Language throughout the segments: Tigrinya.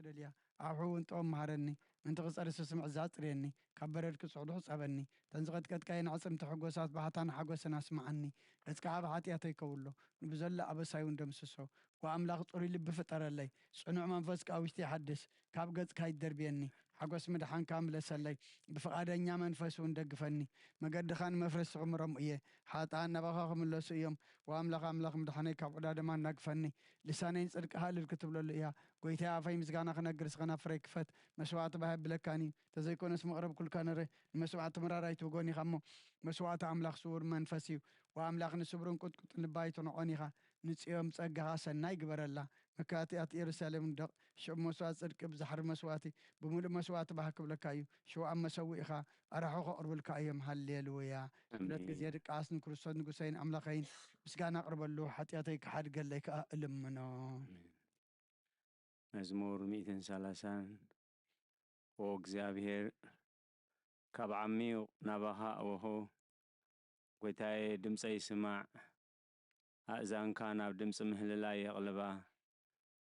ደልያ። ኣብ ሕውን ጥበብ መሃረኒ። ምእንቲ ክጸሪ ስስምዕ ዛጽርየኒ። ካብ በረድ ክጽዕዱ ሕጸበኒ። ተን ዝቐጥቀጥካየን ኣዕጽምቲ ሕጎሳት ባህታን ሓጎስን ኣስምዓኒ። ገጽካ ኣብ ሓጢኣተይ ከውሎ። ንብዘሎ ኣበሳይ እውን ደምስሶ። ወኣምላኽ ጽሩይ ልቢ ፍጠረለይ። ጽኑዕ መንፈስ ከኣ ውሽጢ ይሓድስ። ካብ ገጽካ ይደርብየኒ። ሓጎስ ምድሓንካ ምለሰለይ። ብፍቓደኛ መንፈስ እውን ደግፈኒ። መገድኻ ንመፍረስ ክምሮም እየ። ሓጥኣን ናባኻ ክምለሱ እዮም። ወኣምላኽ ኣምላኽ ምድሓነይ ካብ ዕዳ ደማ እናግፈኒ። ልሳነይ ንጽድቅኻ እልል ክትብለሉ እያ። ጎይታይ ኣፈይ ምስጋና ክነግር ስኸና ፍረይ ክፈት። መስዋዕቲ ባህ የብለካን እዩ። ተዘይኮነስ መቕረብ ኩልካ ነረ። ንመስዋዕቲ ምራር ኣይትውጎን ኢኻ እሞ። መስዋዕቲ ኣምላኽ ስውር መንፈስ እዩ። ወኣምላኽ ንስብርን ቁጥቁጥን ልባ ኣይትንዖን ኢኻ። ንጽዮም ጸጋኻ ሰናይ ግበረላ። መካትኣት ኢየሩሳሌም ንደቕ። ሽዑ መስዋዕቲ ጽድቂ ብዛሕሪ መስዋዕቲ ብምሉእ መስዋዕቲ ባህ ክብለካ እዩ። ሽውኣብ መሰውኢኻ ኣራሑ ከቕርብልካ እዮም። ሃሌሉያ። ክብረት ኣሜን። ግዜ ድቃስ ንክርስቶስ ንጉሰይን ኣምላኸይን ምስጋና ኣቕርበሉ። ሓጢኣተይ ክሓድገለይ ከኣ እልምኖ። ኣሜን። መዝሙር ሚእትን ሰላሳን። ኦ እግዚኣብሔር፣ ካብ ዓሚቕ ናባኻ ኣወኹ። ጎይታየ፣ ድምፀይ ስማዕ፣ ኣእዛንካ ናብ ድምፂ ምህልላይ የቕልባ።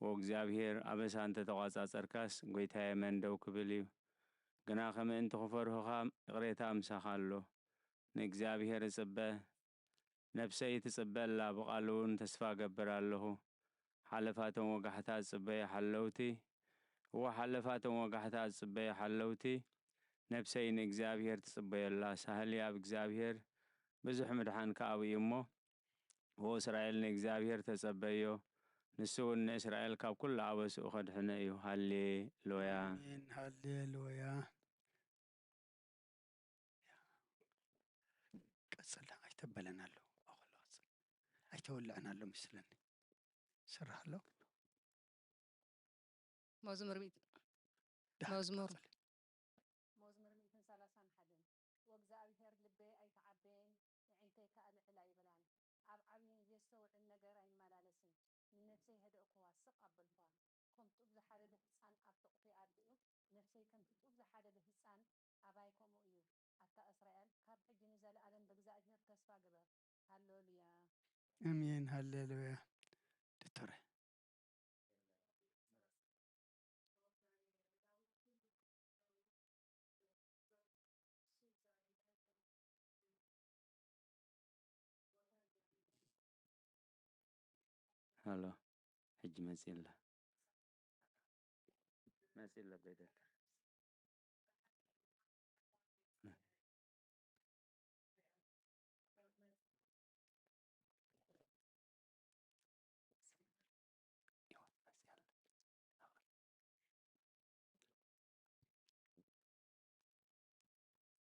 ኦ እግዚኣብሔር፣ ኣበሳ እንተተቋጻጸርካስ፣ ጎይታየ፣ መን ደው ክብል እዩ? ግና ከምእንቲ ክፈርሁኻ ይቕሬታ ምሳኻ ኣሎ። ንእግዚኣብሔር እጽበ፣ ነፍሰይ ትጽበ ኣላ፣ ብቓሉ እውን ተስፋ እገብር ኣለኹ። ሓለፋቶም ወጋሕታ እጽበየ ሓለውቲ፣ እወ፣ ሓለፋቶም ወጋሕታ እጽበየ ሓለውቲ፣ ነፍሰይ ንእግዚኣብሔር ትጽበዮ ኣላ። ሳህሊ ኣብ እግዚኣብሔር፣ ብዙሕ ምድሓን ከኣ ኣብኡ እሞ፣ ኦ እስራኤል፣ ንእግዚኣብሔር ተጸበዮ፣ ንሱ እውን ንእስራኤል ካብ ኩሉ ኣበስኡ ከድሕኖ እዩ። ሃሌ ሉያ። ኣሜን። ሃሌ ሉያ። ቀጽል፣ ኣይተበለን ኣሎ። ኣኸሎ ቀጽል። ኣይተወልዐን ኣሎ መስለኒ። ስራሕ ኣሎ። መዝሙር ሚእቲ-፣ ደሓን መዝሙር። ቀጽል። መዝሙር ሚእትን ሰላሳን ሓደን። ወእግዚኣብሔር ልበይ ኣይተዓበየን፣ የዒንተይ ከኣ ልዕል ኣይበላን። ኣብ ዓብይን ዘየስተውዕል ነገር ኣይመላለስን። ንነፍሰይ ሀደእኩዋ፣ ስቕ ኣበልኩዋ። ከም ጡብ ዝሓደደ ህጻን ኣብ ሕቑፊ ኣድኡ፣ ነፍሰይ ከምቲ ጡብ ዝሓደደ ህጻን ኣባይ ከምኡ እዩ። ኣታ እስራኤል፣ ካብ ሕጂ ንዘለኣለም ብእግዚኣብሔር ተስፋ ግበር። ሃሌሉያ። ኣሜን፣ ሃሌሉያ። ዶክተር። ሃሎ፣ ሕጂ መጺእ ኣላ። መጺእ ኣላ ቤተልካ።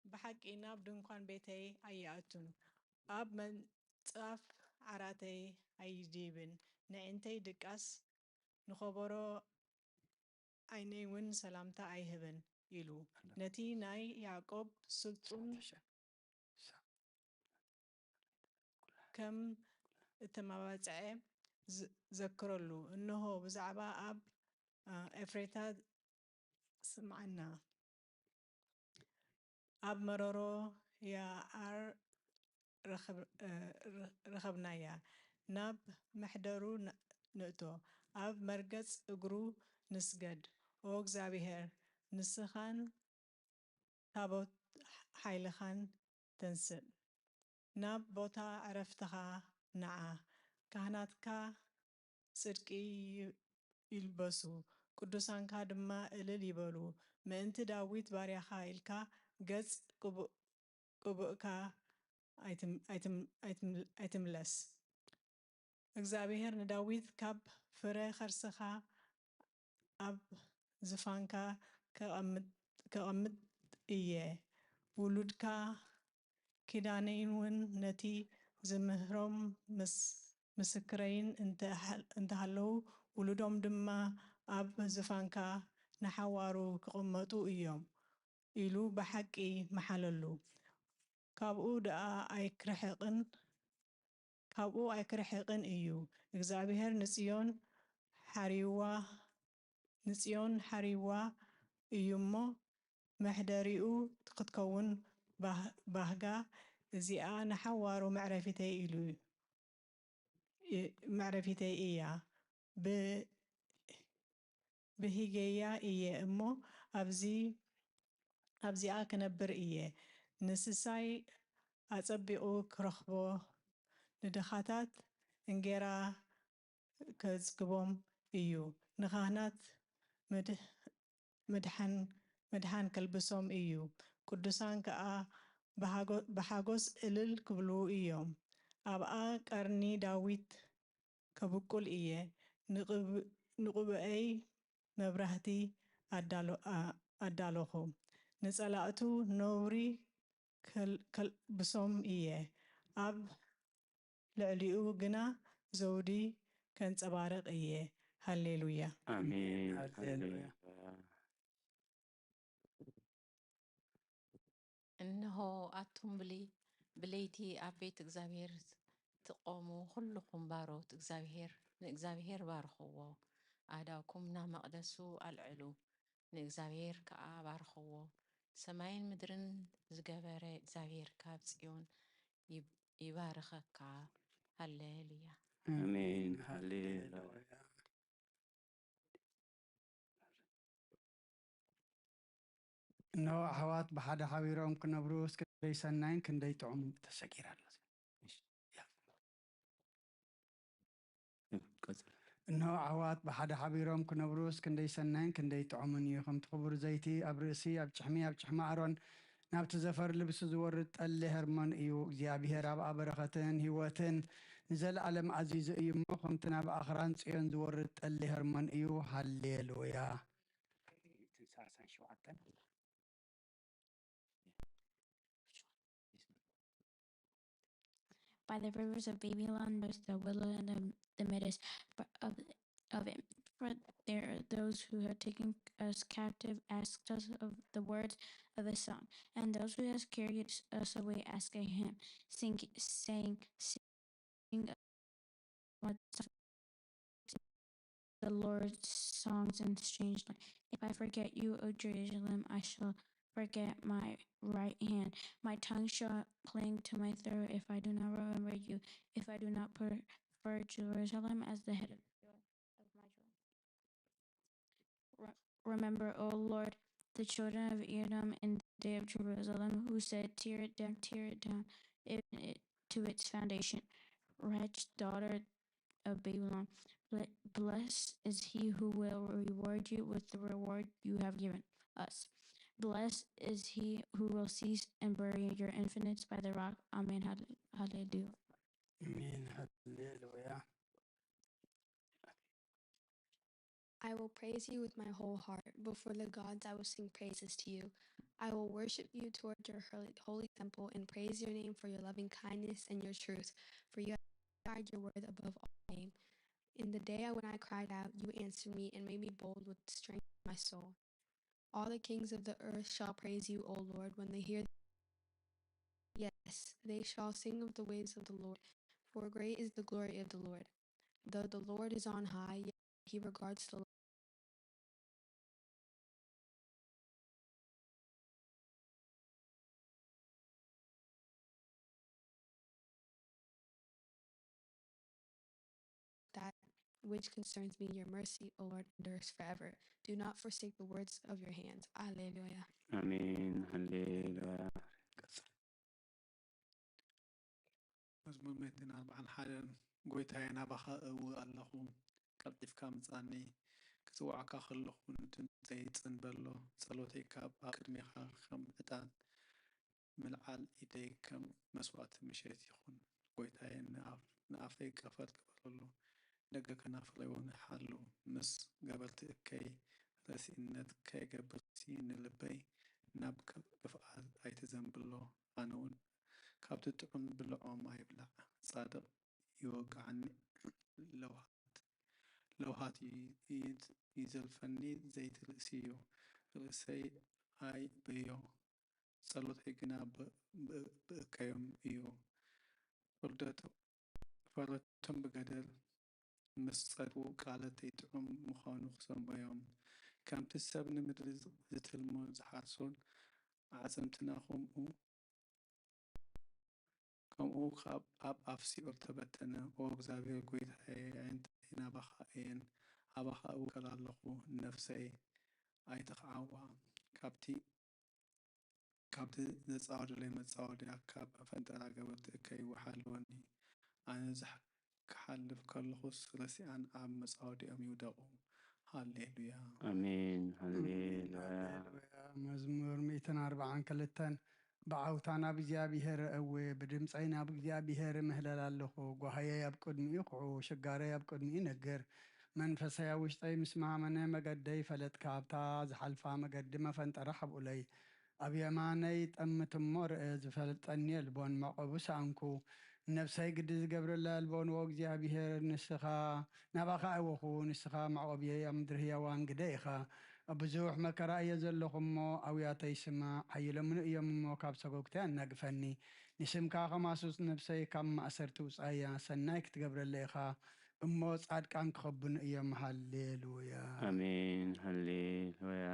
ብሓቂ ናብ ድንኳን ቤተይ ኣይኣቱን፣ ኣብ መንጻፍ ዓራተይ ኣይድይብን፣ ነዒንተይ ድቃስ ንኸበሮ ዓይነይ እውን ሰላምታ ኣይህብን ኢሉ፣ ነቲ ናይ ያዕቆብ ስልጡን ከም እተማባጽዐ ዝ-፣ ዘክረሉ። እንሆ፣ ብዛዕባ ኣብ፣ እ፣ ኤፍሬታ ስምዓና። ኣብ መረሮ ያኣር ረኸብ-፣ እ፣ ረ-፣ ረኸብናያ። ናብ መሕደሩ ን-፣ ንእቶ፣ ኣብ መርገጽ እግሩ ንስገድ። ኦ እግዚኣብሔር፣ ንስኻን ታቦት ሓይልኻን ተንስእ። ናብ ቦታ ዕረፍትኻ ንዓ። ካህናትካ ጽድቂ ይ-፣ ይልበሱ፣ ቅዱሳንካ ድማ እልል ይበሉ። ምእንቲ ዳዊት ባርያኻ ኢልካ ገጽ ቅቡእ-፣ ቅቡእካ ኣይትም-፣ ኣይትም-፣ ኣይትም-፣ ኣይትምለስ። እግዚኣብሔር ንዳዊት ካብ ፍረ ከርስኻ ኣብ ዝፋንካ ከቐምጥ፣ ከቐምጥ እየ። ውሉድካ ኪዳነይን እውን ነቲ ዝምህሮም ምስ-፣ ምስክረይን እንተ-፣ እንተሃለዉ፣ ውሉዶም ድማ ኣብ ዝፋንካ ንሓዋሩ ክቕመጡ እዮም ኢሉ ብሓቂ መሓለሉ። ካብኡ ደኣ ኣይክርሕቕን፣ ካብኡ ኣይክርሕቕን እዩ። እግዚኣብሔር ንጽዮን ሓሪዋ፣ ንጽዮን ሓሪዋ እዩ እሞ፣ መሕደሪኡ ክትከውን ባህ-፣ ባህጋ እዚኣ ንሓዋሩ መዕረፊተይ ኢሉ፣ እ-፣ መዕረፊተይ እያ። ብ-፣ ብሂገያ እየ እሞ፣ ኣብዚ ኣብዚኣ ክነብር እየ። ንስሳይ ኣጸቢቑ ክረኽቦ፣ ንድኻታት እንጌራ ከጽግቦም እዩ። ንኻህናት ምድሕ-፣ ምድሓን፣ ምድሓን ከልብሶም እዩ። ቅዱሳን ከኣ ብሓጎ-፣ ብሓጎስ እልል ክብሉ እዮም። ኣብኣ ቀርኒ ዳዊት ከብቁል እየ። ንቕብ-፣ ንቕብኣይ መብራህቲ ኣዳሎ-፣ ኣ-፣ ኣዳለኹ። ንጸላእቱ ነውሪ ከል-፣ ከልብሶም እየ። ኣብ ልዕሊኡ ግና ዘውዲ ከንጸባርቕ እየ። ሃሌሉያ። ኣሜን። ሃሌሉያ። ሃሌሉያ። እንሆ ኣቱም ብሊ-፣ ብለይቲ ኣብ ቤት እግዚኣብሔር ትቆሙ ኩልኹም ባሮት እግዚኣብሔር፣ ንእግዚኣብሔር ባርኽዎ። ኣእዳውኩም ናብ መቕደሱ ኣልዕሉ፣ ንእግዚኣብሔር ከኣ ባርኽዎ። ሰማይን ምድርን ዝገበረ እግዚኣብሔር ካብ ጽዮን ይብ-፣ ይባርኸካ። ሃሌሉያ። ኣሜን። ሃሌሉያ። እነሆ ኣሕዋት ብሓደ ሓቢሮም ክነብሩስ ክንደይ ሰናይን ክንደይ ጥዑምን። ተሰጊራ ኣላ። እሺ፣ ያ። ቀጽል። እነሆ ኣሕዋት ብሓደ ሓቢሮም ክነብሩስ ክንደይ ሰናይን ክንደይ ጥዑምን እዩ። ከምቲ ክቡር ዘይቲ ኣብ ርእሲ፣ ኣብ ጭሕሚ፣ ኣብ ጭሕሚ ኣሮን ናብቲ ዘፈር ልብሲ ዝወርድ ጠሊ ሄርሞን እዩ። እግዚኣብሔር ኣብኣ በረኸትን ህይወትን ንዘለኣለም ኣዚዙ እዩ እሞ፣ ከምቲ ናብ ኣኽራን ጽዮን ዝወርድ ጠሊ ሄርሞን እዩ። ሃሌሉያ። By the rivers of Babylon, there's the willow and the, the meadows of, of it. For there are those who have taken us captive asked us of the words of the song, and those who have carried us away asked a hymn, sing, saying, sing the Lord's songs in strange land. If I forget you, O Jerusalem, I shall forget my right hand. My tongue shall cling to my throat if I do not remember you, if I do not prefer Jerusalem as the head of my joy. Re-, remember, O Lord, the children of Edom in the day of Jerusalem, who said, "Tear it down, tear it down, even it, to its foundation." Wretched daughter of Babylon, ble-, blessed is he who will reward you with the reward you have given us. Blessed is he who will seize and bury your infants by the rock. Amen. Hallelujah. Amen. Hallelujah. I will praise you with my whole heart. Before the gods, I will sing praises to you. I will worship you toward your holy, holy temple and praise your name for your loving kindness and your truth, for you have glorified your word above all name. In the day when I cried out, you answered me and made me bold with the strength of my soul. All the kings of the earth shall praise you, O Lord, when they hear. Yes, they shall sing of the ways of the Lord, for great is the glory of the Lord. Though the Lord is on high, yet he regards the that which concerns me. Your mercy, O Lord, endures forever. Do not forsake the words of your hands. Alleluia. ኣሜን። ሃሌሉያ። መዝሙር ሚእትን ኣርባዓን ሓደን። ጎይታየ፣ ናባኻ እእዊ ኣለኹ፣ ቀልጢፍካ ምጻኒ። ክጽውዓካ ከለኹ ንድምጸይ ጽን በሎ። ጸሎተይ ካብ ኣብ ቅድሜኻ ከም ዕጣን ምልዓል ኢደይ ከም መስዋእቲ ምሸት ይኹን። ጎይታየ፣ ንኣፍ-፣ ንኣፈይ ከፈት ግበረሉ፣ ደገ ከናፍረይ እውን ሓሉ። ምስ ገበርቲ እከይ ረሲእነት ከይገብርሲ፣ ንልበይ ናብ ክ-፣ ክፍኣት ኣይትዘንብሎ። ኣነ እውን ካብቲ ጥዑም ብልዖ ማይ ብላዕ። ጻድቕ ይወግዓኒ፣ ለውሃት፣ ለውሃት ይ-፣ ይዝ-፣ ይዘልፈኒ፣ ዘይቲ ርእሲ እዩ፣ ርእሰይ ኣይበዮ። ጸሎተይ ግና ብ-፣ ብ-፣ ብእከዮም እዩ። ፍርደቱ-፣ ፍረድቶም ብገደል ምስ ጸድቁ፣ ቃላተይ ጥዑም ምዃኑ ክሰምዑ እዮም። ከምቲ ሰብ ንምድሪ ዝ-፣ ዝትልሞን ዝሓርሶን፣ ኣዕጽምትና ከምኡ፣ ከምኡ ካብ ኣብ ኣፍ ሲኦል ተበተነ። ኦ እግዚኣብሔር ጐይታየ፣ ኣዒንተይ ናባኻ እየን፣ ኣባኻ እውከል ኣለኹ። ነፍሰይ ኣይትኽዓዋ። ካብቲ ካብቲ ዘጻወደለይ መጻወድያ፣ ካብ መፈንጠራ ገበትእከ ይወሓልወኒ። ኣነ ዝሕ-፣ ክሓልፍ ከለኹስ ረሲኣን ኣብ መጻወድኦም ይውደቑ። ሃሌሉያ። ኣሜን። ሃሌሉያ። ሃሌሉያ። መዝሙር ሚእትን ኣርባዓን ክልተን። ብዓውታ ናብ እግዚኣብሄር እእዊ፣ ብድምፀይ ናብ እግዚኣብሄር እምህለል ኣለኹ። ጓህየይ ኣብ ቅድሚኡ ይኹዑ፣ ሽጋረይ ኣብ ቅድሚኡ ይነግር። መንፈሰይ ኣብ ውሽጠይ ምስ መሃመነ፣ መገደይ ፈለጥካ፣ ኣብታ ዝሓልፋ መገዲ መፈንጠራ ሓብኡለይ። ኣብ የማነይ ጠምት እሞ ርእ፣ ዝፈልጠኒ የልቦን፣ መዕቆቢ ሰኣንኩ። ነፍሰይ ግዲ ዝገብረላ የልቦን፣ ዎ እግዚኣብሄር፣ ንስኻ ናባኻ እወኹ፣ ንስኻ መዕቆብየይ፣ ኣብ ምድሪ ህያዋን ግደ ኢኻ። ኣብ ብዙሕ መከራ እየ ዘለኹ እሞ፣ ኣውያተይ ስማዕ፣ ሓይሎምኒ እዮም እሞ፣ ካብ ሰጎግተይ ኣናግፈኒ። ንስምካ ከማሱስ ነፍሰይ ካብ ማእሰርቲ ውጻያ፣ ሰናይ ክትገብረለይ ኢኻ እሞ፣ ጻድቃን ክኸቡኒ እዮም። ሃሌሉያ። ኣሜን። ሃሌሉያ።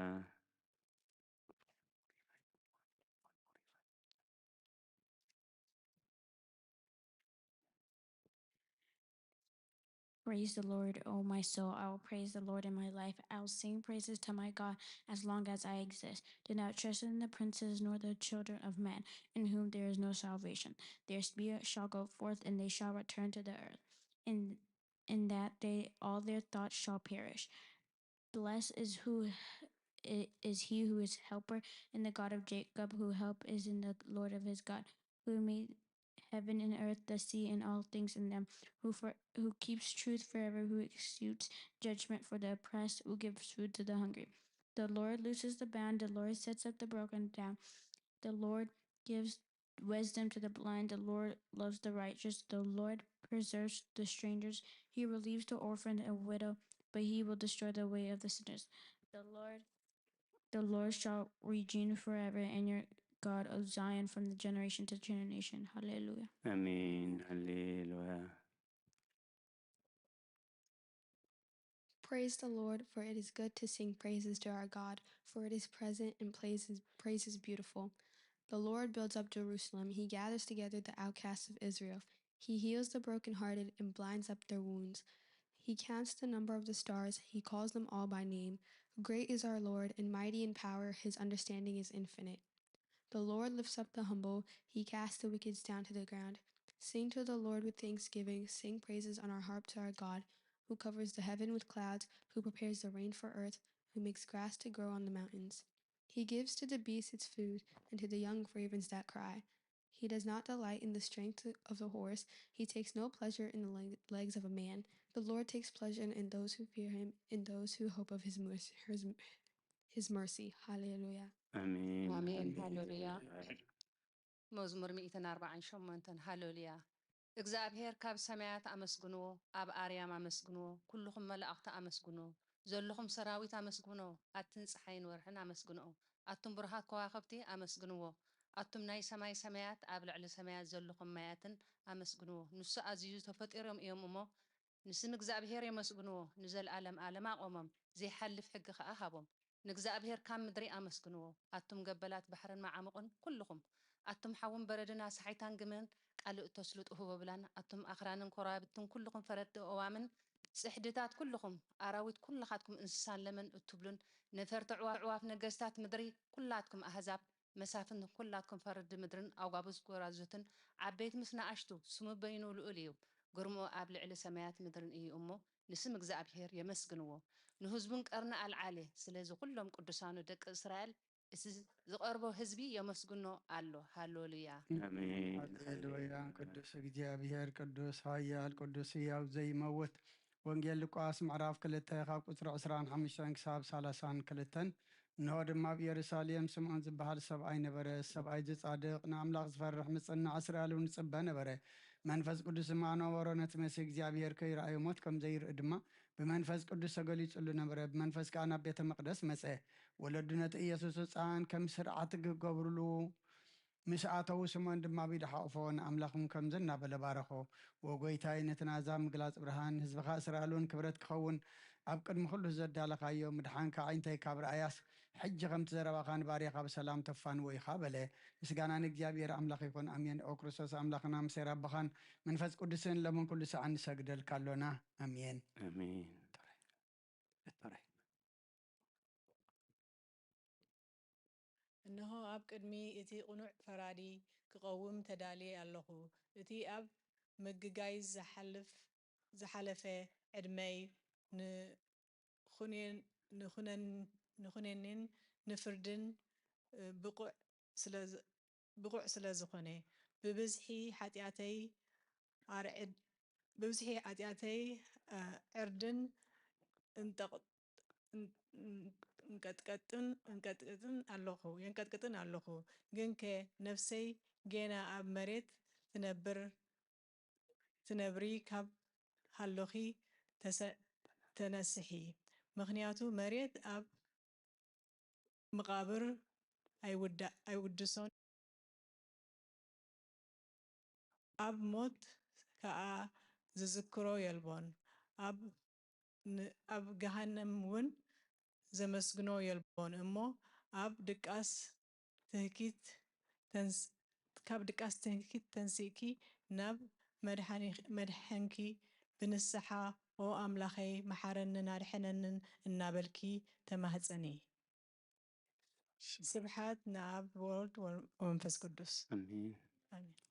Praise the Lord, O my soul. I will praise the Lord in my life. I will sing praises to my God as long as I exist. Do not trust in the princes nor the children of men, in whom there is no salvation. Their spirit shall go forth, and they shall return to the earth. In, in that day all their thoughts shall perish. Blessed is who i- is he who is helper in the God of Jacob, who help is in the Lord of his God, who made heaven and earth, the sea and all things in them, who for, who keeps truth forever, who executes judgment for the oppressed, who gives food to the hungry. The Lord looses the bound, the Lord sets up the broken down. The Lord gives wisdom to the blind, the Lord loves the righteous, the Lord preserves the strangers, he relieves the orphan and widow, but he will destroy the way of the sinners. The Lord the Lord shall reign forever, and your God, O Zion, from the generation to generation. Hallelujah. ኣሜን። ሃሌሉያ። Praise the Lord, for it is good to sing praises to our God, for it is present and praises, praises beautiful. The Lord builds up Jerusalem, he gathers together the outcasts of Israel. He heals the brokenhearted and binds up their wounds. He counts the number of the stars, he calls them all by name. Great is our Lord, and mighty in power, his understanding is infinite. The Lord lifts up the humble, he casts the wicked down to the ground. Sing to the Lord with thanksgiving, sing praises on our harp to our God, who covers the heaven with clouds, who prepares the rain for earth, who makes grass to grow on the mountains. He gives to the beast its food, and to the young ravens that cry. He does not delight in the strength of the horse, he takes no pleasure in the leg- legs of a man. The Lord takes pleasure in those who fear him, in those who hope of his mercy. His, his mercy. Hallelujah. ኣሜን። ኣሜን። ሃሌሉያ። መዝሙር ሚእትን ኣርባዓን ሸሞንተን። ሃሌሉያ። እግዚኣብሔር ካብ ሰማያት ኣመስግንዎ፣ ኣብ ኣርያም ኣመስግንዎ፣ ኩልኹም መላእኽቲ ኣመስግንዎ፣ ዘለኹም ሰራዊት ኣመስግንዎ፣ ኣትን ጸሓይን ወርሕን ኣመስግንኦ፣ ኣቱም ብሩኻት ከዋኽብቲ ኣመስግንዎ፣ ኣቱም ናይ ሰማይ ሰማያት፣ ኣብ ልዕሊ ሰማያት ዘለኹም ማያትን ኣመስግንዎ። ንሱ ኣዚዙ፣ ተፈጢሮም እዮም እሞ፣ ንስም እግዚኣብሔር የመስግንዎ፣ ንዘለኣለም ኣለም ኣቖሞም፣ ዘይሓልፍ ሕጊ ኸኣ ሃቦም። ንእግዚኣብሄር ካብ ምድሪ ኣመስግንዎ፣ ኣቱም ገበላት ባሕርን መዓሙቕን ኩልኹም፣ ኣቱም ሓውን በረድን ኣስሓይታን ግመን፣ ካልእ እተስልጡ ህቦብላን፣ ኣቱም ኣኽራንን ኮራብትን ኩልኹም ፈረድቲ ኣእዋምን ጽሕድታት ኩልኹም፣ ኣራዊት ኩልኻትኩም እንስሳን ለመን እትብሉን ነፈርቲ ኣዕዋ- ኣዕዋፍ ነገስታት ምድሪ ኩላትኩም ኣህዛብ መሳፍንት ኩላትኩም ፈረድቲ ምድርን ኣጓብዝ ጎራዙትን ዓበይቲ ምስ ንኣሽቱ ስሙ በይኑ ልኡል እዩ፣ ግርምኡ ኣብ ልዕሊ ሰማያት ምድርን እዩ እሞ ንስም እግዚኣብሄር የመስግንዎ፣ ንህዝቡን ቀርኒ ኣልዓለ። ስለዚ ኩሎም ቅዱሳኑ ደቂ እስራኤል፣ እቲ ዝቐርቦ ህዝቢ የመስግኖ ኣሎ። ሃሌሉያ። ኣሜን። ሃሌሉያ። ቅዱስ እግዚኣብሔር፣ ቅዱስ ኃያል፣ ቅዱስ ሕያው ዘይመውት። ወንጌል ሉቃስ ምዕራፍ ክልተ ካብ ቁጽሪ ዕስራን ሓሙሽተን ክሳብ ሰላሳን ክልተን። እንሆ ድማ ኣብ ኢየሩሳሌም ስምዖን ዝበሃል ሰብኣይ ነበረ። ሰብኣይ ዝጻድቕ ንኣምላኽ ዝፈርሕ ምጽናዕ እስራኤል እውን ይጽበ ነበረ። መንፈስ ቅዱስ ድማ ነበሮ። ነቲ መሲህ እግዚኣብሔር ከይረኣዩ ሞት ከም ዘይርኢ ድማ ብመንፈስ ቅዱስ ተገሊጹሉ ነበረ። ብመንፈስ ከኣ ናብ ቤተ መቕደስ መጸ። ወለዱ ነቲ ኢየሱስ ህጻን ከም ስርዓት ክገብሩሉ ምስ ኣተዉ ስምዖን ድማ ኣብ ኢዱ ሓቑፎ ንኣምላኽም ከምዚ እናበለ ባረኾ። ዎ ጐይታይ ነቲ ናዛ ምግላጽ ብርሃን ህዝብኻ እስራኤል እውን ክብረት ክኸውን ኣብ ቅድሚ ኩሉ ዘዳለኻዮ ምድሓንካ ኣዒንተይ ካብ ረኣያስ ሕጂ ከምቲ ዘረባኻ ንባርያኻ ብሰላም ተፋንዎ ኢኻ በለ። ምስጋና ንእግዚኣብሔር ኣምላኽ ይኹን ኣሜን። ኦ ክርስቶስ ኣምላኽና ምሴር ኣቦኻን መንፈስ ቅዱስን ለምን ኩሉ ሰዓት ንሰግደልካ ኣሎና ኣሜን። ኣሜን። ፈራይ። እንሆ፣ ኣብ ቅድሚ እቲ ቅኑዕ ፈራዲ ክቐውም ተዳልየ ኣለኹ። እቲ ኣብ ምግጋይ ዝሓልፍ-፣ ዝሓለፈ ዕድመይ ንኹኔን-፣ ንኹነን-፣ ንኹነኔን ንፍርድን፣ እ፣ ብቑዕ ስለ ዝ-፣ ብቑዕ ስለ ዝኾነ፣ ብብዝሒ ሓጢኣተይ ኣርዕድ-፣ ብብዝሒ ሓጢኣተይ፣ እ፣ ዕርድን እንጠቕ-፣ እን-፣ እን-፣ እንቀጥቀጥን፣ እንቀጥቀጥን ኣለኹ፣ የንቀጥቅጥን ኣለኹ። ግንከ ነፍሰይ ጌና ኣብ መሬት ትነብር፣ ትነብሪ ካብ ሃሎኺ ተሰ-፣ ተነስሒ። ምኽንያቱ መሬት ኣብ መቓብር ኣይውዳ-፣ ኣይውድሶን፣ ኣብ ሞት ከኣ ዝዝክሮ የልቦን። ኣብ ን-፣ ኣብ ገሃነም እውን ዘመስግኖ የልቦን እሞ፣ ኣብ ድቃስ ትህኪት ተንስ-፣ ካብ ድቃስ ትህኪት ተንሲእኪ ናብ መድሓኒ-፣ መድሐንኪ ብንስሓ፣ "ኦ ኣምላኸይ፣ መሓረንን ኣድሕነንን" እናበልኪ ተማህጸኒ። ስብሓት ንኣብ፣ ወወልድ ወመንፈስ ቅዱስ። ኣሜን። ኣሜን።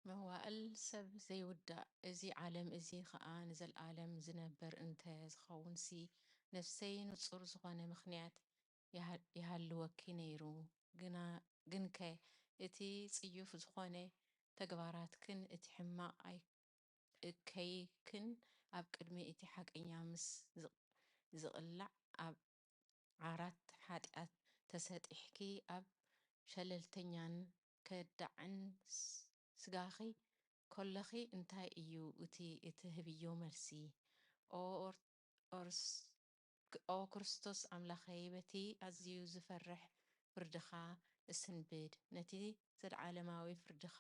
መዋእል ሰብ ዘይውዳእ፣ እዚ ዓለም እዚ ኸኣ ንዘለኣለም ዝነብር እንተ ዝኸውንሲ፣ ነፍሰይ ንጹር ዝኾነ ምኽንያት ይሃ-፣ ይሃልወኪ ነይሩ። ግና፣ ግንከ እቲ ጽዩፍ ዝኾነ ተግባራትክን እቲ ሕማቕ ኣይ-፣ እከይክን ኣብ ቅድሚ እቲ ሓቀኛ ምስ ዝቕ-፣ ዝቕላዕ ኣብ ዓራት ሓጢኣት ተሰጢሕኪ ኣብ ሸለልተኛን ከዳዕን ስ-፣ ስጋኺ ከለኺ እንታይ እዩ እቲ እትህብዮ መልሲ? ኦ ኦር-፣ ኦርስ-፣ ክ-፣ ኦ ክርስቶስ ኣምላኸይ፣ በቲ ኣዝዩ ዝፈርሕ ፍርድኻ እስንብድ፣ ነቲ ዘለዓለማዊ ፍርድኻ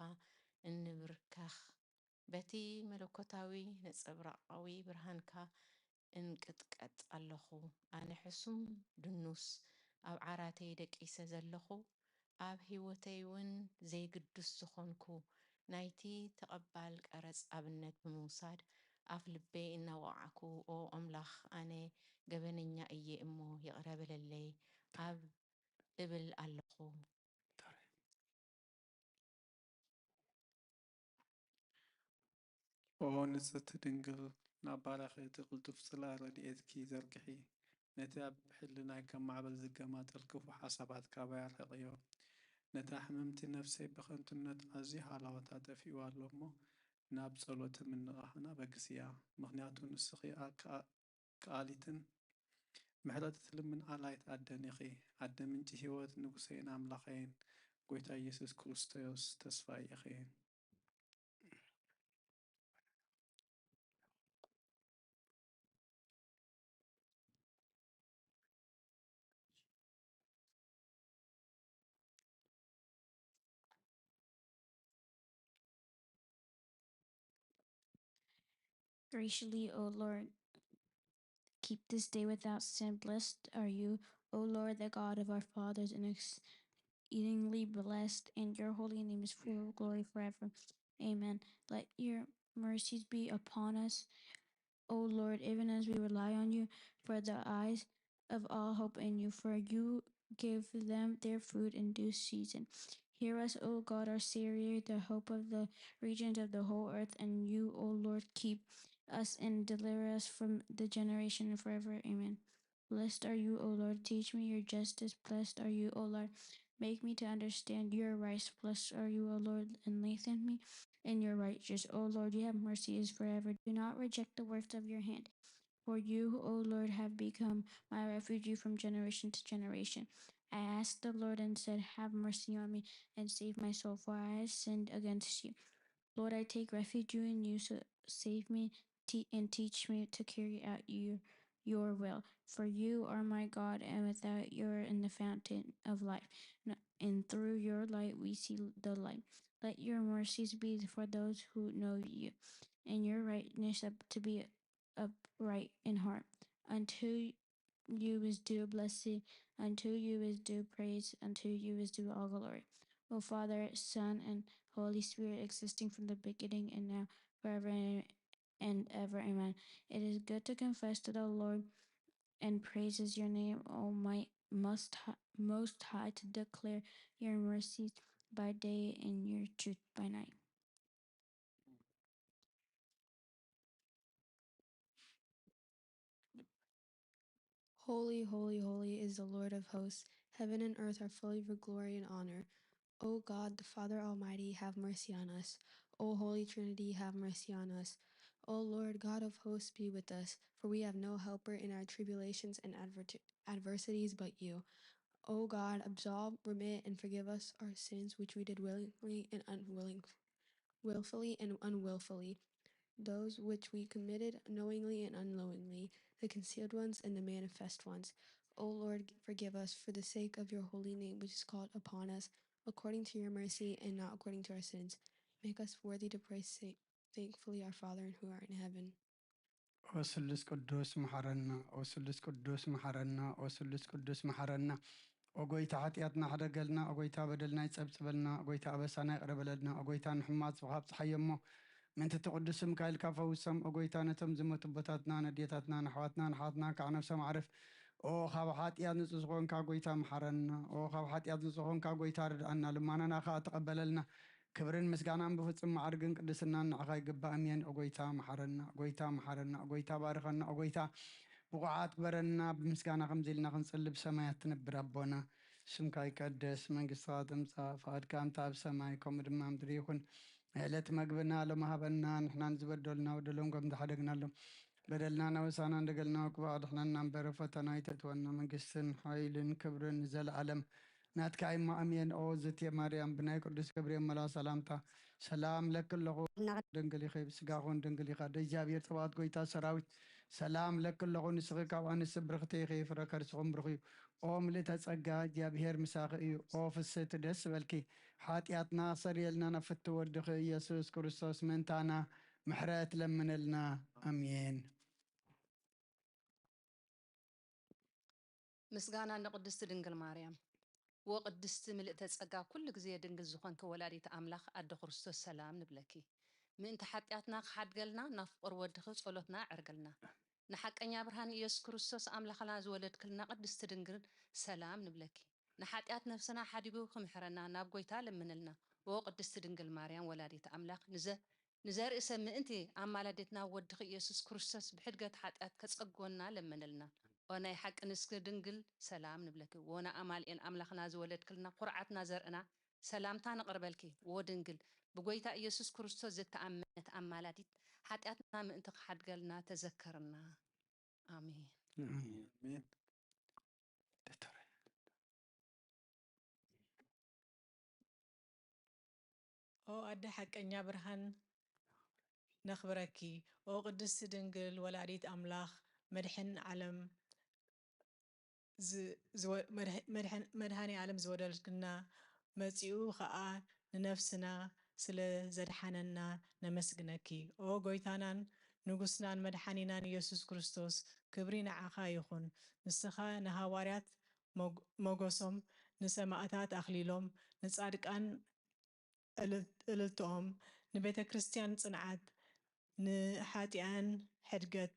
እንብርከኽ። በቲ መለኮታዊ ነጸብራቓዊ ብርሃንካ እንቅጥቀጥ ኣለኹ። ኣነ ሕሱም ድኑስ ኣብ ዓራተይ ደቂሰ ዘለኹ፣ ኣብ ህይወተይ እውን ዘይግዱስ ዝኾንኩ፣ ናይቲ ተቐባል ቀረጽ ኣብነት ብምውሳድ ኣፍ ልበይ እናወቓዕኩ፣ ኦ ኣምላኽ፣ ኣነ ገበነኛ እየ እሞ ይቕረ በለለይ ኣብ እብል ኣለኹ። ኦ ንጽህቲ ድንግል፣ ናብ ባርያኺ እቲ ቅልጡፍ ጽላል ረድኤትኪ ዘርግሒ። ነቲ ኣብ ሕልናይ ከም ማዕበል ዝገማጠል ክፉእ ሓሳባት ካባይ ኣርሕቕዮ። ነታ ሕምምቲ ነፍሰይ ብኸንቱነት ኣዝዩ ሃላዋታ ጠፊኡ ኣሎ እሞ፣ ናብ ጸሎትን ምንቕቓሕን ኣበግስያ። ምኽንያቱ ንስኺ ኣከኣ-፣ ከኣሊትን ምሕረት እትልምን ኣላይት ኣደን ኢኺ። ኣደ ምንጪ ህይወት፣ ንጉሰይን ኣምላኸይን፣ ጐይታ ኢየሱስ ክርስቶስ ተስፋይ ኢኺ። Graciously, O Lord, keep this day without sin. Blessed are you, O Lord, the God of our fathers, and exceedingly blessed, and your holy name is full of glory forever. Amen. Let your mercies be upon us, O Lord, even as we rely on you, for the eyes of all hope in you, for you give them their food in due season. Hear us, O God, our Savior, the hope of the regions of the whole earth, and you, O Lord, keep us and deliver us from the generation and forever. Amen. Blessed are you, O Lord. Teach me your justice. Blessed are you, O Lord. Make me to understand your rights. Blessed are you, O Lord, and lengthen me in your righteous. O Lord, you have mercy is forever. Do not reject the works of your hand. For you, O Lord, have become my refuge from generation to generation. I asked the Lord and said, have mercy on me and save my soul, for I have sinned against you. Lord, I take refuge in you, so save me te- and teach me to carry out your, your will. For you are my God, and without you are in the fountain of life. And, and through your light we see the light. Let your mercies be for those who know you, and your righteousness up to be upright in heart. Unto you is due blessing, unto you is due praise, unto you is due all glory. O Father, Son, and Holy Spirit, existing from the beginning and now forever and and ever. Amen. It is good to confess to the Lord and praises your name, O my most high, most high, to declare your mercies by day and your truth by night. Holy, holy, holy is the Lord of hosts. Heaven and earth are full of your glory and honor. O God, the Father Almighty, have mercy on us. O Holy Trinity, have mercy on us. O Lord God of hosts, be with us, for we have no helper in our tribulations and adver- adversities but you. O God, absolve, remit, and forgive us our sins which we did willingly and unwilling, willfully and unwillfully, those which we committed knowingly and unknowingly, the concealed ones and the manifest ones. O Lord, forgive us for the sake of your holy name, which is called upon us, according to your mercy and not according to our sins. Make us worthy to praise sa- thankfully our Father who art in heaven. ኦ ስሉስ ቅዱስ መሓረና፣ ኦ ስሉስ ቅዱስ መሓረና፣ ኦ ስሉስ ቅዱስ መሓረና። ኦ ጎይታ ሓጢኣትና ሕደገልና፣ ኦ ጎይታ በደልና ይጸብጽበልና፣ ኦ ጎይታ ኣበሳና ይቕረ በለልና፣ ኦ ጎይታ ንሕሙማት ስብኻ ኣብጽሓዮ እሞ ምእንቲ እቲ ቅዱስ ስምካ ኢልካ ፈውሶም፣ ኦ ጎይታ ነቶም ዝሞቱ ኣቦታትና፣ ነዴታትና፣ ንኣሕዋትና፣ ንሓዋትና ከዓ ነብሶም ኣዕርፍ። ኦ ካብ ሓጢኣት ንጹህ ዝኾንካ ጎይታ መሓረና፣ ኦ ካብ ሓጢኣት ንጹህ ዝኾንካ ጎይታ ርድኣና፣ ልማናና ከዓ ተቐበለልና። ክብርን ምስጋናን ብፍጹም ማዕርግን ቅድስናን ንዓኻ ይግባእ። ኣሜን። ኦ ጎይታ መሓረና፣ ኦ ጎይታ መሓረና፣ ኦ ጎይታ ባርኸና፣ ኦ ጎይታ ብቑዓት ግበረና። ብምስጋና ከምዚ ኢልና ክንጽሊ፣ ብሰማያት ትነብር ኣቦና፣ ስምካ ይቀደስ፣ መንግስትኻ ትምጻእ፣ ፍቓድካ እንተ ኣብ ሰማይ ከምኡ ድማ ምድሪ ይኹን። ዕለት መግብና ሎሚ ሃበና፣ ንሕና ንዝበደሉና በደሎም ከም ዝሓደግናሎም በደልና ናወሳና እንደገልና፣ ክፉእ ኣድሕነና እምበር፣ ፈተና ኣይተእትወና። መንግስትን ሓይልን ክብርን ንዘለኣለም ናትካ እሞ፣ ኣሜን። ኦ ዝቴ ማርያም፣ ብናይ ቅዱስ ገብርኤል መልኣ ሰላምታ ሰላም ለኪ ኣለኹ። ድንግል ኢኺ፣ ብስጋኹን ድንግል ኢኻ፣ ኣደ እግዚኣብሔር ጸባኦት፣ ጎይታ ሰራዊት፣ ሰላም ለኪ ኣለኹ። ንስኺ ካብ ኣንስቲ ብርኽቲ ኢኺ፣ ፍረ ከርስኹም ብሩኽ እዩ። ኦ ምልእተ ጸጋ፣ እግዚኣብሔር ምሳኺ እዩ። ኦ ፍስህቲ፣ ደስ በልኪ። ሓጢኣትና ክሰርየልና ናብ ፍትው ወድኺ ኢየሱስ ክርስቶስ ምእንታና ምሕረት ለምነልና። ኣሜን። ምስጋና ንቅድስቲ ድንግል ማርያም። ወቅድስቲ ምልእተ ጸጋ፣ ኩሉ ግዜ ድንግል ዝኾንኪ ወላዲት ኣምላኽ ኣደ ክርስቶስ፣ ሰላም ንብለኪ። ምእንቲ ሓጢኣትና ክሓድገልና ናብ ፍቕር ወድኺ ጸሎትና ኣዕርግልና። ንሓቀኛ ብርሃን ኢየሱስ ክርስቶስ ኣምላኽና ዝወለድክልና ቅድስቲ ድንግል፣ ሰላም ንብለኪ። ንሓጢኣት ነፍስና ሓዲጉ ክምሕረና ናብ ጎይታ ለምንልና። ኦ ቅድስቲ ድንግል ማርያም ወላዲት ኣምላኽ፣ ንዘ-፣ ንዘርኢ ሰብ ምእንቲ ኣማላዲትና ወድኺ ኢየሱስ ክርስቶስ ብሕድገት ሓጢኣት ከጸግወና ለምንልና። ኦ ናይ ሓቂ ንስኪ ድንግል፣ ሰላም ንብለኪ። ኦ ንኣማልኤል ኣምላኽና ዝወለድክልና ኩርዓትና ዘርእና፣ ሰላምታ ነቕርበልኪ። ኦ ድንግል፣ ብጎይታ ኢየሱስ ክርስቶስ ዝተኣመነት ኣማላዲት፣ ሓጢኣትና ምእንቲ ክሓድገልና ተዘከርና። ኣሜን። ኣሜን። ኦ ኣደ ሓቀኛ ብርሃን ነኽብረኪ። ኦ ቅድስቲ ድንግል ወላዲት ኣምላኽ፣ መድሕን ዓለም ዝ-፣ ዝወ-፣ መድሕ-፣ መድሕን-፣ መድኃኔ ዓለም ዝወለድክና፣ መጺኡ ኸኣ ንነፍስና ስለ ዘድሓነና ነመስግነኪ። ኦ ጎይታናን ንጉስናን መድሓኒናን ኢየሱስ ክርስቶስ፣ ክብሪ ንዓኻ ይኹን። ንስኻ ንሃዋርያት ሞግ-፣ ሞገሶም፣ ንሰማእታት ኣኽሊሎም፣ ንጻድቃን እልል-፣ እልልትኦም፣ ንቤተ ክርስቲያን ጽንዓት፣ ንሓጢኣን ሕድገት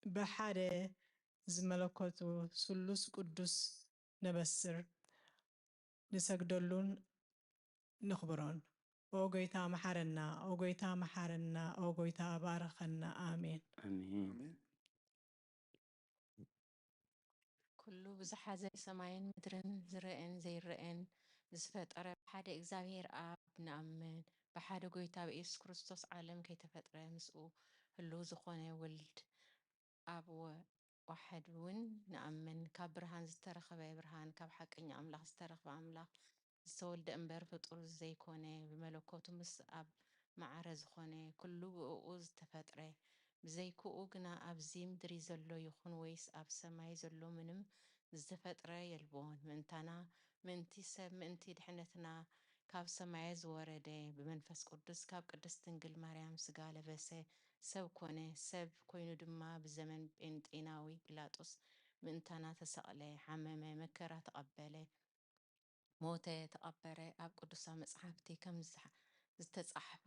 ብሓደ ዝመለኮቱ ስሉስ ቅዱስ ነበስር፣ ንሰግደሉን ንኽብሮን። ኦ ጎይታ መሓረና፣ ኦ ጎይታ መሓረና፣ ኦ ጎይታ ባርኸና። ኣሜን። ኣሜን። ኣሜን። ኩሉ ብዝሓዘ ሰማይን ምድርን ዝረአን ዘይረአን ዝፈጠረ ብሓደ እግዚኣብሔር ኣብ ንኣምን፣ ብሓደ ጎይታ ብኢየሱስ ክርስቶስ ዓለም ከይተፈጥረ ምስኡ ህልው ዝኾነ ወልድ ኣብ ወ-፣ ዋሕድ እውን ንኣምን። ካብ ብርሃን ዝተረኸበ ብርሃን፣ ካብ ሓቀኛ ኣምላኽ ዝተረኽበ ኣምላኽ፣ ዝተወልደ እምበር ፍጡር ዘይኮነ፣ ብመለኮቱ ምስ ኣብ ማዕረ ዝኾነ፣ ኩሉ ብእኡ ዝተፈጥረ፣ ብዘይክኡ ግና ኣብዚ ምድሪ ዘሎ ይኹን ወይስ ኣብ ሰማይ ዘሎ ምንም ዝተፈጥረ የልቦን። ምእንታና፣ ምእንቲ ሰብ፣ ምእንቲ ድሕነትና ካብ ሰማየ ዝወረደ፣ ብመንፈስ ቅዱስ ካብ ቅድስት ድንግል ማርያም ስጋ ለበሰ፣ ሰብ ኮነ። ሰብ ኮይኑ ድማ ብዘመን ጴንጤናዊ ጲላጦስ ምእንታና ተሰቕለ፣ ሓመመ፣ መከራ ተቐበለ፣ ሞተ፣ ተቐበረ። ኣብ ቅዱሳን መጻሕፍቲ ከም ዝሓ-፣ ዝተጻሕፈ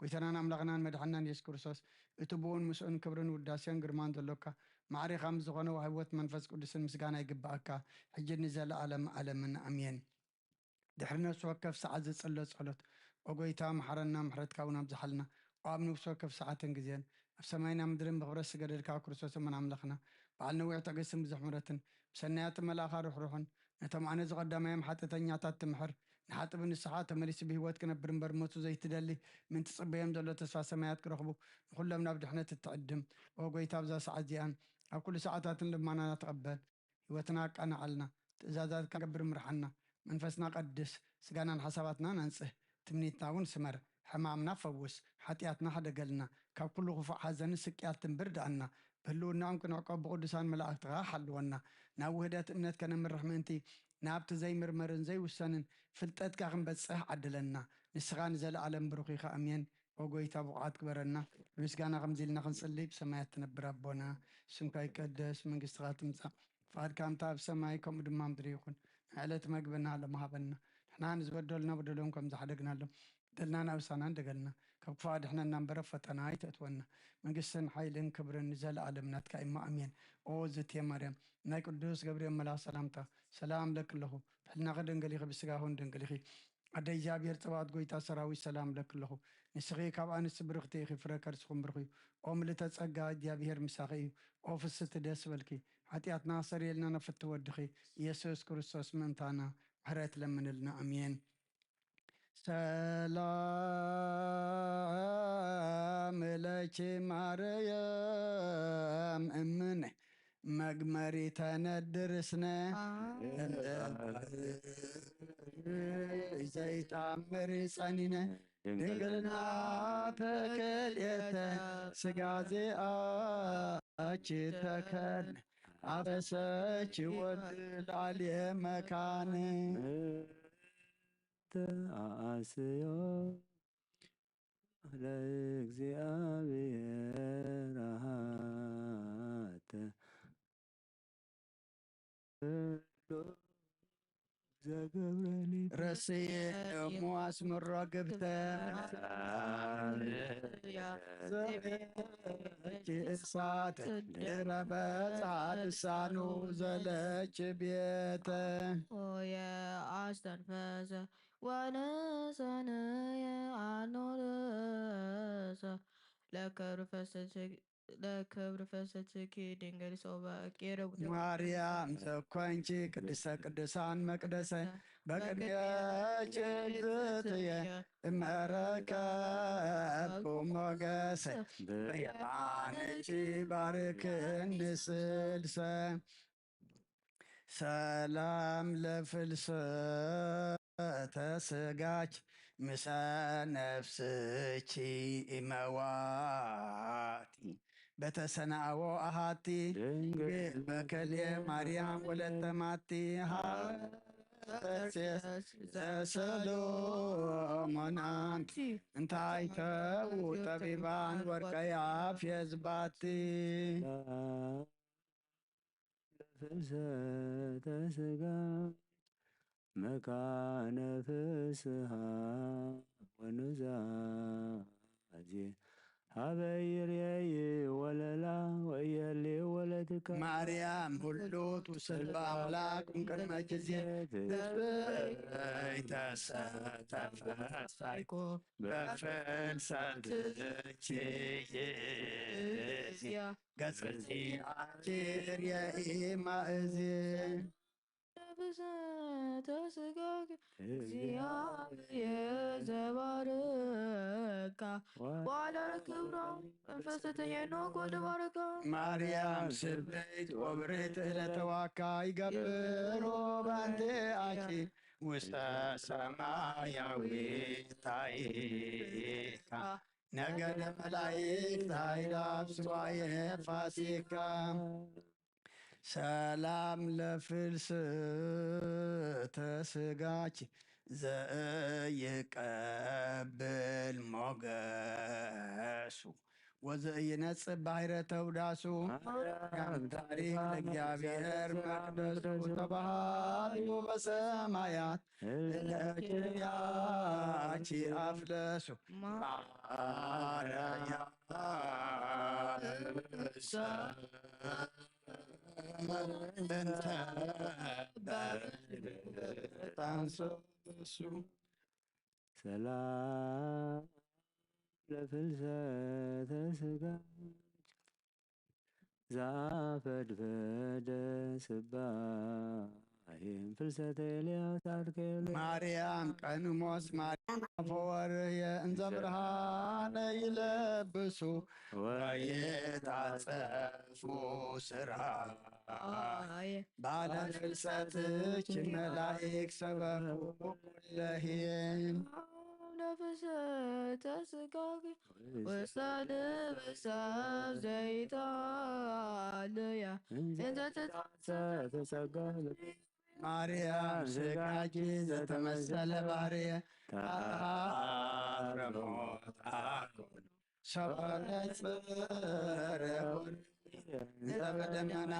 ጎይታናን ኣምላኽናን መድሓናን የሱስ ክርስቶስ፣ እቲ ብኡን ምስኡን ክብርን ውዳሴን ግርማን ዘሎካ፣ ማዕሪኻ ምስ ዝኾነ ህይወት መንፈስ ቅዱስን ምስጋና ይግብኣካ፣ ሕጂ ንዘለኣለም ኣለምን። ኣሜን። ድሕሪ ነፍሲ ወከፍ ሰዓት ዝጽሎ ጸሎት። ኦ ጎይታ፣ መሓረና፣ ምሕረትካ እውን ኣብዝሓልና። ኦ ኣብ ነፍሲ ወከፍ ሰዓትን ግዜን፣ ኣብ ሰማይና ምድርን ብኽብረት ዝገደልካ ክርስቶስ እሙን ኣምላኽና፣ በዓል ነዊሕ ትዕግስትን ብዙሕ ምሕረትን፣ ብሰናያት መልኣኻ ርሕሩሕን፣ ነቶም ኣነ ዝቐዳማዮም ሓጢኣተኛታት ትምሕር፣ ንሓጥብ ንስሓ ተመሊሱ ብህይወት ክነብር እምበር ሞቱ ዘይትደሊ፣ ምን ትጽበዮም ዘሎ ተስፋ ሰማያት ክረኽቡ፣ ንኹሎም ናብ ድሕነት እትዕድም። ኦ ጎይታ፣ ኣብዛ ሰዓት እዚኣን ኣብ ኩሉ ሰዓታትን ልማናና ተቐበል። ህይወትና ኣቃንዓልና፣ ትእዛዛትካ ንገብር ምርሓና፣ መንፈስና ቀድስ፣ ስጋናን ሓሳባትናን ኣንጽህ፣ ትምኒትና እውን ስመር፣ ሕማምና ፈውስ፣ ሓጢኣትና ሕደገልና፣ ካብ ኩሉ ክፉእ ሓዘንን ስቅያትን ብር ድኣና፣ ብህልውናኦም ክንዕቆብ ብቅዱሳን መላእክትኻ ሓልወና፣ ናብ ውህደት እምነት ከነምርሕ ምእንቲ፣ ናብቲ ዘይምርመርን ዘይውሰንን ፍልጠትካ ክንበጽሕ ዓድለና፣ ንስኻ ንዘለኣለም ብሩኽ ኢኻ፣ ኣሜን። ኦ ጎይታ፣ ብቑዓት ግበረና። ብምስጋና ከምዚ ኢልና ክንጽሊ፣ ብሰማያት ትነብር ኣቦና፣ ስምካ ይቀደስ፣ መንግስትኻ ትምጻእ፣ ፍቓድካ እንተ ኣብ ሰማይ፣ ከምኡ ድማ ምድሪ ይኹን። ንዕለት መግብና ሎሚ ሃበና። ንሕና ንዝበደሉና በደሎም ከም ዝሓደግናሎም፣ በደልና ናብ ውሳና እንደገልና፣ ካብ ክፉእ ኣድሕነና እምበር፣ ኣብ ፈተና ኣይተእትወና። መንግስትን ሓይልን ክብርን ንዘለኣለም ናትካ እሞ፣ ኣሜን። ኦ ዝቴ ማርያም፣ ናይ ቅዱስ ገብርኤል መልኣኽ ሰላምታ፣ ሰላም ለኪ ኣለኹ። ብሕልናኺ ድንግል ኢኺ፣ ብስጋኺ እውን ድንግል ኢኺ። ኣደ እግዚኣብሔር ጸባኦት፣ ጎይታ ሰራዊት፣ ሰላም ለኪ ኣለኹ። ንስኺ ካብ ኣንስቲ ብርኽቲ ኢኺ፣ ፍረ ከርስኹም ብሩኽ እዩ። ኦ ምልእተ ጸጋ፣ እግዚኣብሔር ምሳኺ እዩ። ኦ ፍስቲ፣ ደስ በልኪ። ሓጢኣትና ኣስተሰርየልና፣ ናብ ፍትው ወድኺ ኢየሱስ ክርስቶስ ምእንታና ምሕረት ለምንልና። ኣሜን። ሰላም ለኪ ማርያም እምነ መግመሪተ ነድር ስነ ዘይጣምር ጸኒነ ድንግልና ተክልኤተ ስጋዜኣኪ ተከል ኣፈሰኪ ወልድ ላዕሌ መካን ተኣስዮ ለእግዚኣብሔር ኣሃተ ዘገብረኒ ረስየ እሞ ኣስምሮ ግብተ ዘእቲ እሳት ድረበ ጻድሳኑ ዘለች ቤተ ኦየ ኣስተንፈሰ ወነሰነየ ኣኖረሰ ለክብሪ ፈስሕትኪ ለክብሪ ፈስሕትኪ ድንግል ሶበ ቄረቡ ማርያም ዘኮንኪ ቅድስተ ቅዱሳን መቅደሰ በቅድሜኪ ዝትየ እመረከብኩ ሞገሰ ብርሃንኪ ባርክኒ ስልሰ ሰላም ለፍልሰተ ስጋች ምሰ ነፍስኪ ኢመዋቲ በተሰናዎ ኣሃቲ ድንግል በከልየ ማርያም ወለተ ማቲ ሃርሴስ ዘሰሎሞን ኣንቲ እንታይ ተዉ ጠቢባን ወርቀ ያፌዝ ባቲ ለፍልሰተ ስጋ መካነ ፍስሃ ወኑዛዜ ሀበ ይርየይ ወለላ ወየሊ ወለትካ ማርያም ሁሉ ትውስል በአምላክ እምቅድመ ጊዜ ትስብእተሰተፈሳይኮ በፍልሰትኪ ገጽ እግዚአብሔር የኢማእዜ ነፍሰተ ስጋኪ እግዚአብሔር ዘባረካ ዋለ ክብራ መንፈስ ተየኖ ኮድ ባረካ ማርያም ስብሕት ወብርህት እለተዋካ ይገብሮ ባንቴ አኪ ውስተ ሰማያዊ ታይካ ነገደ መላእክት አይላፍ ስዋየ ፋሲካ ሰላም ለፍልስተ ስጋኪ ዘይቀብል ሞገሱ ወዘኢይነጽብ ባሕረ ተውዳሱ። ማርያም ታሪክ ለእግዚኣብሔር መቅደሱ ተባሃሉ በሰማያት። እለኪ ያቺ አፍለሱ ማርያም እንተ ታንሶሱ። ሰላም ለፍልሰተ ስጋ ዘአፈድፈደ ስባሄም ፍልሰተ ኤልያስ አርኬሉ። ማርያም ቀንሞስ ማርያም አፈወርየ እንዘ ብርሃነ ይለብሱ ወይታጸፉ ስራ ባለ ፍልሰትኪ መላእክ ሰበኩ ኩለህም። ለፍልሰተ ስጋኪ ውስተ ልብ ሰብ ዘይታለያ እንዘ ተጻጸ ተጸጋ ማርያም ስጋኪ ዘተመሰለ ባህርየ ተአረሞት አኮኑ ሰበነጽር ዘበደመና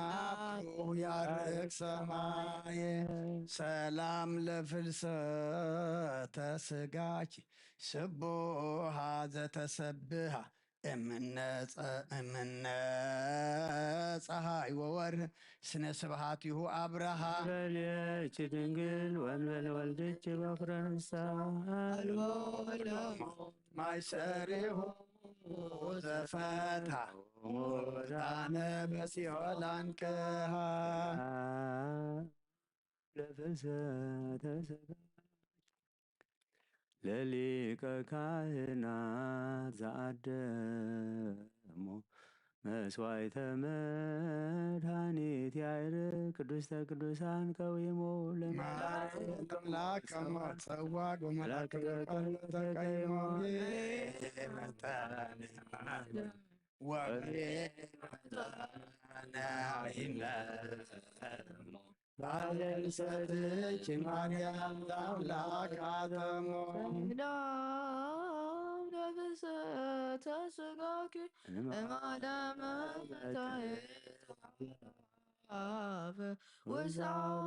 ያርግ ሰማየ። ሰላም ለፍልሰተ ስጋኪ ስቡሃ ዘተሰብሃ እምነ ጸ-፣ እምነ ጸሃይ ወወር ስነ ስብሃቲሁ አብርሃ። በልየች ድንግል ወንበለ ወልድች በኩረ ንሳ አልቦ ለሞት ማይሰሪሁ ዘፈታ ሙታነ በሲኦል አንቅሃ። ለፍልሰተ ስጋ ለሊቀ ካህናት ዘአደሞ መስዋዕተ መድኃኒት ያይር ቅዱስተ ቅዱሳን ቀዊሙ ለመላእክት አምላክ ከመ ጸዋግ ወመላእክት ተቀይሞ ወመጣነ ይመጣነ ባለልሰትኪ ማርያም ለአምላክ አተሞ። ሰላም ለፍልሰተ ስጋኪ እማዳመ መታየት አፍ ውሳው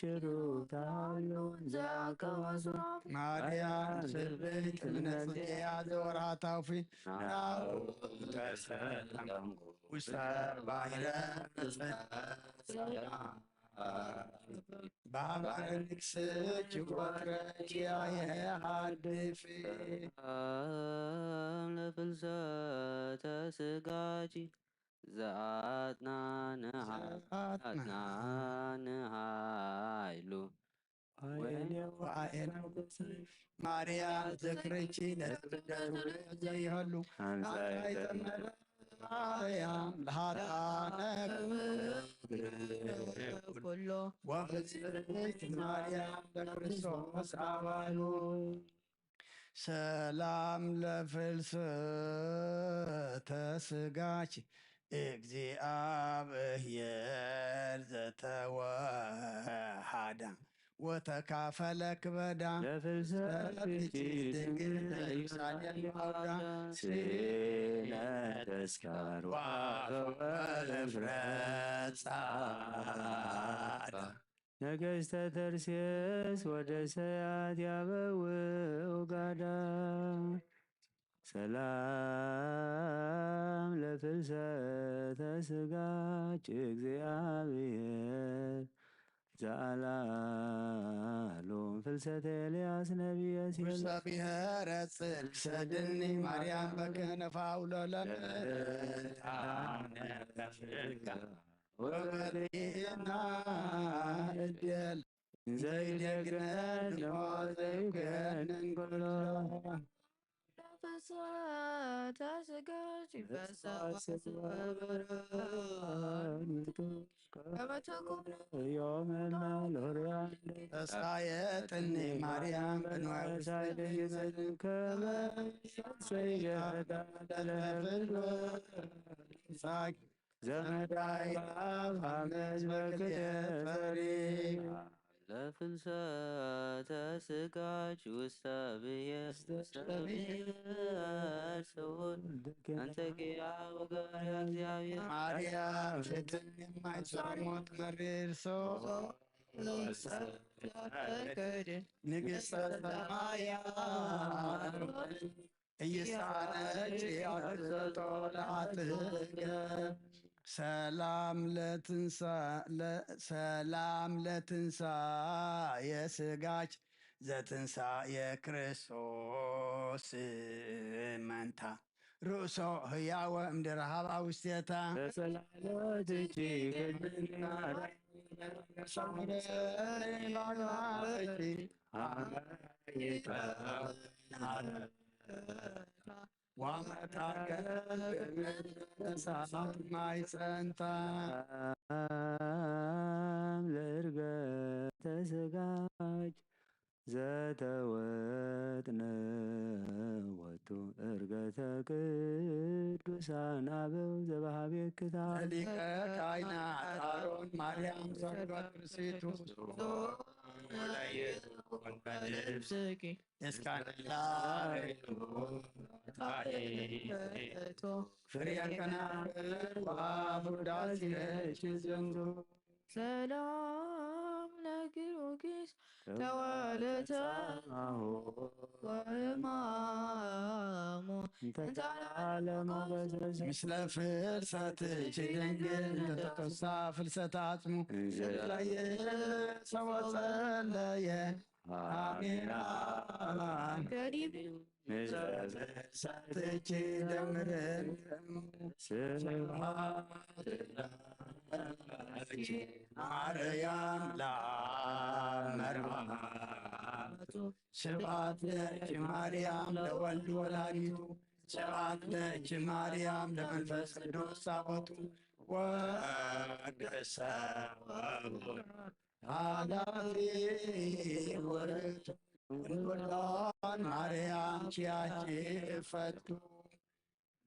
ችሩ ታሉ ዘአቀወ ሱራፍ ማርያም ስብሕት እምነ ጽጌ አዘወርሃ ታውፊ ናሁ ተሰለምኩ ውስተ ባሕረ ጽድቅ። ባሕረ ንግሥኪ ወፍረኪ አየ ሀድፊ። ሰላም ለፍልሰተ ስጋኪ ዘአጽናንሃ ዘአጽናንሃ አጽናንሃ ኃይሉ ወይኔ ወአየነ ማርያም ዝክርኪ ለትውልደ ትውልድ ዘይሀሉ አምሳይተ አምሳይተ ማርያም ለሃዳነ ኩሎ ወፍጽምት ማርያም ለክርስቶስ አባሉ። ሰላም ለፍልሰተ ስጋኪ እግዚአብሔር ዘተወሃዳ ወተካፈለ ክበዳ ለፍልሰትኪ ድንግል ኢየሩሳሌም አውዳ ስነ ተስካር ወአፈወ እፍረት ጻዳ ነገሥተ ተርሴስ ወደ ሰያት ያበው ጋዳ። ሰላም ለፍልሰተ ስጋኪ እግዚአብሔር ዘአላሎም ፍልሰተ ኤልያስ ነቢየ ሲል ውስተ ብሔረ ጽድቅ ሰድኒ ማርያም በክነፋ አውሎለ ለታነ ለፍልካ ወበሪና እድል ዘይደግነን ዘይገንን ኩሎ። ፍልሰተ ስጋኪ ፈሰሰ በበረከቱ ከመ ተኩኖ ዮም መኖሪያ ተሳየጥኒ ማርያም እንወርሳይ ዘይዘልከ ሰይዳ ለፍልወ ሳኪ ዘመዳይ አብ አመዝ በክልኤ ፈሪ ለፍልሰተ ስጋች ውስተ ብሔር ውስተ ብሔር ስውር አንተ ኪያ ወገብረ እግዚአብሔር ማርያም ፍትን የማይሰሙት መሪር ሰው ንግሥተ ሰማያት እይሳነች ያዘጦ ለአትገ ሰላም ለትንሳ ለ- ሰላም ለትንሳ የስጋች ዘትንሳ የክርስቶስ መንታ ርእሶ ህያወ እምድር ሃባ ውስቴታ ተሰላለትቺ ገድልና ዋመታከሳት ማይፀንታ ለእርገተ ስጋች ዘተወጥነ ወቱ እርገተ ቅዱሳን አበው ዘበሃቤክታ ሊቀ ካህናት አሮን ማርያም ዘርጋ ክርስቱ እስካንላ ፍሬ ከናፍር ወአፍ ውዳሴ ዝንቱ ሰላም ለጊዮርጊስ ተወለተ ወማሙ እንተ ለዓለሙ በሰሰ ምስለ ፍልሰትኪ ድንግል ተተሳ ፍልሰት አጽሙ እንዘ ለየሰወ ጸለየ አሜን። ሳትች ደምር ስብሐት ለኪ ማርያም ለአብ መርዓቱ ስብሐት ለኪ ማርያም ለወልድ ወላዲቱ ስብሐት ለኪ ማርያም ለመንፈስ ቅዱስ ታቦቱ ወቅድሰ ወቡር ኃላፊ ውእቱ ኩሎን ማርያም ኪያኪ እፈቱ።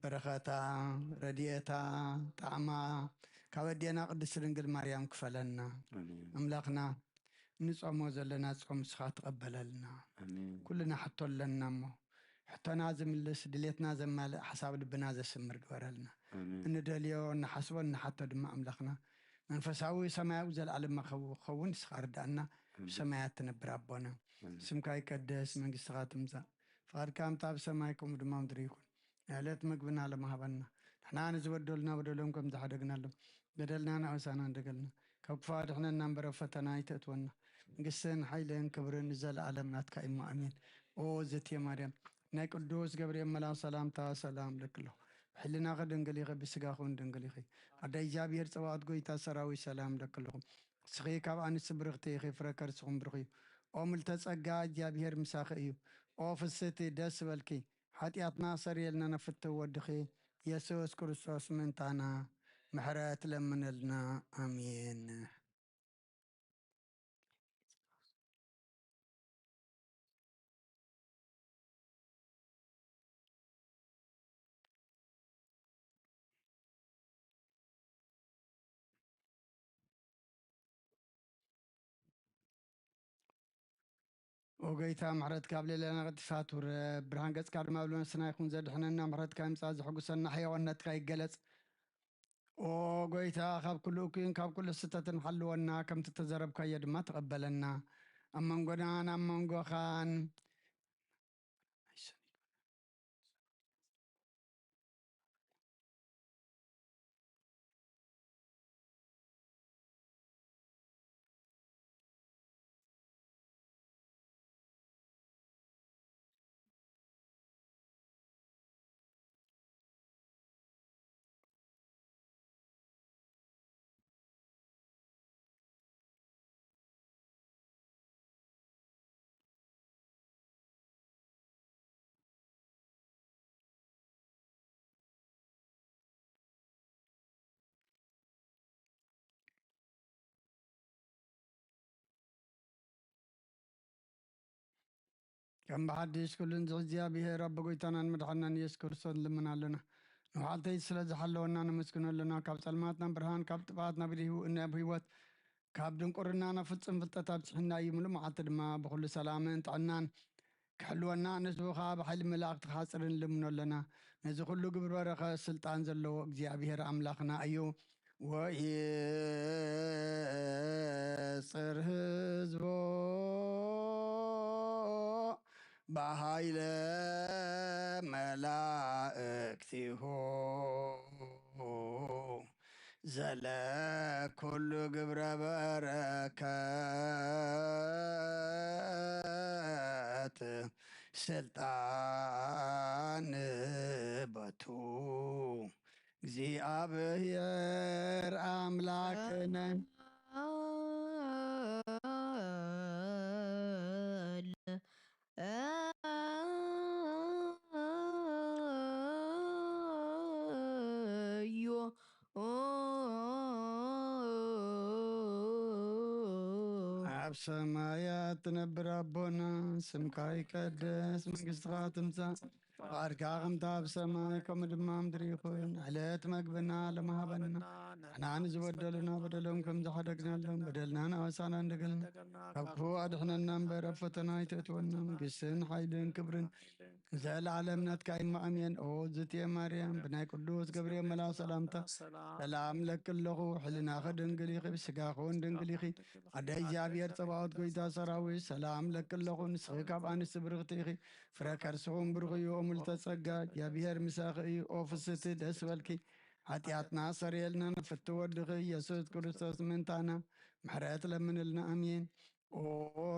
በረኸታ ረድኤታ ጣዕማ ካብ ኣዴና ቅድስት ድንግል ማርያም ክፈለና። ኣሜን። ኣምላኽና እንጾሞ ዘለና ጾም ንስኻ ትቐበለልና። ኣሜን። ኩልና ሕቶ ኣለና እሞ ሕቶና ዝምልስ ድሌትና ዘማልእ ሓሳብ ልብና ዘስምር ግበረልና። ኣሜን። እንደልዮ እንሓስቦ እንሓቶ ድማ ኣምላኽና መንፈሳዊ ሰማያዊ ዘለኣለማዊ ክኸውን ንስኻ ርዳእና። ኣሜን። ብሰማያት ትነብር ኣቦና ኣሜን። ስምካ ይቀደስ መንግስትኻ ትምጻእ ፍቓድካ ከምታ ኣብ ሰማይ ከምኡ ድማ ምድሪ ይኹን። ዕለት ምግብና ለማሃበና ንሕና ንዝበደሉና በደሎም ከም ዝሓደግናሎም በደልና ንኣበሳና እንደገልና ካብ ክፉ ኣድሕነና እምበር ኣብ ፈተና ኣይተእትወና መንግስትን ሓይልን ክብርን ንዘለኣለም ናትካ እሞ ኣሜን። ኦ ዘትየ ማርያም ናይ ቅዱስ ገብርኤል መልኣክ ሰላምታ ሰላም ለክሎ ብሕልናኺ ድንግል ኢኺ ብስጋኹን ድንግል ኢኺ ኣደ እግዚኣብሔር ጸባኦት ጎይታ ሰራዊት ሰላም ለክልኹም እስኺ ካብ ኣንስቲ ብርኽቲ ኢኺ ፍረ ከርስኹም ብሩኽ እዩ። ኦ ምልተ ጸጋ እግዚኣብሔር ምሳኺ እዩ። ኦ ፍስቲ ደስ በልኪ ሓጢኣትና ሰርየልና ነፍትው ወድኺ የሱስ ክርስቶስ ምእንታና ምሕረት ለምነልና ኣሜን። ኦ ጎይታ ምሕረትካ ኣብ ልዕሌና ቀጢፋ ትውረድ ብርሃን ገጽካ ድማ ኣብ ልነስና ይኹን ዘድሕነና ምሕረትካ ይምጻእ ዘሐጉሰና ሕያውነትካ ይገለጽ። ኦ ጎይታ ካብ ኩሉ እኩይን ካብ ኩሉ ስህተትን ሓልወና ከምቲ ተዘረብካዮ ድማ ተቐበለና ኣብ መንጎናን ኣብ መንጎኻን ከም ብሓድሽ ኩሉን እግዚኣብሔር ኣቦ ጎይታናን መድሓናን ኢየሱስ ክርስቶስ ንልምን ኣለና። ንውሓልተይ ስለ ዝሓለወና ነመስግኖ ኣለና። ካብ ጸልማት ናብ ብርሃን ካብ ጥፍኣት ናብ ህይወት ካብ ድንቁርና ናብ ፍጹም ፍልጠት ኣብጽሕና እዩ። ምሉእ መዓልቲ ድማ ብኹሉ ሰላምን ጥዕናን ክሕልወና፣ ንሱ ኸኣ ብሓይሊ መላእኽቲ ክሓጽርን ንልምኖ ኣለና። ነዚ ኹሉ ግብሪ በረኸት ስልጣን ዘለዎ እግዚኣብሔር ኣምላኽና እዩ። ወይጽር ህዝቦ ብሃይለ መላእክቲሁ ዘለ ኩሉ ግብረ በረከት ስልጣን በቱ እግዚኣብሔር ኣምላክነ። እዩ። ኣብ ሰማያት ትነብር ኣቦና፣ ስምካ ይቀደስ፣ መንግስትኻ ትምጻእ፣ ፍቓድካ ከምታ ኣብ ሰማይ ከምኡ ድማ ኣብ ምድሪ ይኹን። ዕለት መግብና ሎሚ ሃበና፣ ንሕና ንዝበደሉና በደሎም ከም ዝሓደግናሎም በደልና ንኣበሳና እንደገልና፣ ካብ ክፉእ ኣድሕነና እምበር ኣብ ፈተና ኣይተእትወና፣ መንግስትን ሓይልን ክብርን ዘለዓለም ናትካ እዩ። ኣሜን። ኦ ዝትየ ማርያም፣ ብናይ ቅዱስ ገብርኤል መልኣኽ ሰላምታ ሰላም ለኪ ኣለኹ። ሕልናኺ ድንግል ኢኺ፣ ብስጋኺ እውን ድንግል ኢኺ። ኣደ እግዚኣብሔር ጸባኦት፣ ጎይታ ሰራዊት፣ ሰላም ለኪ ኣለኹ። ንስኺ ካብ ኣንስቲ ብርኽቲ ኢኺ፣ ፍረ ከርስኹም ብሩኽ እዩ። ኦ ምልዕተ ጸጋ፣ እግዚኣብሔር ምሳኺ እዩ። ኦ ፍስሕቲ፣ ደስ በልኪ፣ ሓጢኣትና ሰረየልና፣ ንፍቲ ወድኺ ኢየሱስ ክርስቶስ ምእንታና ምሕረት ለምንልና። ኣሜን። ኦ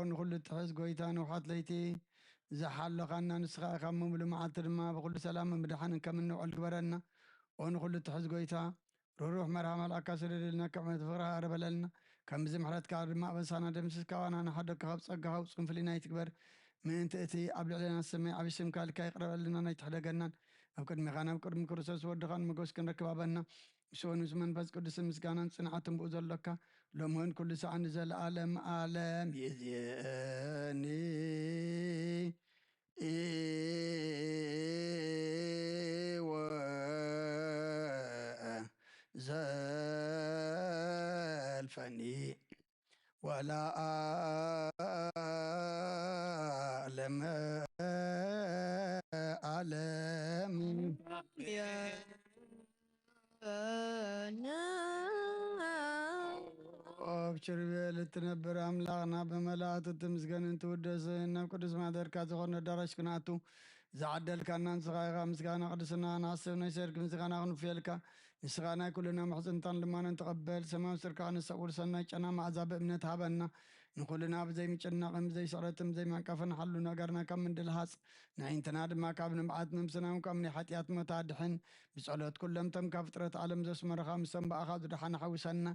ንኹሉ ትሕዝ ጎይታ፣ ንውሓት ለይቲ ዝሓለኻና ንስኻ ኢኻ፣ ምሉእ መዓልቲ ድማ ብኹሉ ሰላም ምድሓን ከም እንውዕል ግበረና። ኦ ንኹሉ ትሕዝ ጎይታ፣ ርሩሕ መርሃ መልኣካ ስደደልና፣ ክዕመት ፍቕርኻ ኣረበለልና። ከምዚ ምሕረትካ ድማ ኣበሳና ደምስስ፣ ካባና ንሓደግካ ካብ ጸጋኻ ውጹን ፍልይና ይትግበር። ምእንቲ እቲ ኣብ ልዕሌና ዝሰመየ ዓቢ ስምካ ኢልካ ይቕረበልና፣ ኣይትሕደገናን። ኣብ ቅድሜኻ ናብ ቅድሚ ክርስቶስ ወድኻን ሞገስ ክንረክብ ኣበና። ምስኡ ምስ መንፈስ ቅዱስን ምስጋናን ጽንዓትን ብኡ ዘሎካ ሎሚ እውን ኩሉ ሰዓት ንዘለኣለም ኣለም ይእዜኒ። ኢወ ዘልፈኒ ወላ ኣለም ኣለም። ኣብ ኪሩቤል እትነብር ኣምላኽና፣ ብመላእክት እትምስገንን ትውደስን፣ ናብ ቅዱስ ማሕደርካ ዝኾነ ኣዳራሽ ክንኣቱ ዝዓደልካና ንስኻ ኢኻ። ምስጋና ቅድስና ክንሓስብ ናይ ሰርክ ምስጋና ክንፍየልካ። ንስኻ ናይ ኩልና ምሕጽንታን ልማኖን ተቐበል። ሰማያዊ ስርካ ክንሰብ ሰናይ ጨና መዓዛ ብእምነት ሃበና። ንኹልና ብዘይ ምጭናቕን ብዘይ ስዕረትን ብዘይ ማንቀፍን ሓሉ ነገርና ካብ ምንድልሃጽ፣ ንኣዒንትና ድማ ካብ ንብዓት፣ ነብስና እውን ካብ ናይ ሓጢኣት ሞት ኣድሕን። ብጸሎት ኩሎም እቶም ካብ ፍጥረት ዓለም ዘስመሩኻ፣ ምስቶም ብኣኻ ዝደሓኑ ሓውሰና።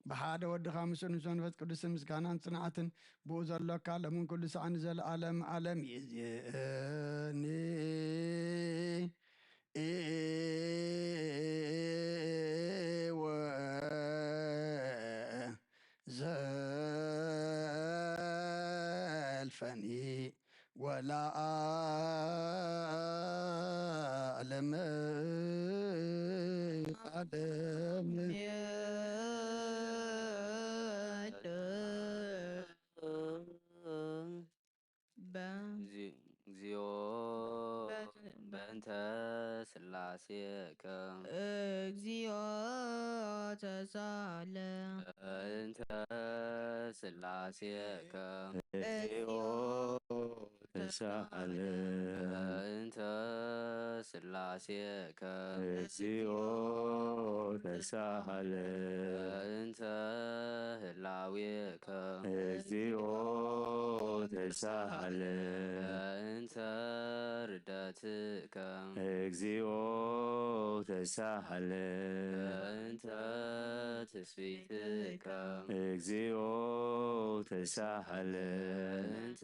ብሓደ ወድኻ ምስኡ ምስ መንፈስ ቅዱስን ምስጋናን ጽንዓትን ብኡ ዘሎካ፣ ሎምን ኩሉ ሰዓት ንዘለኣለም ኣለም ይእዜኒ። ኢወ ዘልፈኒ ወላ ኣለም ኣለም። እግዚኦ በእንተ ስላሴከ። እግዚኦ ተሳለ። በእንተ ስላሴከ። እግዚኦ ተሳለ። በእንተ ስላሴከ። እግዚኦ ተሳለ። በእንተ ህላዌከ። እግዚኦ ተሳለ። በእንተ ርደትከ። እግዚኦ ተሳለ። በእንተ ትስብእትከ። እግዚኦ ተሳለ። በእንተ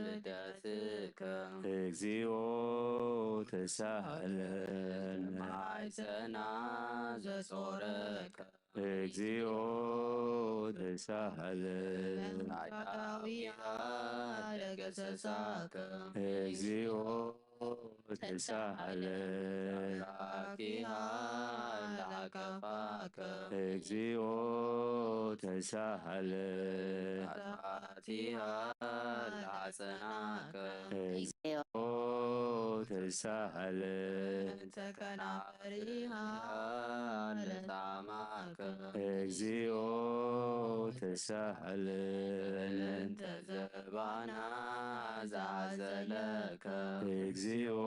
ልደትከ። እግዚኦ ተሳለ። ማሕፀና ዘጾረከ። እግዚኦ ተሳለ። ዳዊት ለገሰሳከ። እግዚኦ ተሳሃለ። ራኪሃ ላከፋከ። እግዚኦ ተሳሃለ። ፋቲሃ ላጸናከ። እግዚኦ ተሳሃለ። እንተ ከናፈሪሃ ለጣማከ። እግዚኦ ተሳሃለ። እንተ ዘባና ዛዘለከ። እግዚኦ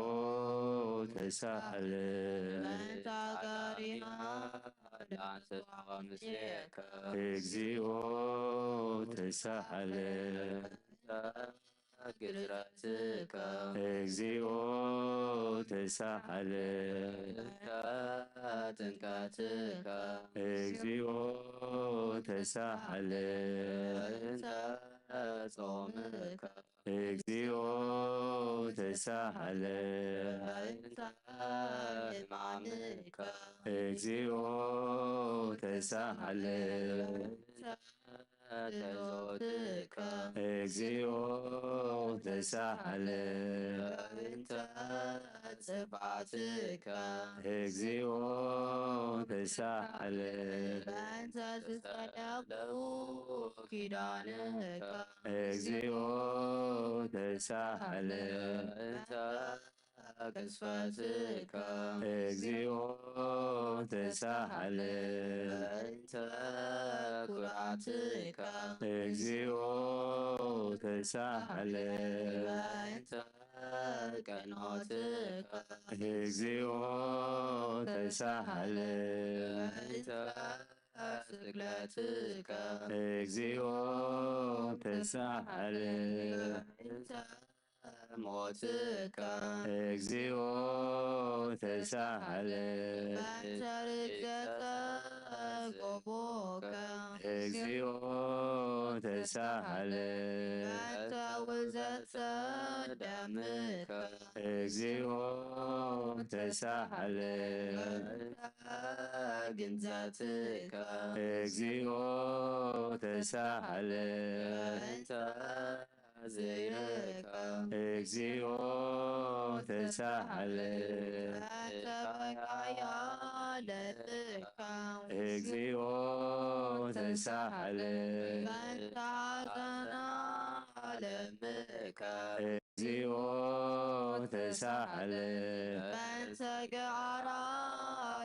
ተሳሃለ። እንተ ጋሪሃ ዳንተ ምስሌከ። እግዚኦ ተሳሃለ። ግዝረትከ። እግዚኦ ተሳሃለ። ጥምቀትከ። እግዚኦ ተሳሃለ። ጾምከ። እግዚኦ ተሳሃለ። ሕማምከ። እግዚኦ ተሳሃለ። ጸሎትከ። እግዚኦ ተሳሃለ። እንተ ጽፋትከ። እግዚኦ ተሳሃለ። በእንተ ዝተዳለዉ ኪዳንከ። እግዚኦ ተሳሃለ። እንተ ቅስፈትከ። እግዚኦ ተሳሃለ። እንተ ኩራትከ። እግዚኦ ተሳሃለ። እንተ ቀኖትከ። እግዚኦ ተሳሃለ። እንተ ስግደትከ። እግዚኦ ተሳሃለ። እንተ ሞትከ። እግዚኦ ተሳሃለ። በእንተ ርግዘተ ጎቦከ። እግዚኦ ተሳሃለ። በእንተ ውዘተ ደምከ። እግዚኦ ተሳሃለ። በእንተ ግንዘትከ። እግዚኦ ተሳሃለ። በእንተ ዘይረካ። እግዚኦ ተሳሃለ። በእንተ በቃያ ለብካ። እግዚኦ ተሳሃለ። በእንተ ሐዘና ለምካ። እግዚኦ ተሳሃለ። በእንተ ገዓራ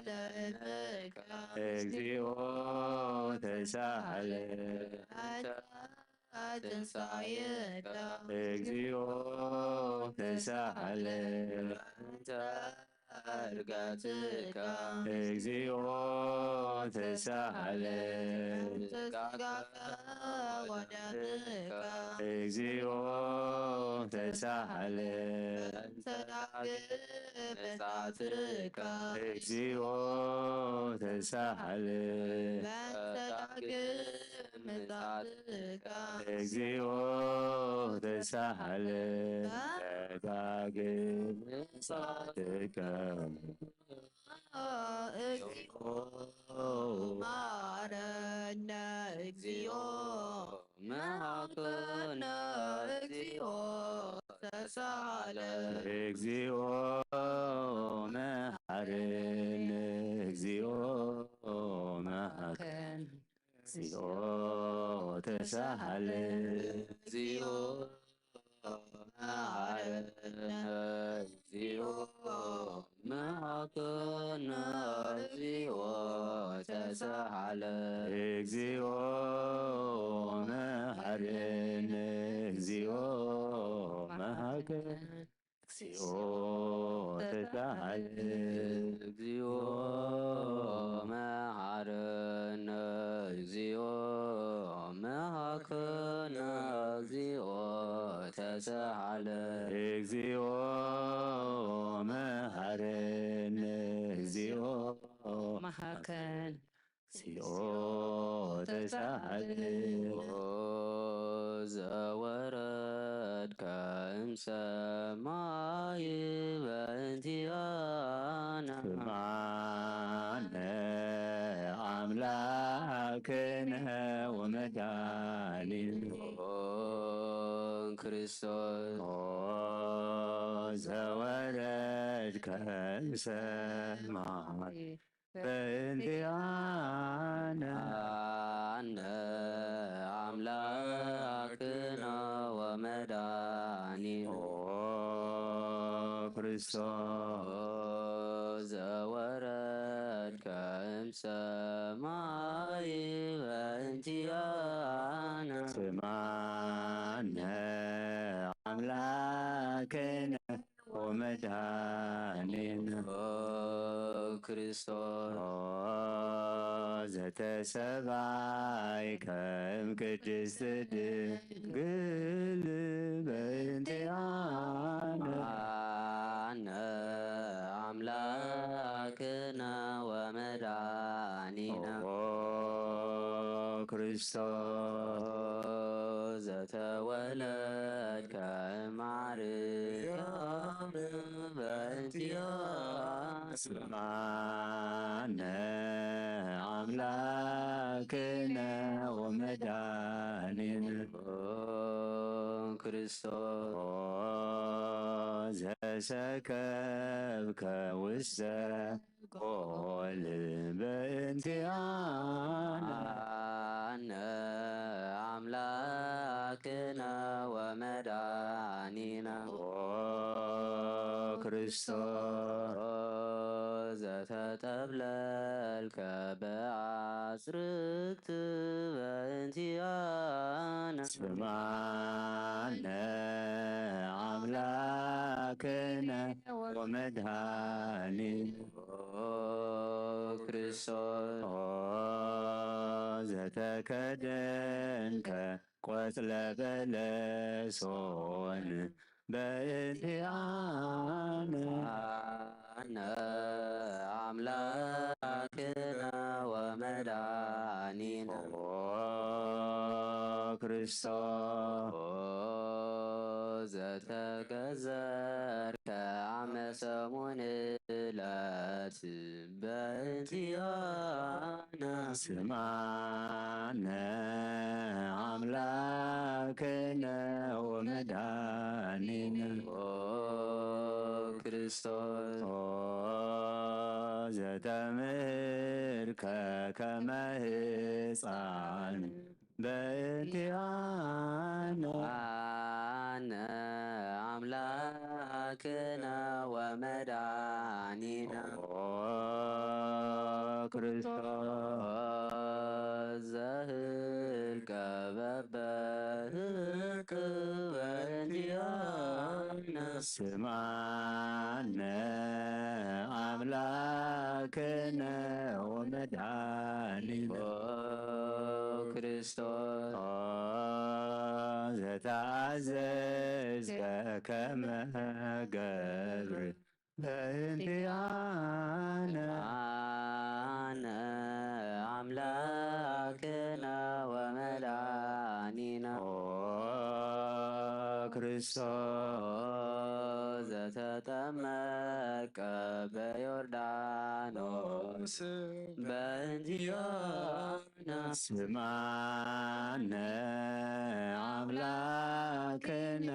ለምካ። እግዚኦ ተሳሃለ። በእንተ ትንሳኤከ። እግዚኦ ተሳሃለ። በእንተ ዕርገትከ። እግዚኦ ተሳሃለ። በእንተ ስጋከ ወደምከ። እግዚኦ ተሳሃለ። በእንተ ዳግም ምጽኣትከ። እግዚኦ ተሳሃለ። በእንተ ዳግም ምጽኣትከ። እግዚኦ ተሳሃለ። ዳግም ምጽኣትከ። እግዚኦ መሐረነ። እግዚኦ መሐረነ። እግዚኦ ተሳሃለ። እግዚኦ መሐረነ። እግዚኦ መሐረነ። እግዚኦ ተሳሃለ። እግዚኦ መሐረነ። እግዚኦ መሐረነ። እግዚኦ ተሳሃለ። እግዚኦ መሐረነ። እግዚኦ መሐረነ። እግዚኦ ተሳሃለ። እግዚኦ መሐረነ። እግዚኦ መሐረነ። እግዚኦ ተሳሃለ። እግዚኦ መሐረነ። እግዚኦ መሐረነ። እግዚኦ ተሳሃለ። ኦ ዘወረድከ እምሰማይ በእንቲኣነ። ስምዓነ ኣምላክነ ወመድኃኒነ። ኦ ክርስቶስ። ኦ ዘወረድከ እምሰማይ በእንቲኣነ። ኣነ ኣምላክነ ወመድኃኒነ። ኦ ክርስቶስ። ኦ ዘወረድከ እምሰማይ በእንቲኣነ። ስማነ ኣምላክነ ወመድኃኒነ። ኦ ክርስቶስ። ኦ ዘተሰባይከ እምቅድስት ድንግል በእንቲኣነ። ኣነ ኣምላክነ ወመድኃኒነ። ኦ ክርስቶስ። ዘተወለድከ ማርያም በእንቲኣነ። ስማነ ኣምላክነ ወመድኃኒነ። ኦ ክርስቶስ። ኦ ዘሰከብከ ውስተ ጎል በእንቲኣነ። ኣነ ኣምላክነ ወመድኃኒነ። ኦ ክርስቶስ። ኦ ዘተጠብለልከ በአጽርክት በእንቲኣነ። ስማነ ኣምላክነ ወመድኃኒነ። ኦ ክርስቶስ። ኦ ዘተከደንከ ቆጽለ በለሶን በእንቲኣነ። ኣነ ኣምላክነ ወመድኃኒነ። ኦ ክርስቶስ። ኦ ዘተገዘርከ አመ ሰሙን ዕለት በእንቲኣነ። ስማነ አምላክነ ወመድኃኒነ። ኦ ክርስቶስ። ኦ ዘተምህርከ ከመ ሕፃን በእንቲኣነ። አነ አምላክነ ወመድኃኒነ። ኦ ክርስቶስ። ዘህልቀ በበህቅ በእንቲኣነ። ስማነ አምላክነ ወመድኃኒነ። ኦ ክርስቶስ። ኦ ዘተአዘዝከ ከመ ገብር በእንቲአነ። አነ አምላክነ ወመድኃኒነ። ኦ ክርስቶስ። ዘተጠመቀ በዮርዳኖስ በእንቲአ ስማነ አምላክነ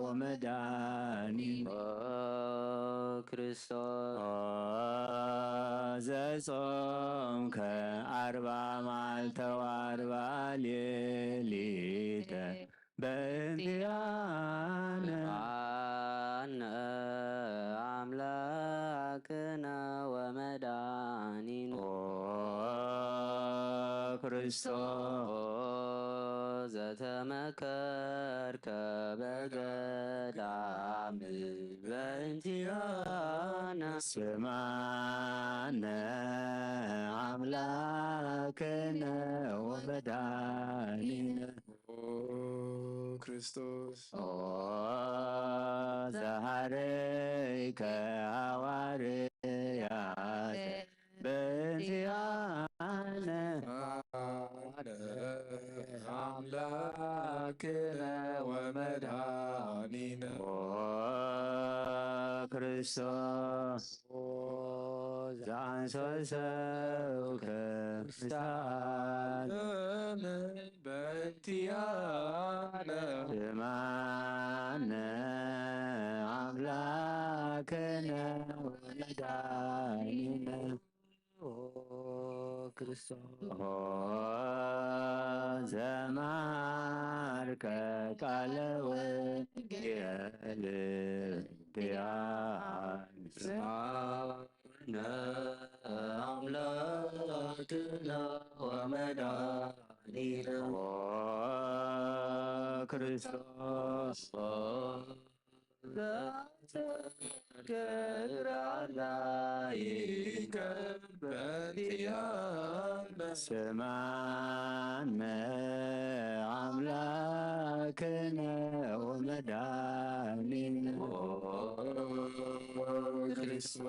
ወመድኃኒነ። ኦ ክርስቶስ። ኦ ዘጾምከ አርባ መዓልተ ወአርባ ሌሊተ በእንቲአነ። አነ አምላክነ ወመድኃኒነ። ኦ ክርስቶስ። ኦ ዘተመከርከ በገዳም በእንቲአነ። ስማነ አምላክነ ወመድኃኒነ። ኦ ክርስቶስ። ኦ ዘሐረይከ ሐዋርያተ በእንቲአነ። አነ አምላክነ ወመድኃኒነ። ኦ ክርስቶስ። ኦ ዘአንሰሰውከ ውስተ ዓለም በእንቲአነ። ስማ ዘማርከ ቃለ ወንጌል ቢያን ስማነ ኣምላክነ ወመድኃኒነ ክርስቶስ ዘአስተክር አላይከ በእንቲአነ ስማነ አምላክነ ወመድኃኒነ ክርስቶስ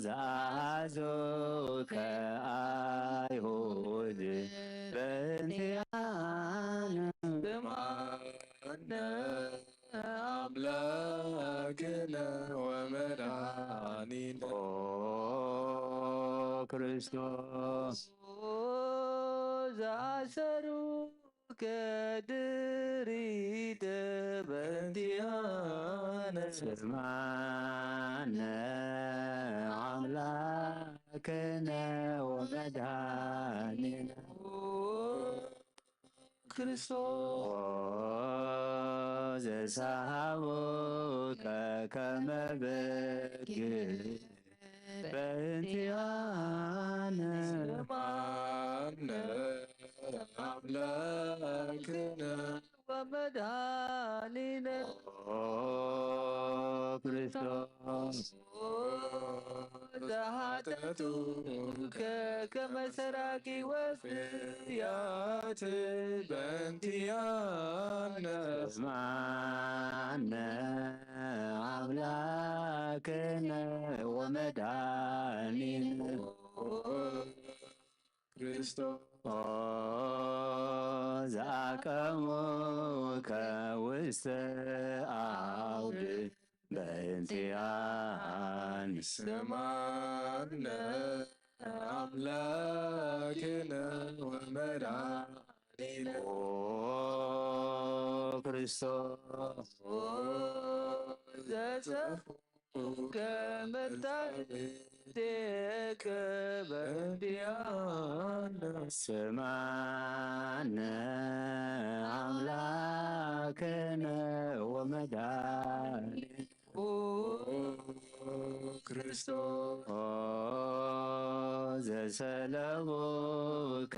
ዘአዘዙከ አይሁድ በእንቲአነ ስማነ አምላክነ ወመድኃኒነ ክርስቶስ ዘአሰሩከ ድሪተ በእንቲአነ ስማነ አምላክነ ወመድኃኒነ ክርስቶስ ዘሰሃቡከ ከመ በግ በእንቲአነ ስማነ አምላክነ ወመድኃኒነ ክርስቶስ ዘኃጢአቱ ከመ ሰራቂ ወፍያት በእንቲአነ ስማነ አምላክነ ወመድኃኒነ ክርስቶስ ዘአቀሙከ ውስተ አውድ በእንቲአነ ስማነ አምላክነ ወመድኃኒነ ክርስቶስ ዘጸፉ ከመታደከ በእንቲአነ ስማነ አምላክነ ወመድኃኒነ ክርስቶስ ዘሰለቡከ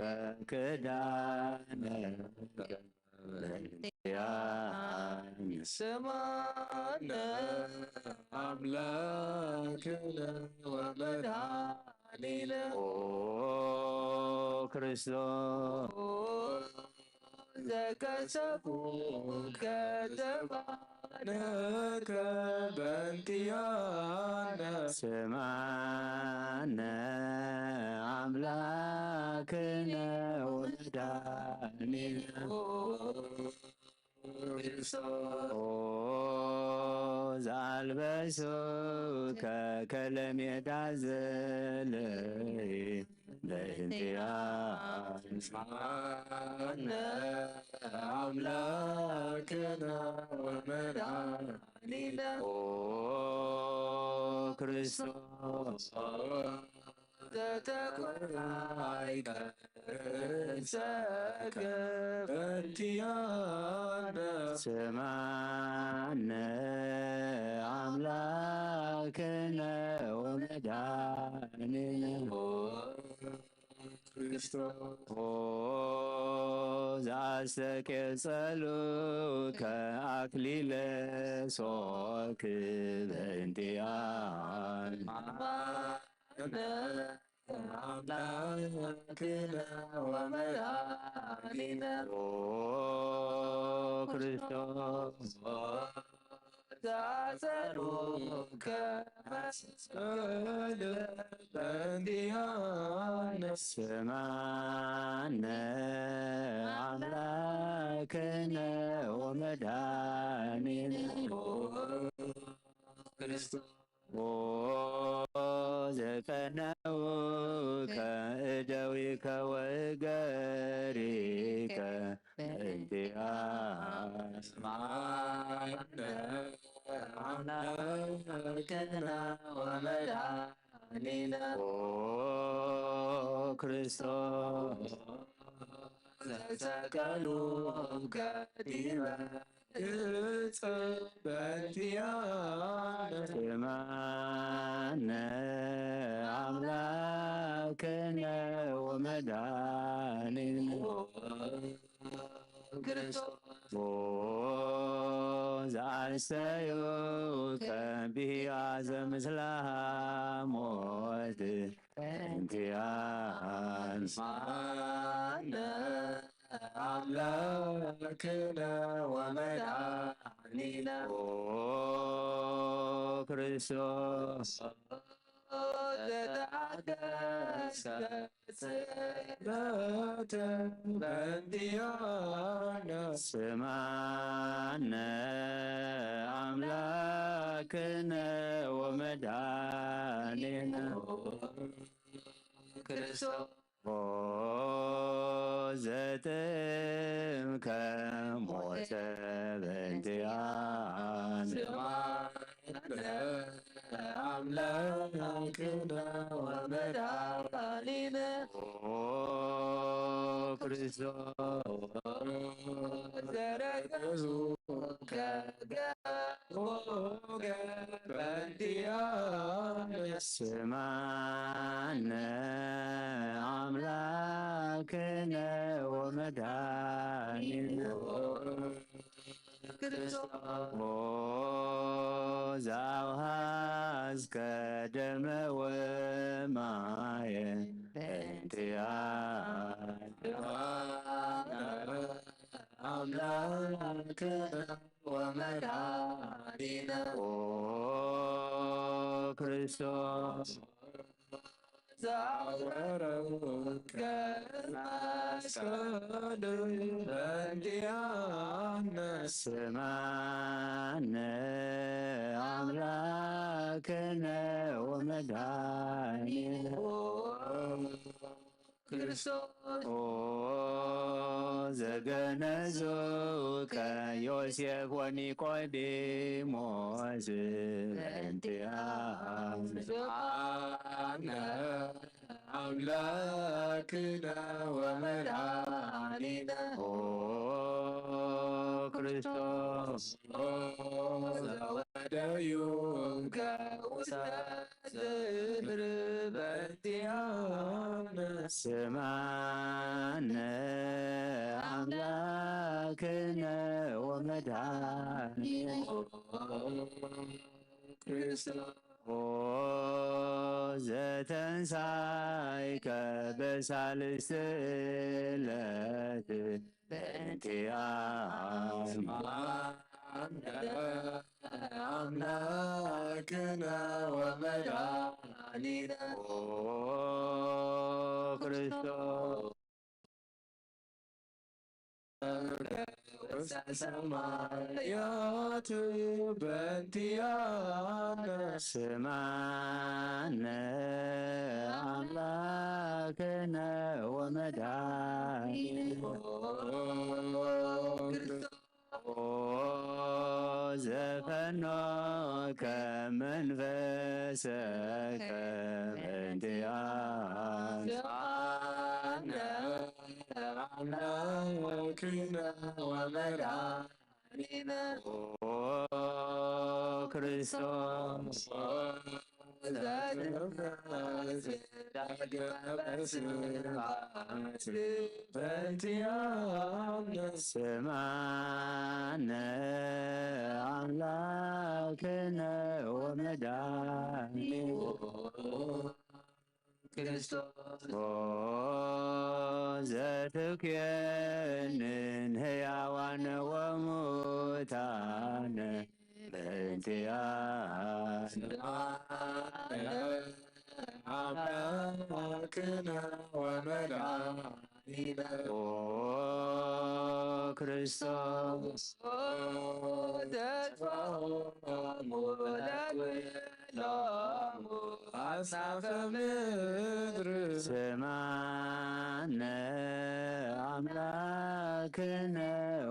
ክዳነ በእንቲአነ ስማነ አምላክነ ወመድኃኒነ ክርስቶስ ዘከሰቡ ከተባነከ በእንቲአነ ስማነ አምላክነ ወመድኃኒነ ክርስቶስ ዘአልበሱከ ከለሜዳ ዘለይ በእንቲአነ ስማነ አምላክነ ወመድኃኒነ ክርስቶስ ዘተኮራይከ ርእሰከ በእንቲአነ ስማነ አምላክነ ወመድኃኒነ ክርስቶስ ዘአስተቄጸሉከ አክሊለ ሶክ በእንቲአነ አምላክነ ወመድኃኒነ ክርስቶስ ዘአሰሩከ መስቀል በእንቲአነ ስማነ አምላክነ ወመድኃኒነ ክርስቶስ ዘቀነውከ እደዊከ ወእገሪከ በእንቲአነ ስማነ አምላክነ ወመድኃኒነ ክርስቶስ ዘሰቀሉ ከዲበ ገጽ በእንቲኣነ ስማነ ኣምላክነ ወመድኃኒነ ክርስቶስ። ኦ ዘአስተዩ ከቢያ ዘምስላ ሞት በእንቲኣነ ስማነ ኣምላክነ ወመድኃኒነ ኦ ክርስቶስ ዘተአከስከ ስእለተ በእንቲኣነ ስማነ ኣምላክነ ወመድኃኒነ ክርስቶስ ኦ ዘጥምከ ሞተ በእንቲኣነ ስማነ ኣምላክነ ወመድኃኒነ ኦ ክርስቶስ ዘረገዙ ከገ ሞገ በእንቲኣነ ስማነ ኣምላክነ ወመድኃኒነ ክርስቶስ ኦ ዘአውሃዝከ ደመ ወማየ በእንቲኣነ ስማነ ኣምላክነ ወመድኃኒነ ኦ ክርስቶስ ዘአውረረከ መስቀል በእንቲኣነ ስማነ ኣምላክነ ወመድኃኒነ ክርስቶስ ኦ ዘገነዙከ ዮሴፍ ወኒቆዲሞስ በእንቲኣነ ስማነ ኣምላክነ ወመድኃኒነ ኦ ክርስቶስ ኦ ዘወደዩ ከውስተ ዝክር በእንቲኣነ ስማነ ኣምላክነ ወመድኃኒነ ክርስቶስ ኦ ዘተንሳይከ በሳልስት ዕለት በእንቲኣነ ስማነ ኣምላክነ ወመድኃኒነ ኦ ክርስቶስ ሰማያት በእንቲኣነ ስማነ ኣምላክነ ወመድኃኒነ ኦ ዘፈኖከ መንፈሰከ በእንቲኣነ ስማነ ኣምላክነ ወመድኃኒነ ኦ ክርስቶስ ዘተንሳይከ ዳግመ በስብሐት በእንቲኣነ ስማነ ኣምላክነ ወመድኃኒነ ክርስቶስ ኦ ዘትኩየንን ሕያዋን ወሙታን በእንቲኣነ ስማነ ኣምላክነ ወመድኃኒነ ኦ ክርስቶስ ተስፋሆሙ ለኩሎሙ አጽናፈ ምድር ስማነ አምላክነ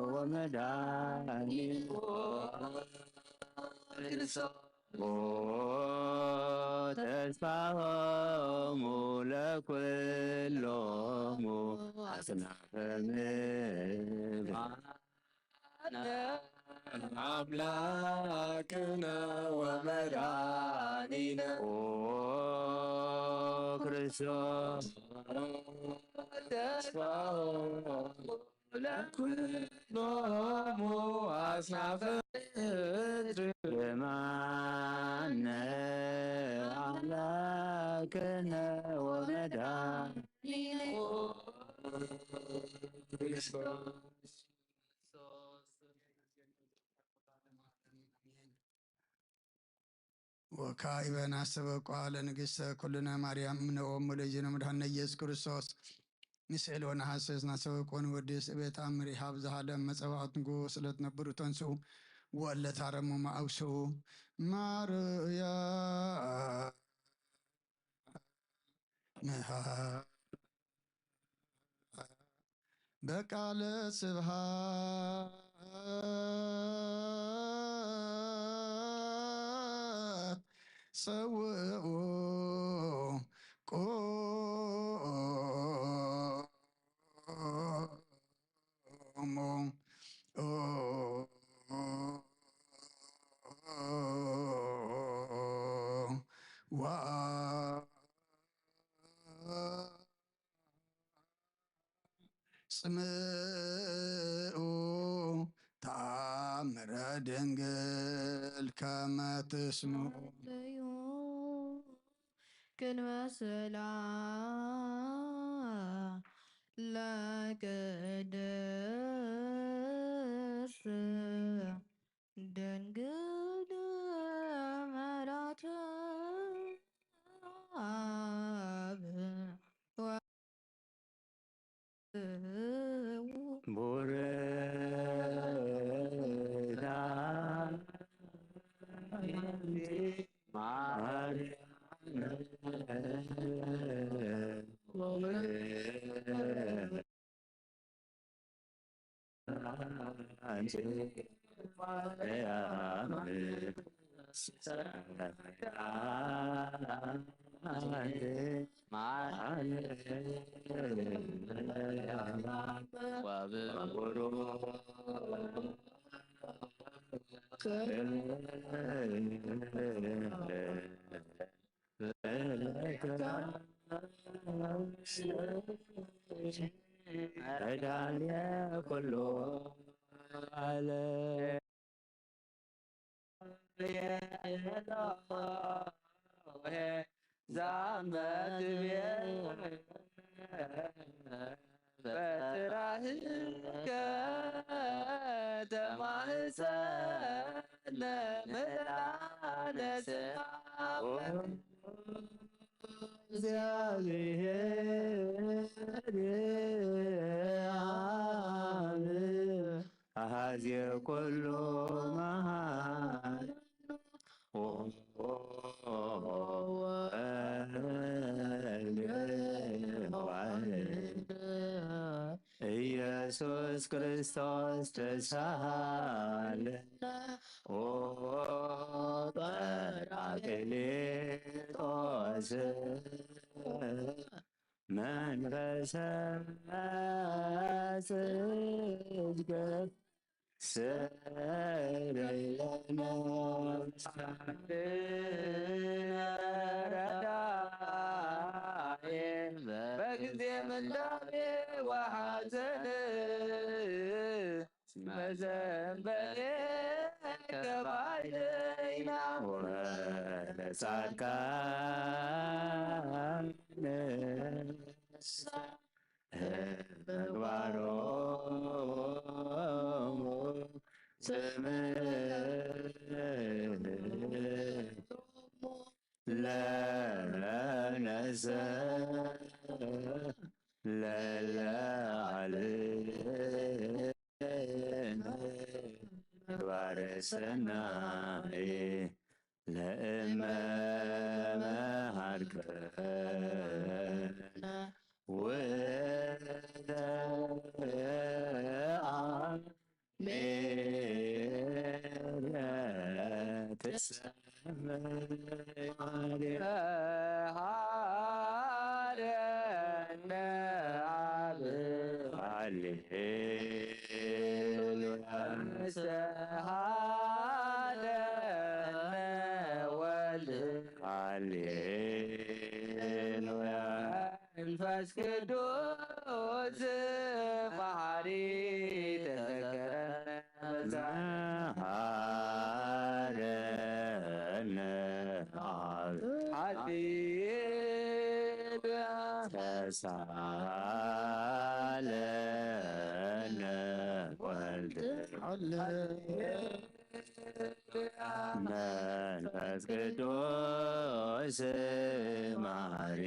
ወመድኃኒነ ኦ ተስፋሆሙ ኩሎሙ ኣጽናፈ ምድር። ኣምላክነ ወመድኃኒነ ኦ ክርስቶስ ተስፋ ለኩሎሙ አጽናፈ ምድር። የማነ አምላክነ ወመድኃኒነ። ወካዕበ ናስተበቋ ለንግሥተ ኩልነ ማርያም እምነ ኦም ወለዚነ መድኃኒነ ኢየሱስ ክርስቶስ። ንስዕል ወነሐስስ ናስተበቆ ንወድስ እቤት አምር ይሃብ ዘሃለም መጸባዖት ንጉሥ ለትነብሩ ተንሱ ወለታረሙ ማአውሱ ማርያ መሃ በቃለ ስብሐት ጸውዑ ቆሙ ዋ ጽምኡ ተአምረ ድንግል ከመ ትስምዑ። ለዩ ክንመስላ ለቅድስት ድንግል መራተ አብ ቡርዳ ማርያም መድኃኒየ ኩሉ ዓለም። ዛመትቤ በትራህከ ተማህፀነ ምልአተ ስማ። እግዚአብሔር አብ አሐዜ ኩሉ መሃሉ ወወልድ ዋሕድ ኢየሱስ ክርስቶስ ተሳሃለነ ኦ ጳራቅሊጦስ መንፈሰ ጽድቅ ስረይ ለነ ረዳኤ በጊዜ ምንዳቤ ወሐዘን መዘንበሌ ከባይለይና ወለጻድቃን ምግባሮሙ ጽምእ ለነሰ ለለዓል ምግባረ ሰናይ ለእመ መሃርከነ ውእተ አሜን ትሰመይ ማርያም። ሃሌሉያ። ተሳሃለነ ወልድ። ሃሌሉያ። መንፈስ ቅዱስ መሓሪ ተዘከረነ። መሃረነ አብ። ሃሌሉያ። ተሳለነ ወልድ። ሃሌሉያ። መንፈስ ቅዱስ መሐሪ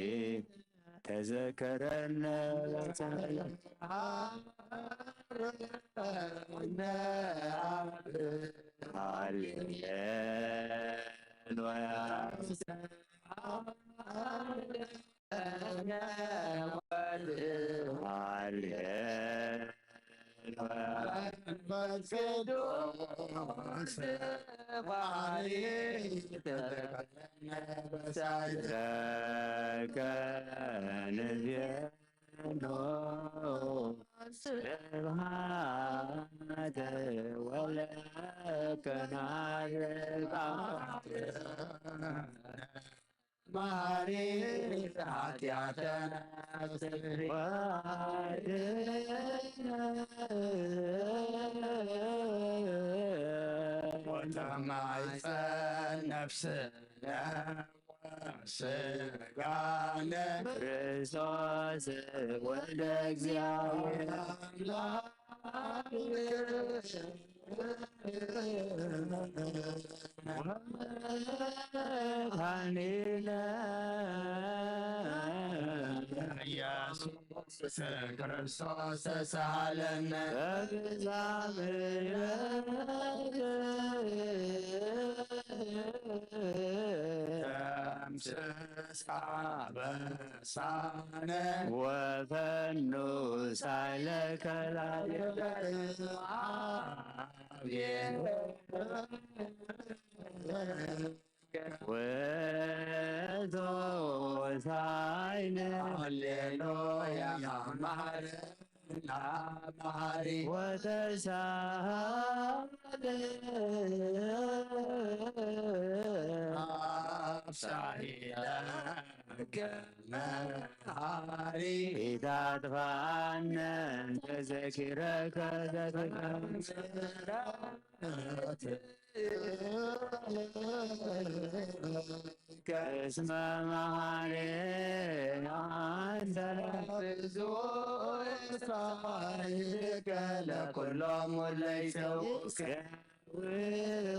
ተዘከረነ። ሃሌሉያ። ሃሌሉያ። መንፈስ ቅዱስ ባህሪ ተዘከረነ። ስብሐተ ወለከ ናርቃ መሐሪ ኃጢአተነ አስተስሪ ወአድኅነነ። ወተማይፀን ነፍስነ ወስጋነ ክርስቶስ ወልደ እግዚአብሔር አምላክ መድኃኒነ ኢየሱስ ክርስቶስ ተሳሃለነ። በብዝኃ ምሕረት ደምስስ አበሳነ ወፈኑ ሳይለ ከላየ አብየ ወቶ ሳይነ ሃሌሉያ መሐረነ መሐሪ ወተሳሃለ አብሳሂለ መሐሪ ኢታጥፋነ ተዘኪረከ ዘትረምስራት እስመ መሐሪ አንተ ብዙ ሳይከ ለኩሎሙ ለይሰውከ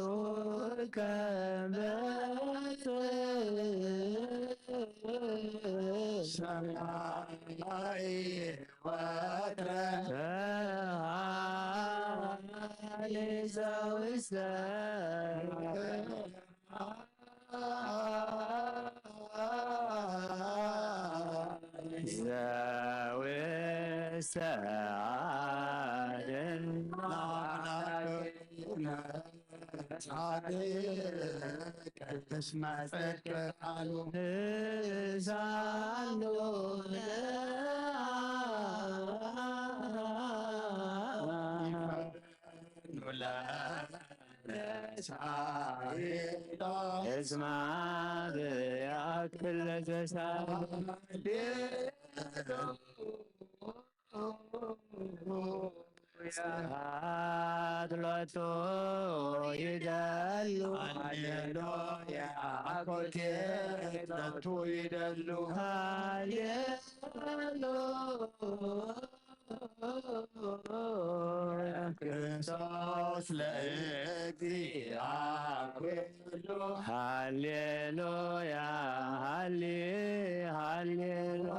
ውከ በሰማይ ወትረ ሰአሊ ዘውስተ ዘውስተ ዓለም ጻድቅ ቅዱስ መጽድቅ ቃሉ ሳሉ እስማ ብያክል ለዘሳሉ ስብሐት ሎቱ ይደሉ ሃሌሉያ አኮቴ ሎቱ ይደሉ ሃሌሉ ክርስቶስ ለእግዚአ ኩሉ ሃሌሉያ ሃሌ ሃሌሉያ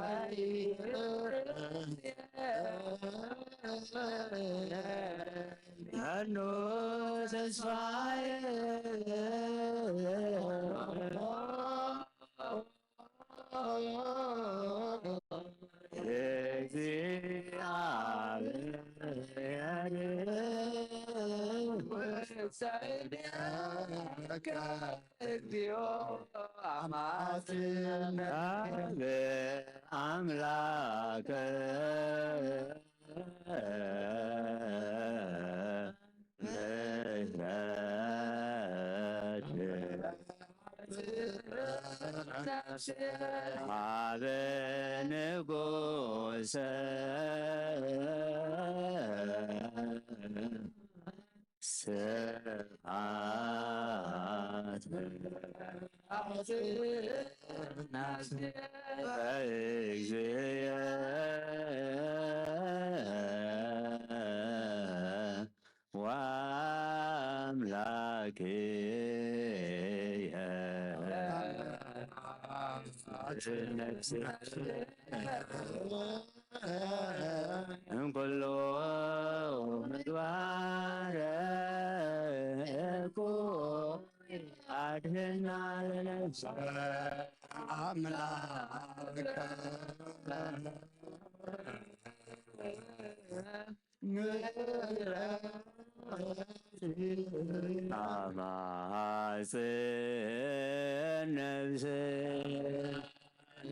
መኑ ተስፋዬ እግዚአብሔር ወሰንያከ እግዚኦ አማስነ አምላከ ምሕረት ሀበ ንጉሰ ስብሐት ለእግዚእየ ወአምላክየ። እንኩሉ ምግባረ እኩይ አድህና ለነፍሰ አምላከ። አማጽእ ነፍሰ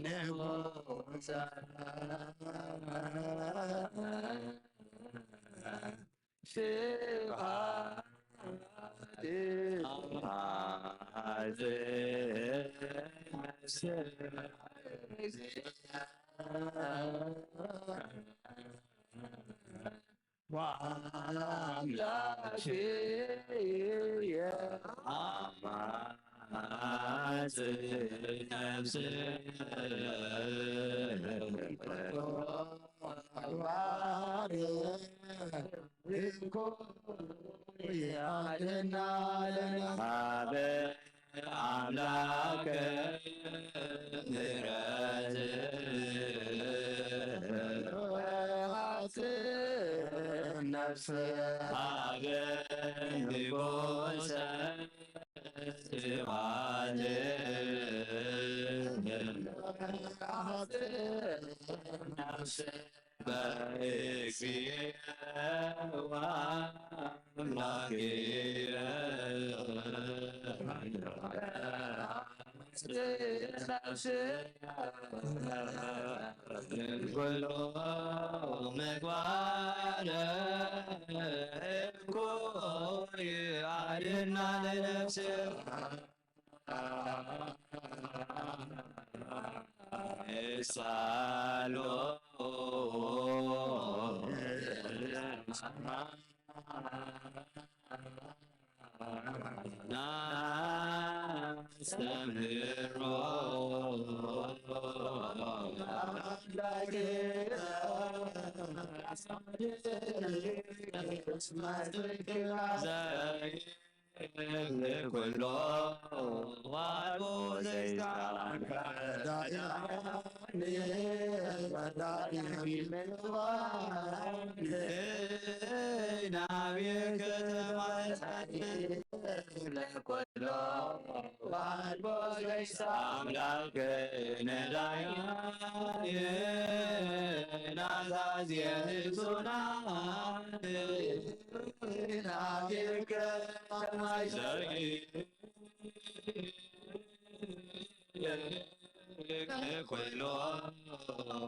ንጉሰ ስብሐት አማጽእ ነፍሰ ወአምላክየ አማጽእ ነፍስ አድና ለነ ሀበ አምላከ ምሕረት ነፍስ ሀበ ንጉሰ ስብሐት ነፍስ በእግዚእየ ወአምላክየ ኩሎ ምግባረ እኩይ አድና ለነፍስ ሳሎ ናስተምህሮ ኩሎ ዋልቦ ዘይሳን ናብየ ከተማ ኩሎ ዋልቦ ዘይሳን አምላክ ነዳያ ናዛዝ የህሱና ኩሎ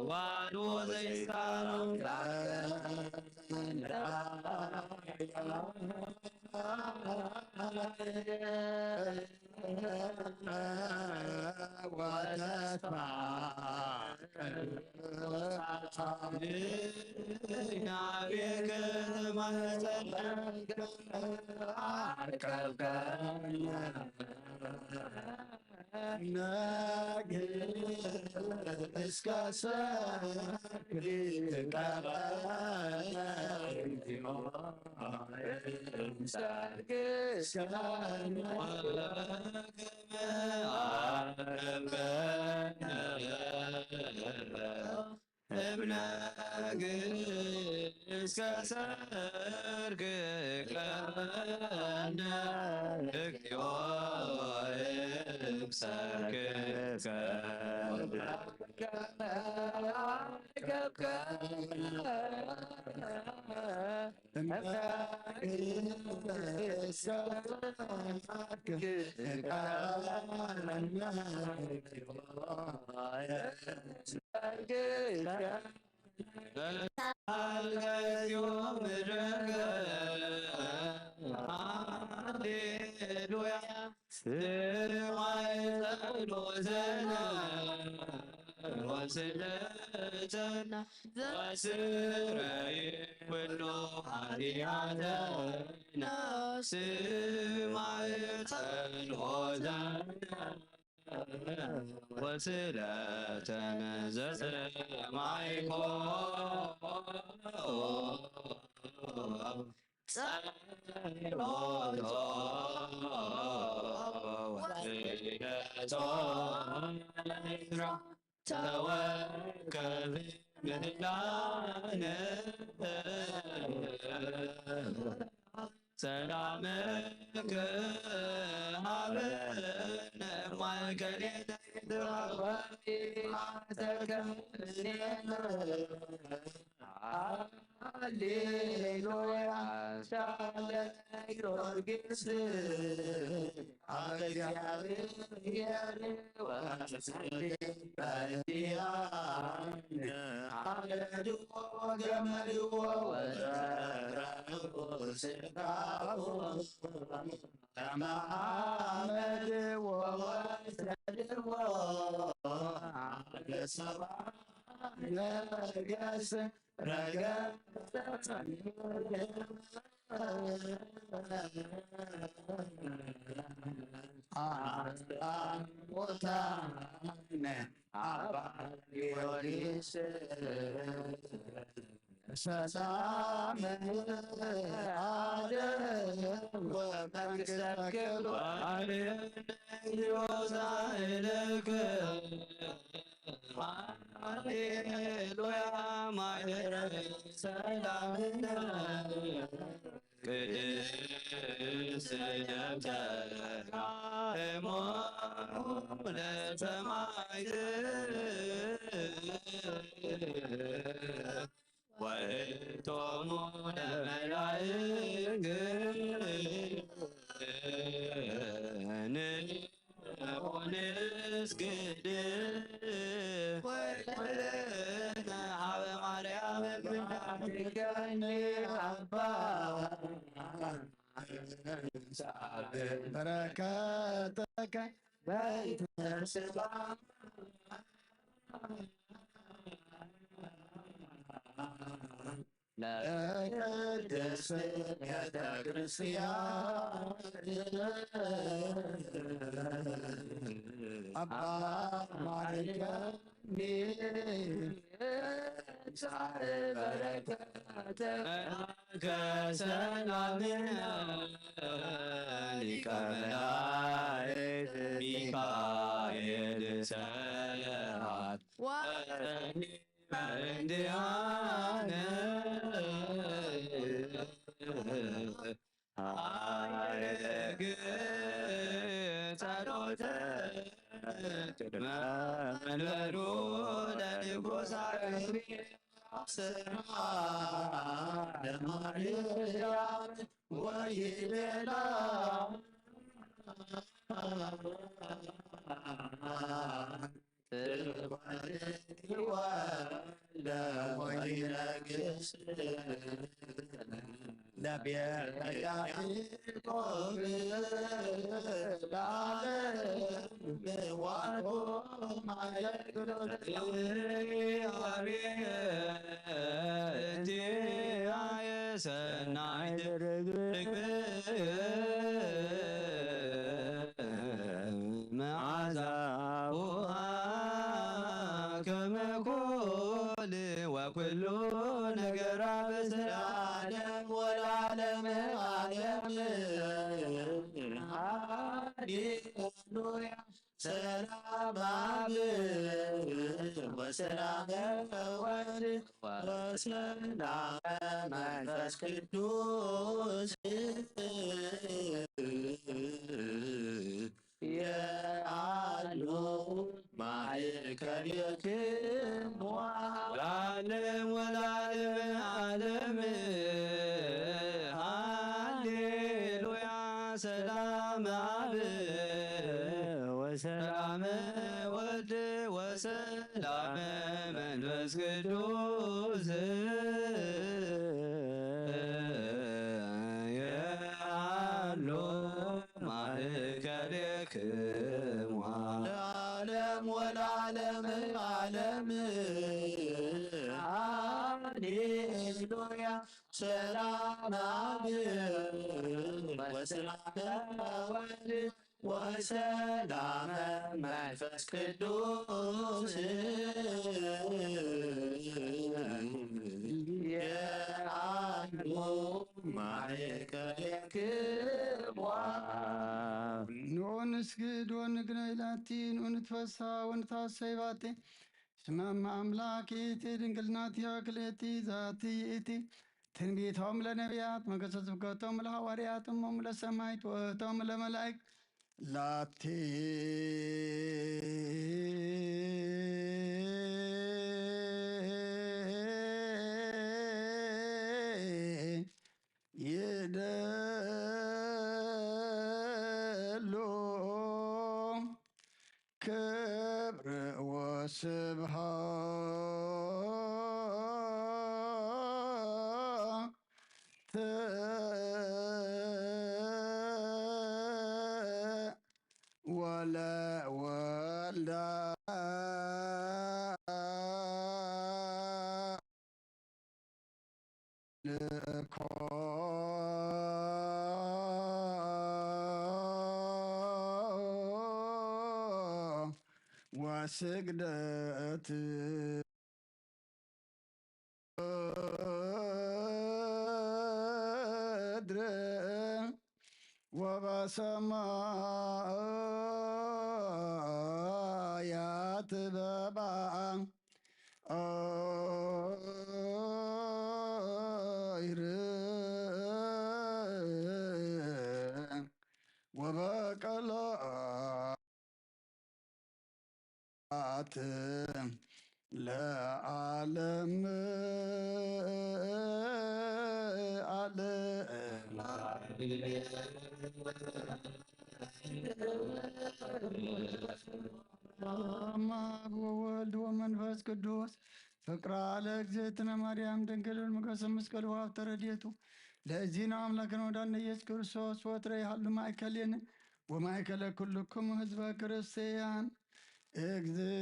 ዋዶ ዘይሳኖ ወተስፋ እስከ ሰርግ ቀረብኩ፣ ሰርግ እስከ እምነግ እስከ ሰርግ ቀነ እግዚኦ እምሰርግ እስከ ቃል ከዚኡ ምድረከ። ሃሌሉያ። ስማይ ጸሎተነ ወስለተነ ወስረይ ኩሉ ኃጢአተነ። ስማይ ጸሎተነ ወስለተነ ዘሰማይኮ። ጸሎቶ ወስለቶ ተወከፍ ምህላነ። ሰላምከ ሀበነ ማእከሌነ። ሃሌሉያ። ሻለ ጊዮርጊስ ኣብ እግዚአብሔር ወሰልም በእንቲአነ። አረድዎ ገመድዎ ወጸረዎ ስጋሁ ከመ አመድዎ ወሰድዎ ለሰባ ነገስ ረገ አቦታነ አባ ጊዮርጊስ ሰላም አደም ወመንግስተ ክብር ዮዛይለከ። ሃሌሉያ ማይረ ሰላምነ። ቅድስት ደብተራ እሞሙ ለሰማዕት ወእቶሙ ለመላእክ ንስግድ ወይኮነ ሀበ ማርያም እምነ። አባ በረከተከ በይተ ስጋ ለቅድስት ቤተ ክርስቲያን አባ ማርያም በረከተ ከሰላምነ ሊቀ መላእክት ሚካኤል ሰብሐት ወእንዲአነ አረግ ጸሎተ ቅድመ መንበሩ ለንጉሥ አክብር ስማ ለማርያም ወይቤላ ለወይነግስ ለቤተ ያዕቆብ ለዓለም ዋቆ ማየግሎት እንዲያየ ሰናይት ርግብ መዓዛ ውሃ ከመ ኮል ወኩሉ ነገራ በስራ ለዓለም ወለዓለመ ዓለም። ሃሌሉያ። ሰላም አብ ወሰላም ወልድ ወሰላም መንፈስ ቅዱስ የአሉ ማእከሌክሙ ለዓለም ወለዓለመ ዓለም። ሃሌሉያ። ሰላም አብ ወሰላም ወልድ ወሰላም መንፈስ ቅዱስ ሰላም አብ ወሰላም ወልድ ወሰላም መንፈስ ቅዱስ የአሉ ማእከሌክሙ። ንዑ ንስግድ ወንግነይ ላቲ፣ ንዑ ንትፈሳ ወንታሰይ ባቲ። ስመ እመ አምላክ ይእቲ፣ ድንግል ናቲሃ ክልኤቲ፣ ዛቲ ይእቲ። ትንቢቶም ለነቢያት፣ መንግስተ ስብከቶም ለሐዋርያት፣ እሞም ለሰማይት፣ ወእቶም ለመላእክት። ላቲ ይደሉ ክብር ወስብሐት ወለወልዳ ልእኮ ወስግደት ምድር ወበሰማያት በባ አይር ወበቀላት ለዓለም ዓለም። በስመ አብ ወወልድ ወመንፈስ ቅዱስ። ፍቅራ ለእግዝእትነ ማርያም ድንግል ሞገሰ መስቀል ወሀብተ ረድኤቱ ለእግዚእነ አምላክነ ወዳነ ኢየሱስ ክርስቶስ ወትረ ይሃሉ ማእከሌነ ወማእከለ ኩልክሙ ህዝበ ክርስቲያን። እግዝእ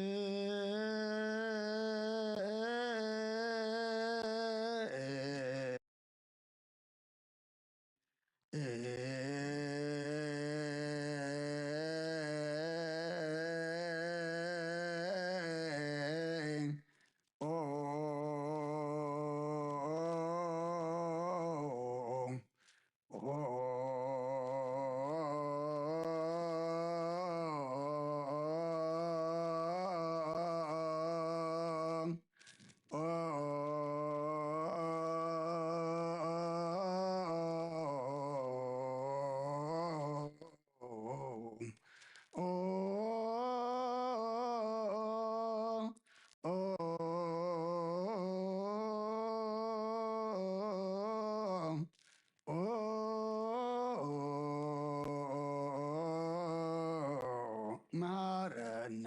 መሐረነ።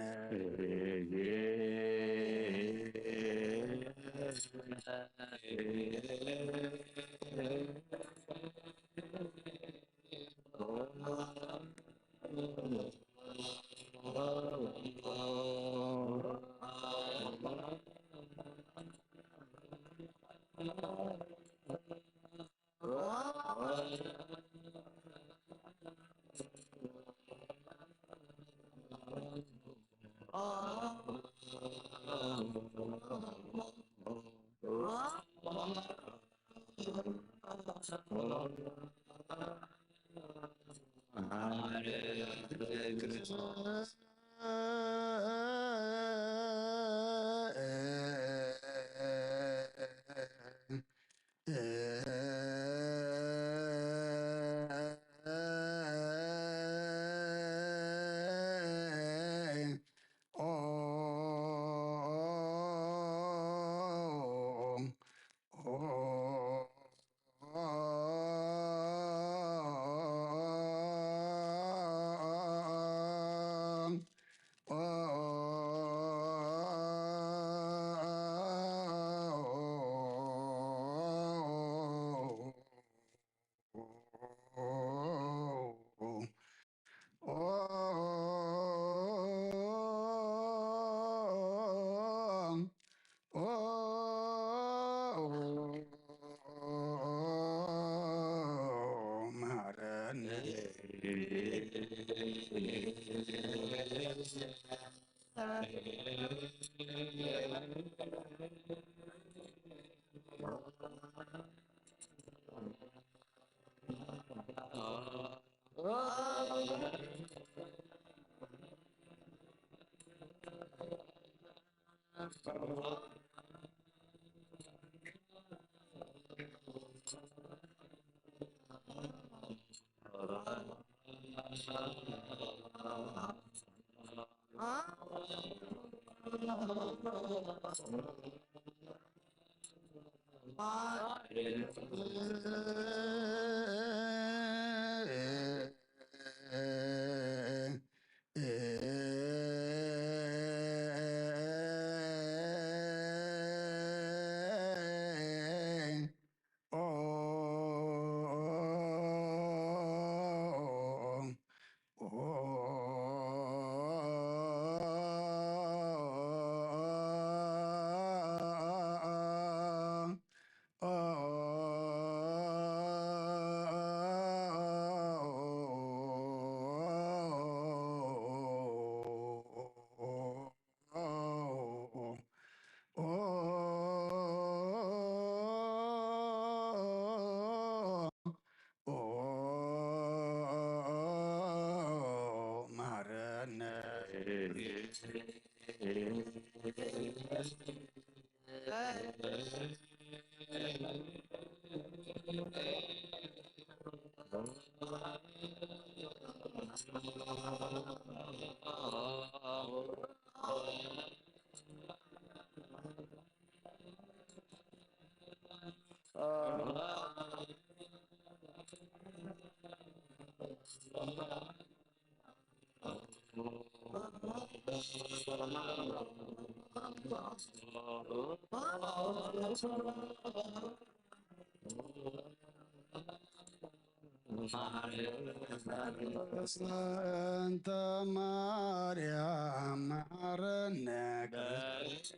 መሃረነ። በእንተ ማርያም መሐረነ ክርስቶስ።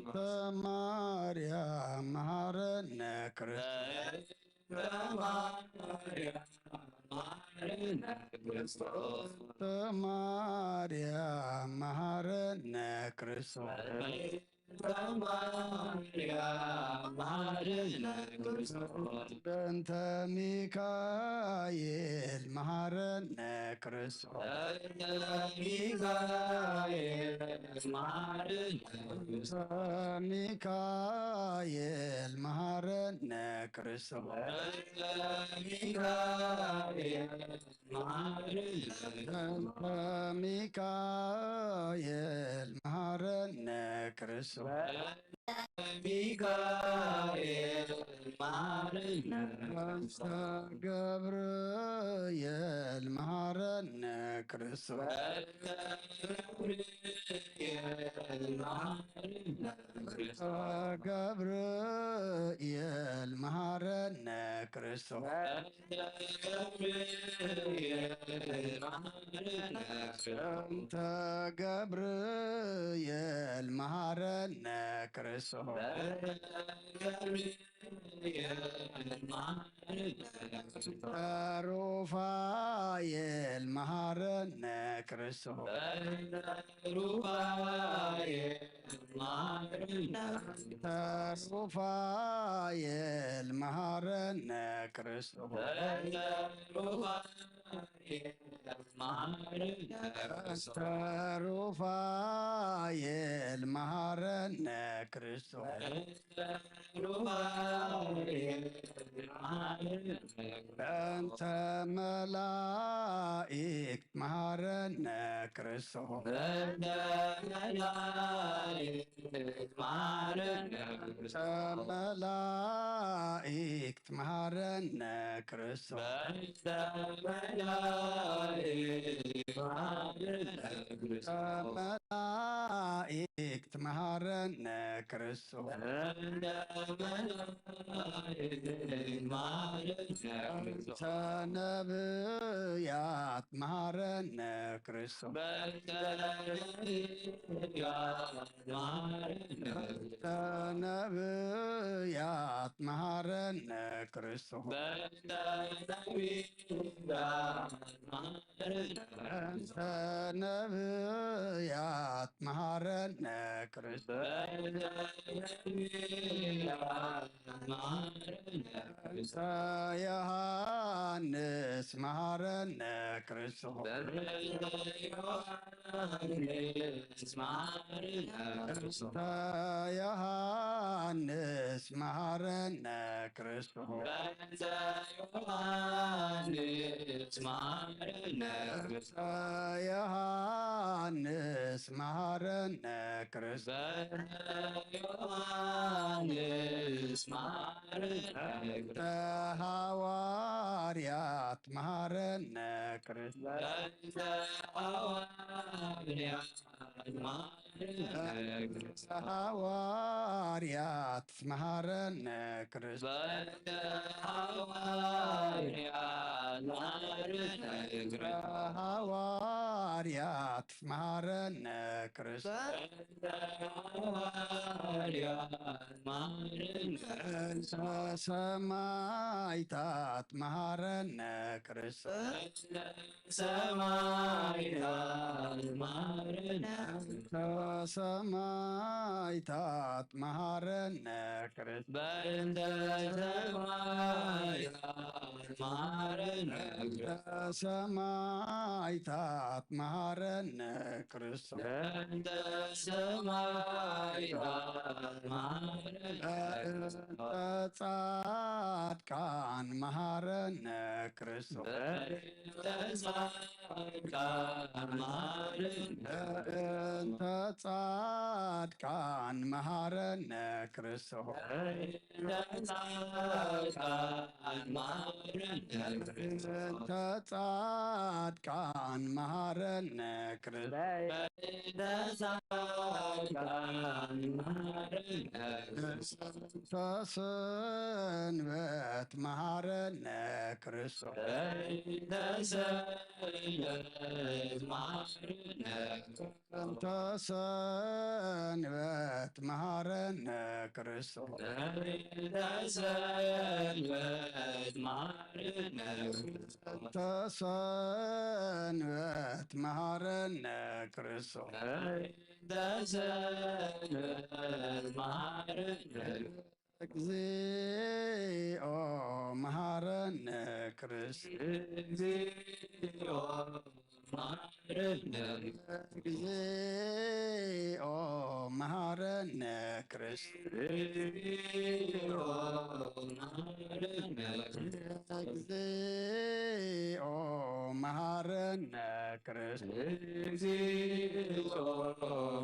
በእንተ ማርያም መሐረነ ክርስቶስ። በእንተ ማርያም መሐረነ ክርስቶስ። በእንተ ሚካኤል መሐረነ ክርስቶስ። በእንተ ሚካኤል መሐረነ ክርስቶስ። በእንተ ሚካኤል መሐረነ ክርስቶስ። በእንተ ገብርኤል መሐረነ ክርስቶስ። በእንተ ገብርኤል መሐረነ ክርስቶስ። በእንተ ገብርኤል መሐረነ ክርስቶስ። በእንተ ሩፋኤል መሐረነ ክርስቶስ። በእንተ ሩፋኤል መሐረነ ክርስቶስ። በእንተ ሩፋኤል መሐረነ ክርስቶስ። በእንተ መላእክት መሐረነ ክርስቶስ። በእንተ መላእክት መሐረነ ክርስቶስ። በእንተ መላእክት መሐረነ ክርስቶስ። በእንተ ነብያት መሐረነ ክርስቶስ። በእንተ ነብያት መሃረነ ክርስቶስ። በእንተ ነቢያት መሃረነ። በእንተ ነቢያት መሃረነ ክርስቶስ። በእንተ ነቢያት መሃረነ። በእንተ ዮሃንስ መሃረነ ክርስቶስ። በእንተ ዮሃንስ መሃረነ ክርስቶስ። በእንተ ዮሃንስ መሃረነ ክርስቶስ። በእንተ ዮሃንስ መሃረነ ክርስቶስ። በእንተ ዮሃንስ መሃረነ ክርስቶስ። በእንተ ዮሃንስ መሃረነ ክርስቶስ። በእንተ ሃዋርያት መሃረነ ክርስቶስ። በእንተ ሃዋርያት መሃረነ ክርስቶስ። በእንተ ሃዋርያት መሃረነ ክርስቶስ። በእንተ ሃዋርያት መሃረነ ክርስቶስ። በእንተ ሃዋርያት መሃረነ ክርስቶስ። በእንተ ሃዋርያት መሃረነ። በእንተ ሰማዕታት መሃረነ ክርስቶስ። በእንተ ሰማዕታት መሃረነ። በእንተ ሰማዕታት መሃረነ ክርስቶስ። በእንተ ሰማዕታት መሃረነ ክርስቶስ። በእንተ ሰማዕታት መሃረነ ክርስቶስ። በእንተ ሰማዕታት መሃረነ። በእንተ ጻድቃን መሃረነ ክርስቶስ። በእንተ ጻድቃን መሃረነ። በእንተ ጻድቃን መሃረነ ክርስቶስ። በእንተ ጻድቃን መሃረነ። በእንተ ጻድቃን መሃረነ ክርስቶስ። በእንተ ጻድቃን መሃረነ ክርስቶስ። በእንተ ሰንበት መሃረነ ክርስቶስ። በእንተ ሰንበት መሃረነ። በእንተ ሰንበት መሃረነ ክርስቶስ። በእንተ ሰንበት መሃረነ ክርስቶስ። በእንተ ሰንበት መሃረነ ክርስቶስ። በእንተ ሰንበት መሃረነ። እግዚኦ መሃረነ ክርስቶስ። እግዚኦ መሃረነ። እግዚኦ መሃረነ ክርስቶስ። እግዚኦ መሃረነ። እግዚኦ መሃረነ ክርስቶስ። እግዚኦ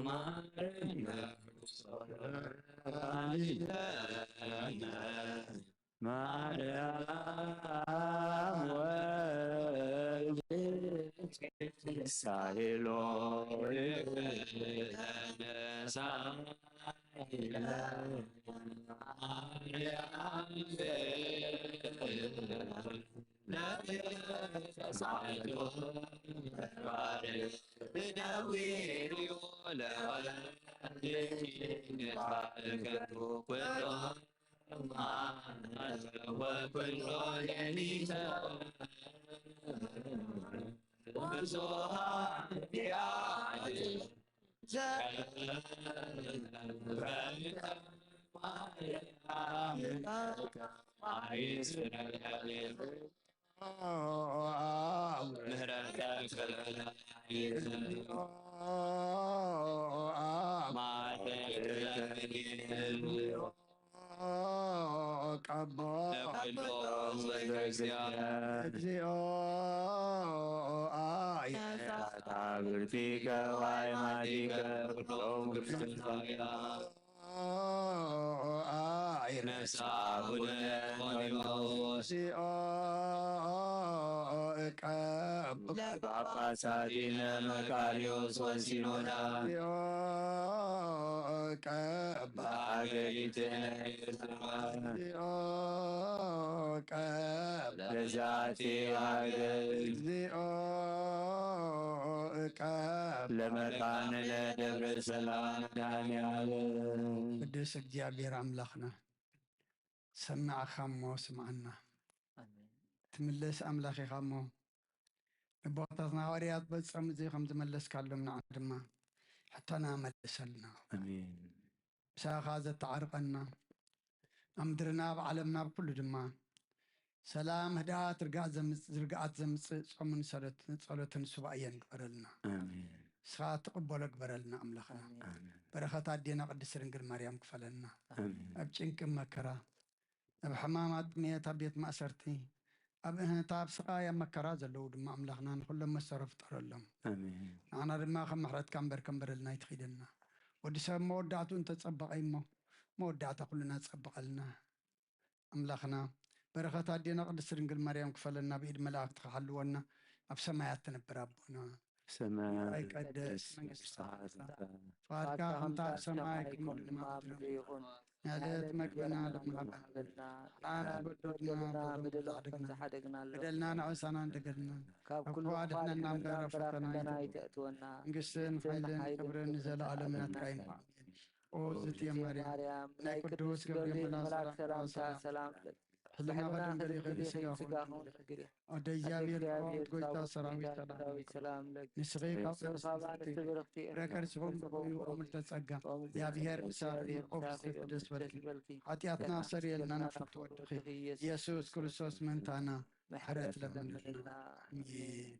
መሃረነ። ማርያም ወልድ ሳይሎ ተነሳ። ቀቦ ለኩሉ ህዝበ ክርስቲያን። እግዚኦ አይ መታብርቲከ ዋይማቲከ ኩሎም ግብፅንታውያ። አይ ነሳ አቡነ ቆኒዎስ። እግዚኦ ቀብ ለጳጳሳቲነ መቃርዮስ ወሲኖዳ። እግዚኦ ቀብ ሀገሪትነ ኤርትራ። እግዚኦ ቀብ ለዛቲ ሀገር። እግዚኦ ቀብ ለመካንነ ደብረ ሰላም መድኃኔዓለም። ቅዱስ እግዚአብሔር አምላክና ሰማዕኻ እሞ ስምዓና። ትምለስ ኣምላኽ ኢኻ እሞ፣ ንቦታትና ሃዋርያት በጾም እዚ ከም ዝመለስካሎም ንዓና ድማ ሕቶና መልሰልና። ኣሜን። ምሳኻ ዘተዓርቐና፣ ኣብ ምድርና፣ ኣብ ዓለምና፣ ኣብ ኩሉ ድማ ሰላም፣ ህድኣት፣ ርግኣት ዘምጽ-፣ ዝርግኣት ዘምጽእ ጾምን ሰለት-፣ ጸሎትን ሱባኤን ግበረልና። ኣሜን። ንስኻ ትቕበሎ ግበረልና ኣምላኽና። ኣሜን። ኣሜን። በረኸት ኣዴና ቅድስት ድንግል ማርያም ክፈለልና። ኣሜን። ኣብ ጭንቂ መከራ፣ ኣብ ሕማም፣ ኣብ ጥሜት፣ ኣብ ቤት ማእሰርቲ፣ ኣብ እህንታ፣ ኣብ ስቓይ፣ ኣብ መከራ ዘለዉ ድማ ኣምላኽና ንኹሎም መሰሮ ፍጠረሎም። ኣሜን። ንዓና ድማ ከም ምሕረትካ እምበር ከም በደልና ኣይትኺደና። ወዲ ሰብ መወዳእቱ እንተጸበቐ እሞ፣ መወዳእታ ኩልና ጸበቐልና። ኣምላኽና በረኸት ኣዴና ቅድስት ድንግል ማርያም ክፈለና፣ ብኢድ መላእክቲ ክሓልወና፣ ኣብ ሰማያት ትነብር ኣቦና ሰማያት ይትቀደስ መንግስትኻ ትምጻእ፣ ፍቓድካ ከምታ ኣብ ሰማይ ከምኡ ድማ ኣብ ምድሪ ይኹን። ንዕለት መግብና ሎሚ ሃበና፣ ንዓና ዝበደሉና በደልና ከም ዝሓደግና፣ በደልና ንዕሳና እንደገድና፣ ካብ ኩሉ ኣድሕነና እምበር ኣብ ፈተና ኣይተእትወና። መንግስትን ሓይልን ክብርን ንዘለኣለም ናትካ እዩ። ኣሜን። ኦ ዝትየ ማርያም፣ ናይ ቅዱስ ገብርኤል መልኣክ ሰላምታ ሰላም፣ ሕልናኻ ድንግል ይኹን፣ ስጋኻ እውን ድንግል ይኹን። ኣደ እግዚኣብሔር ጸባኦት፣ ጎይታ ሰራዊት ሰላም፣ ንስኺ ካብ ኣንስቲ ብርኽቲ ኢኺ፣ ፍረ ከርስኺ እውን ብሩኽ እዩ። ኦ ምልዕተ ጸጋ፣ እግዚኣብሔር ምሳኺ፣ ኦ ፍስሕቲ ደስ በልኪ፣ ሓጢኣትና ኣስተሰርየልና ንፍትወ ወድኺ ኢየሱስ ክርስቶስ ምእንታና ምሕረት ለምንልና። ኣሜን።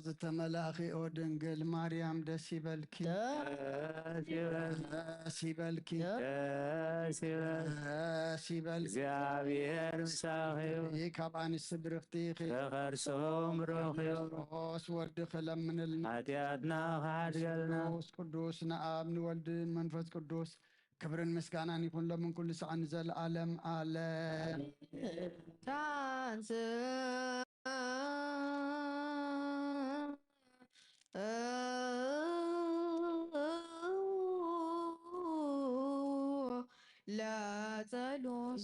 ዝተመላእኺ ኦ ድንግል ማርያም ደስ ይበልኪ። ደስ ይበልኪ። ደስ ይበልኪ። ደስ ይበልኪ። እግዚኣብሔር ምሳኺ እዩ። ካብ ኣንስቲ ብርኽቲ ኢኺ። ፍረ ከርስኹም ብሩኽ እዩ። ኦስ ወድኺ ለምንልና። ሓጢኣትና ክሓድገልና። ቅዱስ ቅዱስ ንኣብ ንወልድ መንፈስ ቅዱስ ክብርን ምስጋናን ይኹን ሎምን ኩሉ ሰዓት ንዘለኣለም ኣለም። ታንስ ለጸሎት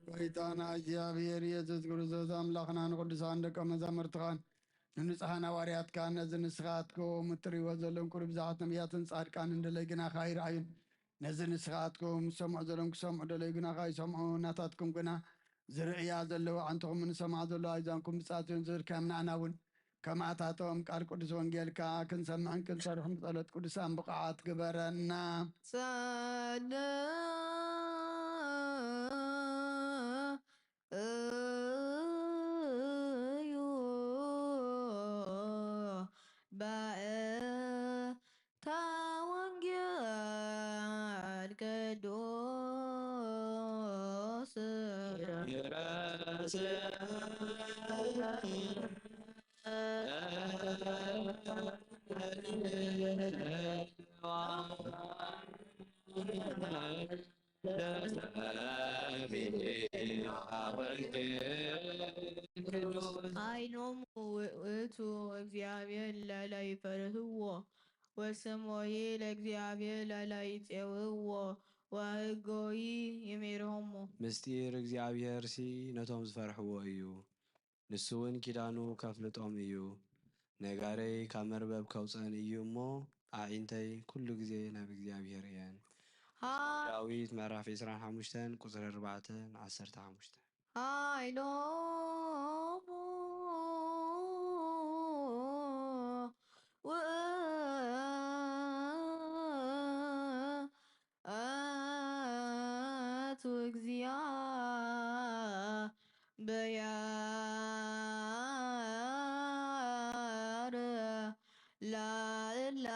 ጎይታና እግዚኣብሔር ኢየሱስ ክርስቶስ ኣምላኽና ንቅዱሳን ደቀ መዛሙርትኻን ንንጹሓን ሃዋርያትካ ነዚ ንስኻትኩም እትርእይዎ ዘለኹም ቁሩብ ብዙሓት ነቢያትን ጻድቃንን ደለይ ግናኻ ኣይረኣዩን። ነዚ ንስኻትኩም ዝሰምዑ ዘለኹም ክሰምዑ ደለዩ ግናኻ ኣይሰምዑ። ናታትኩም ግና ዝርእያ ዘለዉ ኣዕንትኹምን ዝሰምዓ ዘለዉ ኣእዛንኩም ብጻትዮም ዝብል ከም ንኣና እውን ከማታቶም ቃል ቅዱስ ወንጌልካ ክንሰምዕን ክንሰርሕን ብጸሎት ቅዱሳን ብቑዓት ግበረና። ጸለ እዩ ባእታ ወንጌል ቅዱስ ኣይኖሙ ውእቱ እግዚኣብሔር ለለ ይፈርህዎ ወስሞሂ ለእግዚኣብሔር ለለ ይጼውእዎ ወህጎሂ ይሜርሆሙ። ምስጢር እግዚኣብሔርሲ ነቶም ዝፈርሕዎ እዩ። ንሱ እውን ኪዳኑ ከፍልጦም እዩ። ነጋረይ ካብ መርበብ ከውፀን እዩ እሞ፣ ኣዒንተይ ኩሉ ግዜ ናብ እግዚኣብሔር እየን። ሃ- ዳዊት ምዕራፍ ዕስራን ሓሙሽተን ቁፅሪ ኣርባዕተን ዓሰርተ ሓሙሽተን። ሃይሎሙ እግዚአብሔር ላዕላ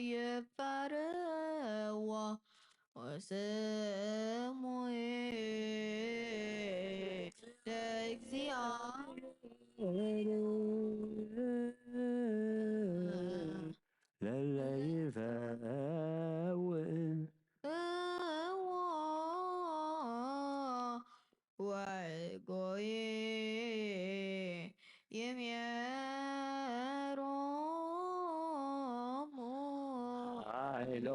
ይፈርዎ ወስሙ ለእግዚአብሔር ለለ ይፈውስ እዎ ወጎይ ይሜሮሙ ኃይሎ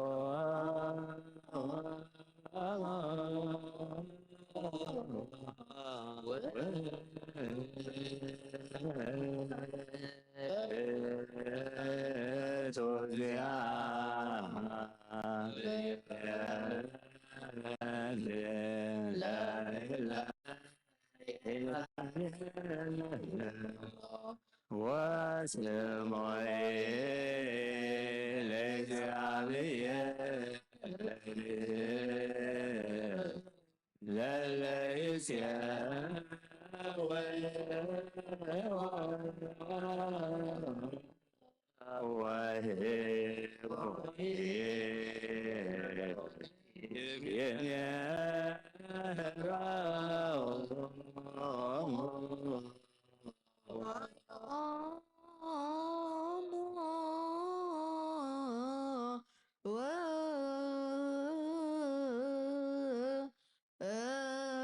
ወስሞይ ለእግዚአብሔር ለለይሴ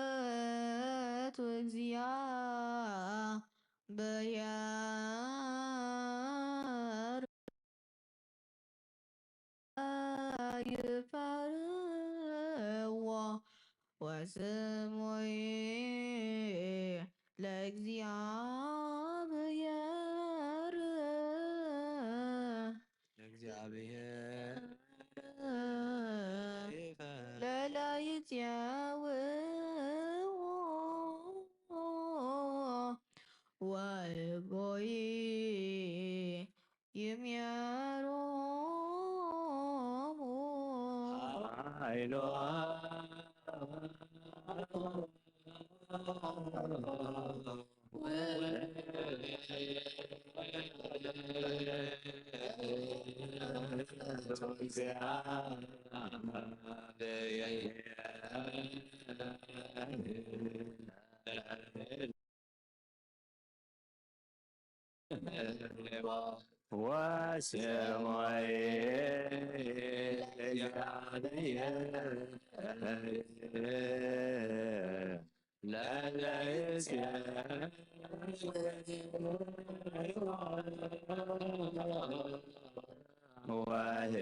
ውእቱ እግዚአብሔር ይፈርዎ ወስሙይ ለእግዚአብሔር ለእግዚአብሔር ለላይት ያውዎ ወጎይ ይምየሮሙ ኃይሎ ወስሞይ ለእግዚአብሔር ለለይሴ ወሄ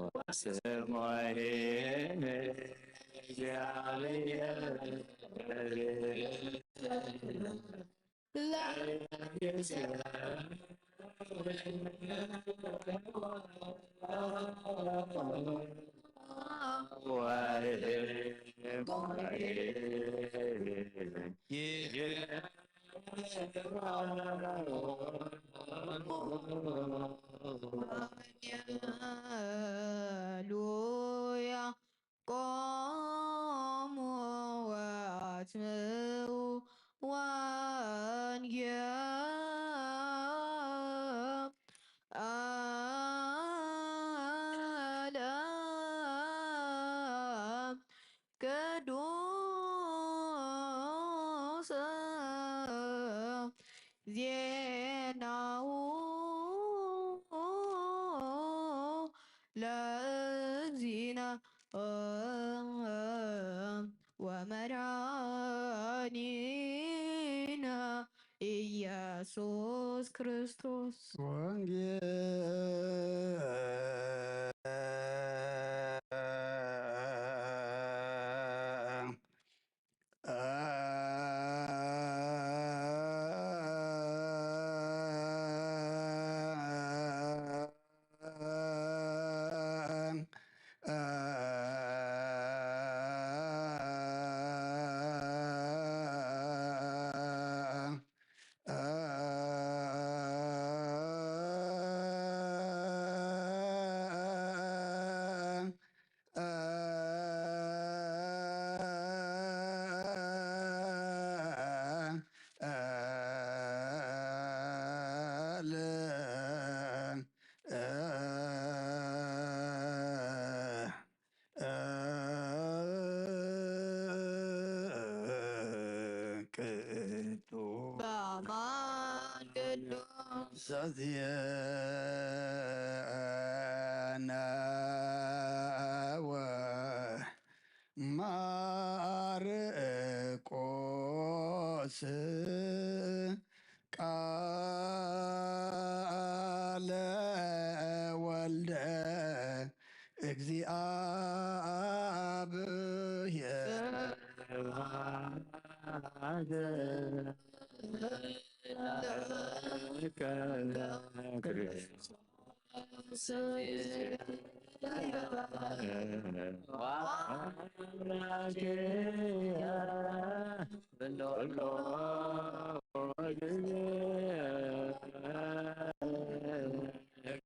ወስሞይ እግዚአብሔር ሃሌሉያ። ቆሙ ወአስምዑ ወንጌል ዓለም ቅዱስ ዜናሁ ለእግዚእነ ወመድኃኒነ ኢየሱስ ክርስቶስ። ወንጌል ዘዚአነ ወማርቆስ ቃለ ወልደ እግዚኣብሔር።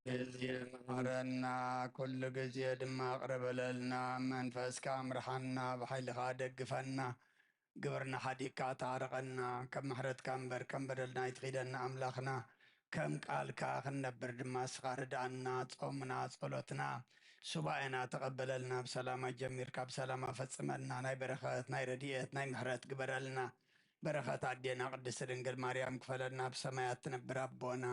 ግዜ መሓረና፣ ኩሉ ግዜ ድማ ቅረ በለልና። መንፈስካ ምርሓና፣ ብሓይልኻ ደግፈና። ግብርና ሓዲግካ ተዓረቐና። ከም ምሕረትካ እምበር ከም በደልና ኣይትኺደና ኣምላኽና። ከም ቃልካ ክንነብር ድማ እስኻ ርድኣና። ጾምና፣ ጸሎትና፣ ሱባኤና ተቐበለልና። ብሰላም ኣጀሚርካ ብሰላም ኣፈጽመና። ናይ በረኸት፣ ናይ ረድኤት፣ ናይ ምሕረት ግበረልና። በረኸት ኣዴና ቅድስት ድንግል ማርያም ክፈለና። ብሰማያት ትነብር ኣቦና፣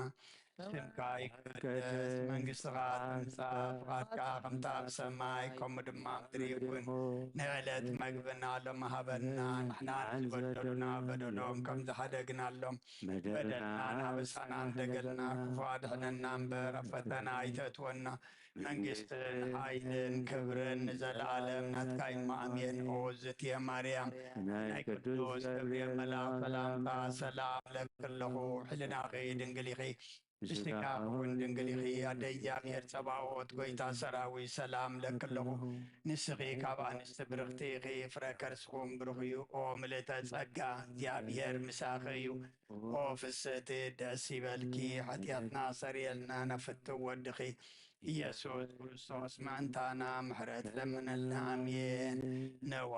ስምካ ይቀደስ፣ መንግስትኻ ትምጻእ፣ ፍቓድካ ከምታ ኣብ ሰማይ ከምኡ ድማ ኣብ ምድሪ ይኹን። ንዕለት መግብና ሎም ሃበና፣ ንሕና ንዝበደሉና በደሎም ከም ዝሓደግናሎም በደልና ናበሳና እንደገልና፣ ክፉ ኣድሕነና እምበር ኣብ ፈተና ኣይተእትወና። መንግስትን ሓይልን ክብርን ንዘለኣለም ናትካ እዩ። ኣሜን። ኦ ዝትየ ማርያም፣ ናይ ቅዱስ ገብርኤል መልኣኽ ሰላምታ ሰላም ለኪ ኣለኹ። ሕልናኺ ድንግል ኢኺ፣ ብስጋኺ እውን ድንግል ኢኺ። ኣደ እግዚኣብሔር ጸባኦት፣ ጎይታ ሰራዊት፣ ሰላም ለኪ ኣለኹ። ንስኺ ካብ ኣንስቲ ብርኽቲ ኢኺ፣ ፍረ ከርስኹም ብሩኽ እዩ። ኦ ምልእተ ጸጋ፣ እግዚኣብሔር ምሳኺ እዩ። ኦ ፍስህቲ፣ ደስ ይበልኪ፣ ሓጢኣትና ሰርየልና፣ ናብ ፍትው ወድኺ ኢየሱስ ክርስቶስ ምእንታና ምሕረት ለምነልና። ኣሜን። ነዋ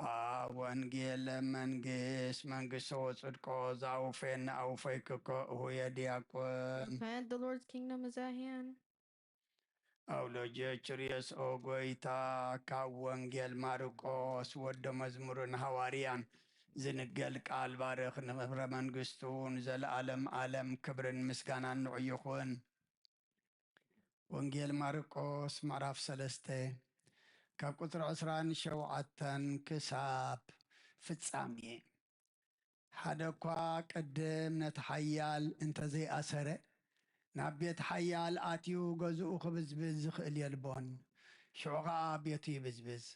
ወንጌል መንግስት፣ መንግስቶ ወጽድቆ፣ ዛውፌን ኣውፈይክኮ እሁየ ዲያቆን። And the Lord's kingdom is at hand. ኣውሎጀ ችርየስ ኦ ጎይታ፣ ካብ ወንጌል ማርቆስ ወደ መዝሙርን ሃዋርያን ዝንገል ቃል ባርኽ። ንኽብረ መንግስቱ ንዘለኣለም ኣለም ክብርን ምስጋናን ንዑ ይኹን። ወንጌል ማርቆስ ምዕራፍ ሰለስተ ካብ ቁጽሪ ዕስራን ሸውዓተን ክሳብ ፍጻሜ። ሓደ እኳ ቅድም ነቲ ሓያል እንተ ዘይኣሰረ፣ ናብ ቤት ሓያል ኣትዩ ገዝኡ ክብዝብዝ ዝኽእል የልቦን። ሽዑ ኸኣ ቤቱ ይብዝብዝ።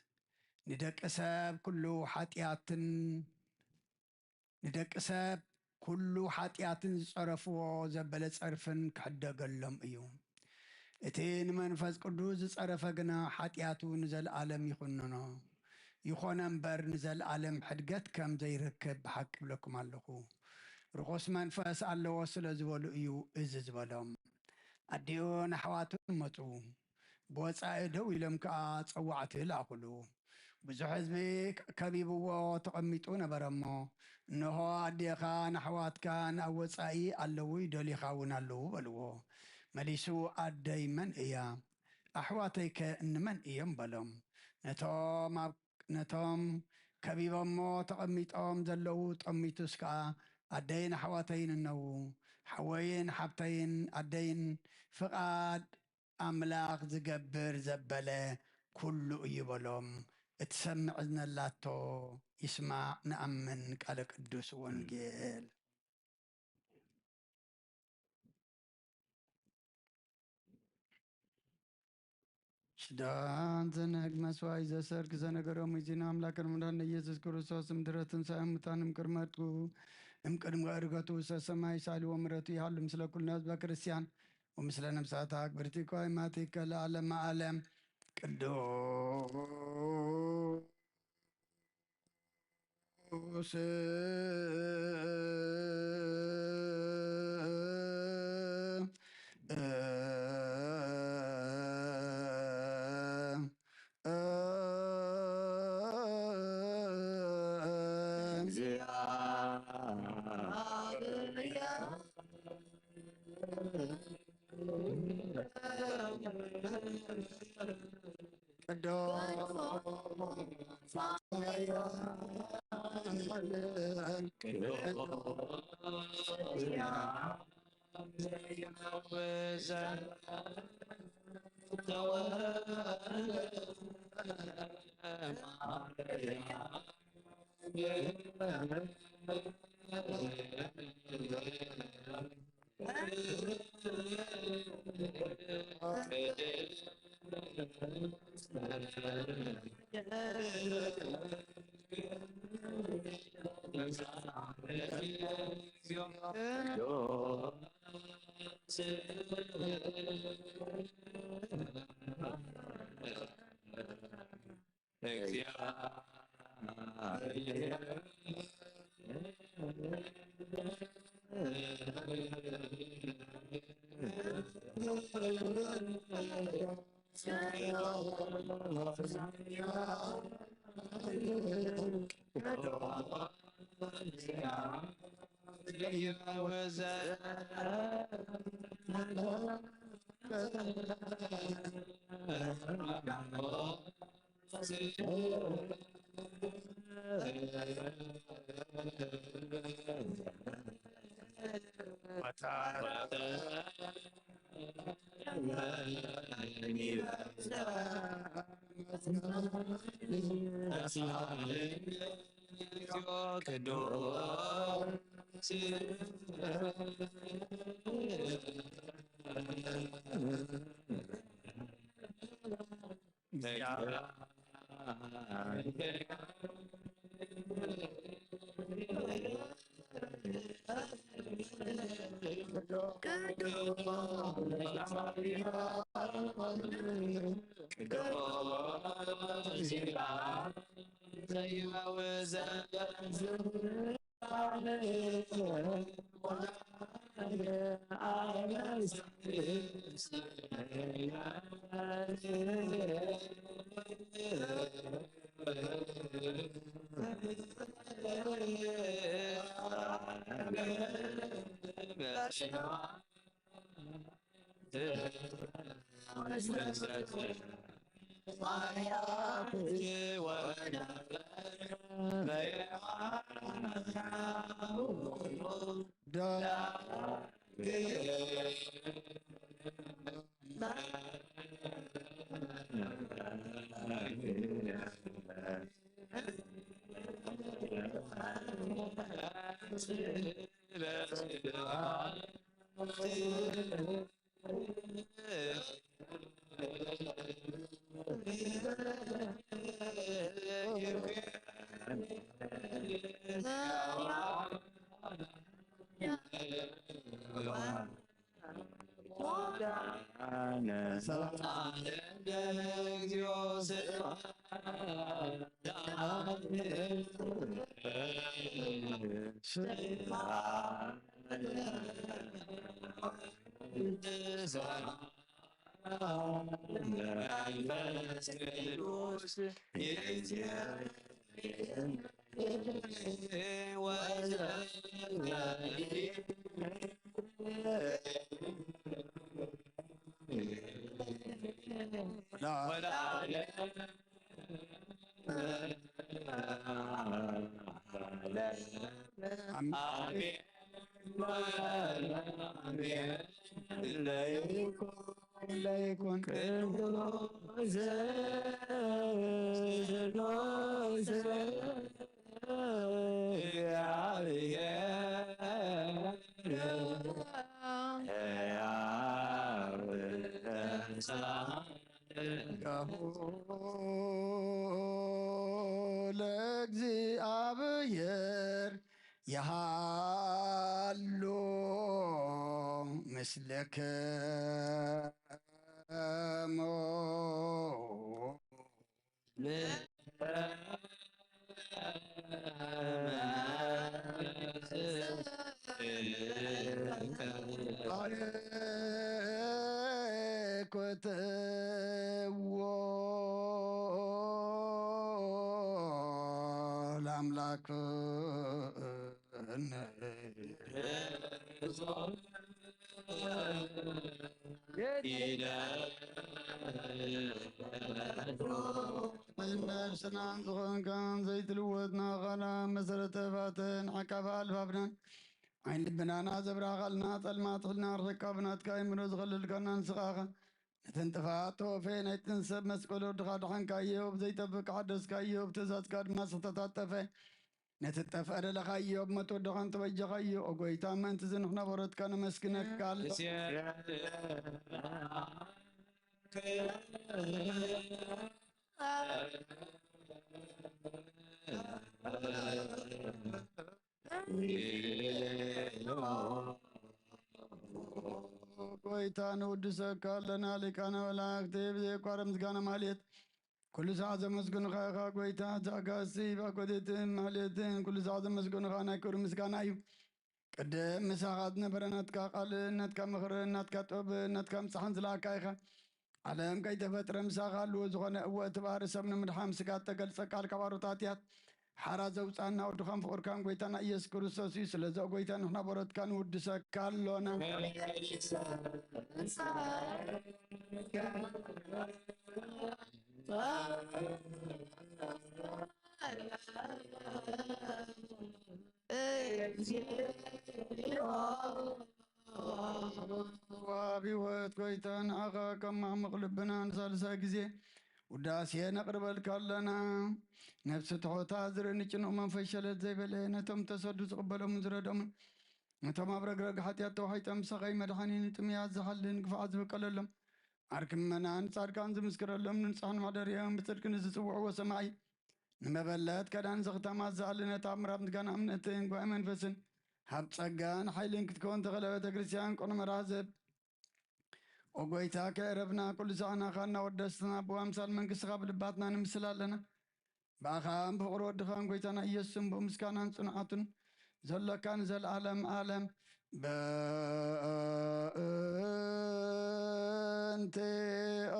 ንደቂ ሰብ ኩሉ ሓጢኣትን ንደቂ ሰብ ኩሉ ሓጢኣትን ዝጸረፍዎ ዘበለ ጸርፍን ክሕደገሎም እዩ። እቲ ንመንፈስ ቅዱስ ዝጸረፈ ግና ሓጢኣቱ ንዘለኣለም ይኹንኖ፣ ይኾነ እምበር ንዘለኣለም ሕድገት ከም ዘይረክብ ብሓቂ እብለኩም ኣለኹ። ርኹስ መንፈስ ኣለዎ ስለ ዝበሉ እዩ እዚ ዝበሎም። ኣዲኡን ኣሕዋቱን መጹ። ብወጻኢ ደው ኢሎም ከኣ ጸዋዕቲ ላእኹሉ። ብዙሕ ህዝቢ ከቢብዎ ተቐሚጡ ነበረ እሞ፣ እንሆ፣ ኣዴኻን ኣሕዋትካን ኣብ ወጻኢ ኣለዉ፣ ይደልዩኻ እውን ኣለዉ በልዎ። መሊሱ፣ ኣደይ መን እያ? ኣሕዋተይከ እንመን እዮም? በሎም። ነቶም ኣብ ነቶም ከቢቦሞ ተቐሚጦም ዘለዉ ጠሚቱስ ከኣ፣ ኣደይን ኣሕዋተይን እነዉ፣ ሓወይን ሓብተይን ኣደይን ፍቓድ ኣምላኽ ዝገብር ዘበለ ኩሉ እዩ በሎም። እትሰምዕ እዝኒ ኣላቶ ይስማዕ፣ ንኣምን። ቃለ ቅዱስ ወንጌል። ሽዳን ዘነግ መስዋይ ዘሰርክ ዘነገሮም ዜና ኣምላክ መድኃኒነ ኢየሱስ ክርስቶስ እምድረ ትንሣኤ ሙታን እምቅድመ ዕርገቱ እምቅድመ ዕርገቱ ውስተ ሰማይ ሳሊ ወምሕረቱ ይሃሉ ምስለ ኩልነ ህዝበ ክርስቲያን ወምስለ ነፍሳት ኣክብርቲ ኳይማቲከ ለዓለመ ዓለም። ቅዱስ ለይኩን ለይኩን ቅዱስ ለእግዚኣብሔር ይሃሉ ምስልክሙ። ኮትዎ ለአምላክ ነብስናን ዝኾንካን ዘይትልወጥና ቃላ መሰረተ ባትን ዓቃባ ኣልባብናን ዓይኒ ልብናና ዘብራኻልና፣ ጸልማት ሕልና ርሒቕካ ብናትካ ኣእምሮ ዝኸለልካና ንስኻ ኢኻ። ነተን ጥፋኣት ተወፈየ ናይተን ሰብ መስቀል ወድኻ ድሓንካዮ፣ ብዘይጠፍእ ሓደስካዮ፣ ብትእዛዝካ ድማ ዝተታጠፈ ነቲ ጠፍአ ደለኻዮ፣ ብሞት ወድኻን ተበጀኻዮ። ኦ ጎይታ፣ ምእንቲ እዚ ንሕና በረትካ ነመስግነካ ኣሎ። ጎይታ፣ ንውድሰካ ኣለና፣ ሊቃነ መላእክቲ ብዘየቋርጽ ምስጋና ማህሌት ኩሉ ሳዕ ዘመስግኑኻ ኢኻ። ጎይታ፣ ዛጋሲ ባኮቴትን ማህሌትን ኩሉ ሳዕ ዘመስግኑኻ ናይ ክብሪ ምስጋና እዩ። ቅድም ምሳኻ ዝነበረ ናትካ ቃል፣ ናትካ ምኽሪ፣ ናትካ ጥበብ፣ ናትካ ምጻሕን ዝለኣካ ኢኻ። ዓለም ከይተፈጥረ ምሳኻ ኣለዎ። ዝኾነ እወ፣ እቲ ባህሪ ሰብ ንምድሓን ስጋ እተገልጸ ቃል ካብ ኣሮታት እያት ሓራ ዘውጻና ወድኻን ፍቑርካን ጎይታና ኢየሱስ ክርስቶስ እዩ። ስለዚ ኦ ጎይታ፣ ንሕና በረትካ ንውድሰካ ኣሎና። ወሃቢ ህይወት ጎይታ፣ ንዓኻ ካብ ማዕሙቕ ልብና ንሳልሳይ ግዜ ውዳሴ ነቕርበልካ ኣለና። ነፍሲ ትሑታ ዝርኢ ንጭኑቕ መንፈስ ሸለል ዘይበለ፣ ነቶም ተሰዱ ዝቕበሎምን ዝረድኦምን፣ ነቶም ኣብ ረግረግ ሓጢኣት ተዋሒጦም ብሰቓይ መድሓኒ ንጥሙያት ዝሓልን ግፉዓት ዝብቀለሎም፣ ዓርኪ ምእመናን ጻድቃን ዝምስክረሎም፣ ንንጹሓን መሕደሪኦም ብጽድቂ ንዝጽውዕዎ ሰማዒ ንመበለት ከዳን ዘኽታማት ዝኣሊ ነታ ምዕራፍ ምስጋና እምነትን ጉባኤ መንፈስን ሃብ ጸጋን ሓይልን ክትከውን ተኽእለ ቤተ ክርስቲያን ቅኑዕ መርሃ ዝህብ። ኦ ጎይታ፣ ከዕረፍና ኩሉ ሳዕ ንዓኻ እናወደስና ብኣምሳል መንግስትኻ ብልባትና ንምስል ኣለና። ብኣኻን ብፍቕሪ ወድኻን ጎይታና ኢየሱስን ብኡ ምስጋናን ጽንዓቱን ዘሎካ ንዘለኣለም ዓለም። በእንቲኦ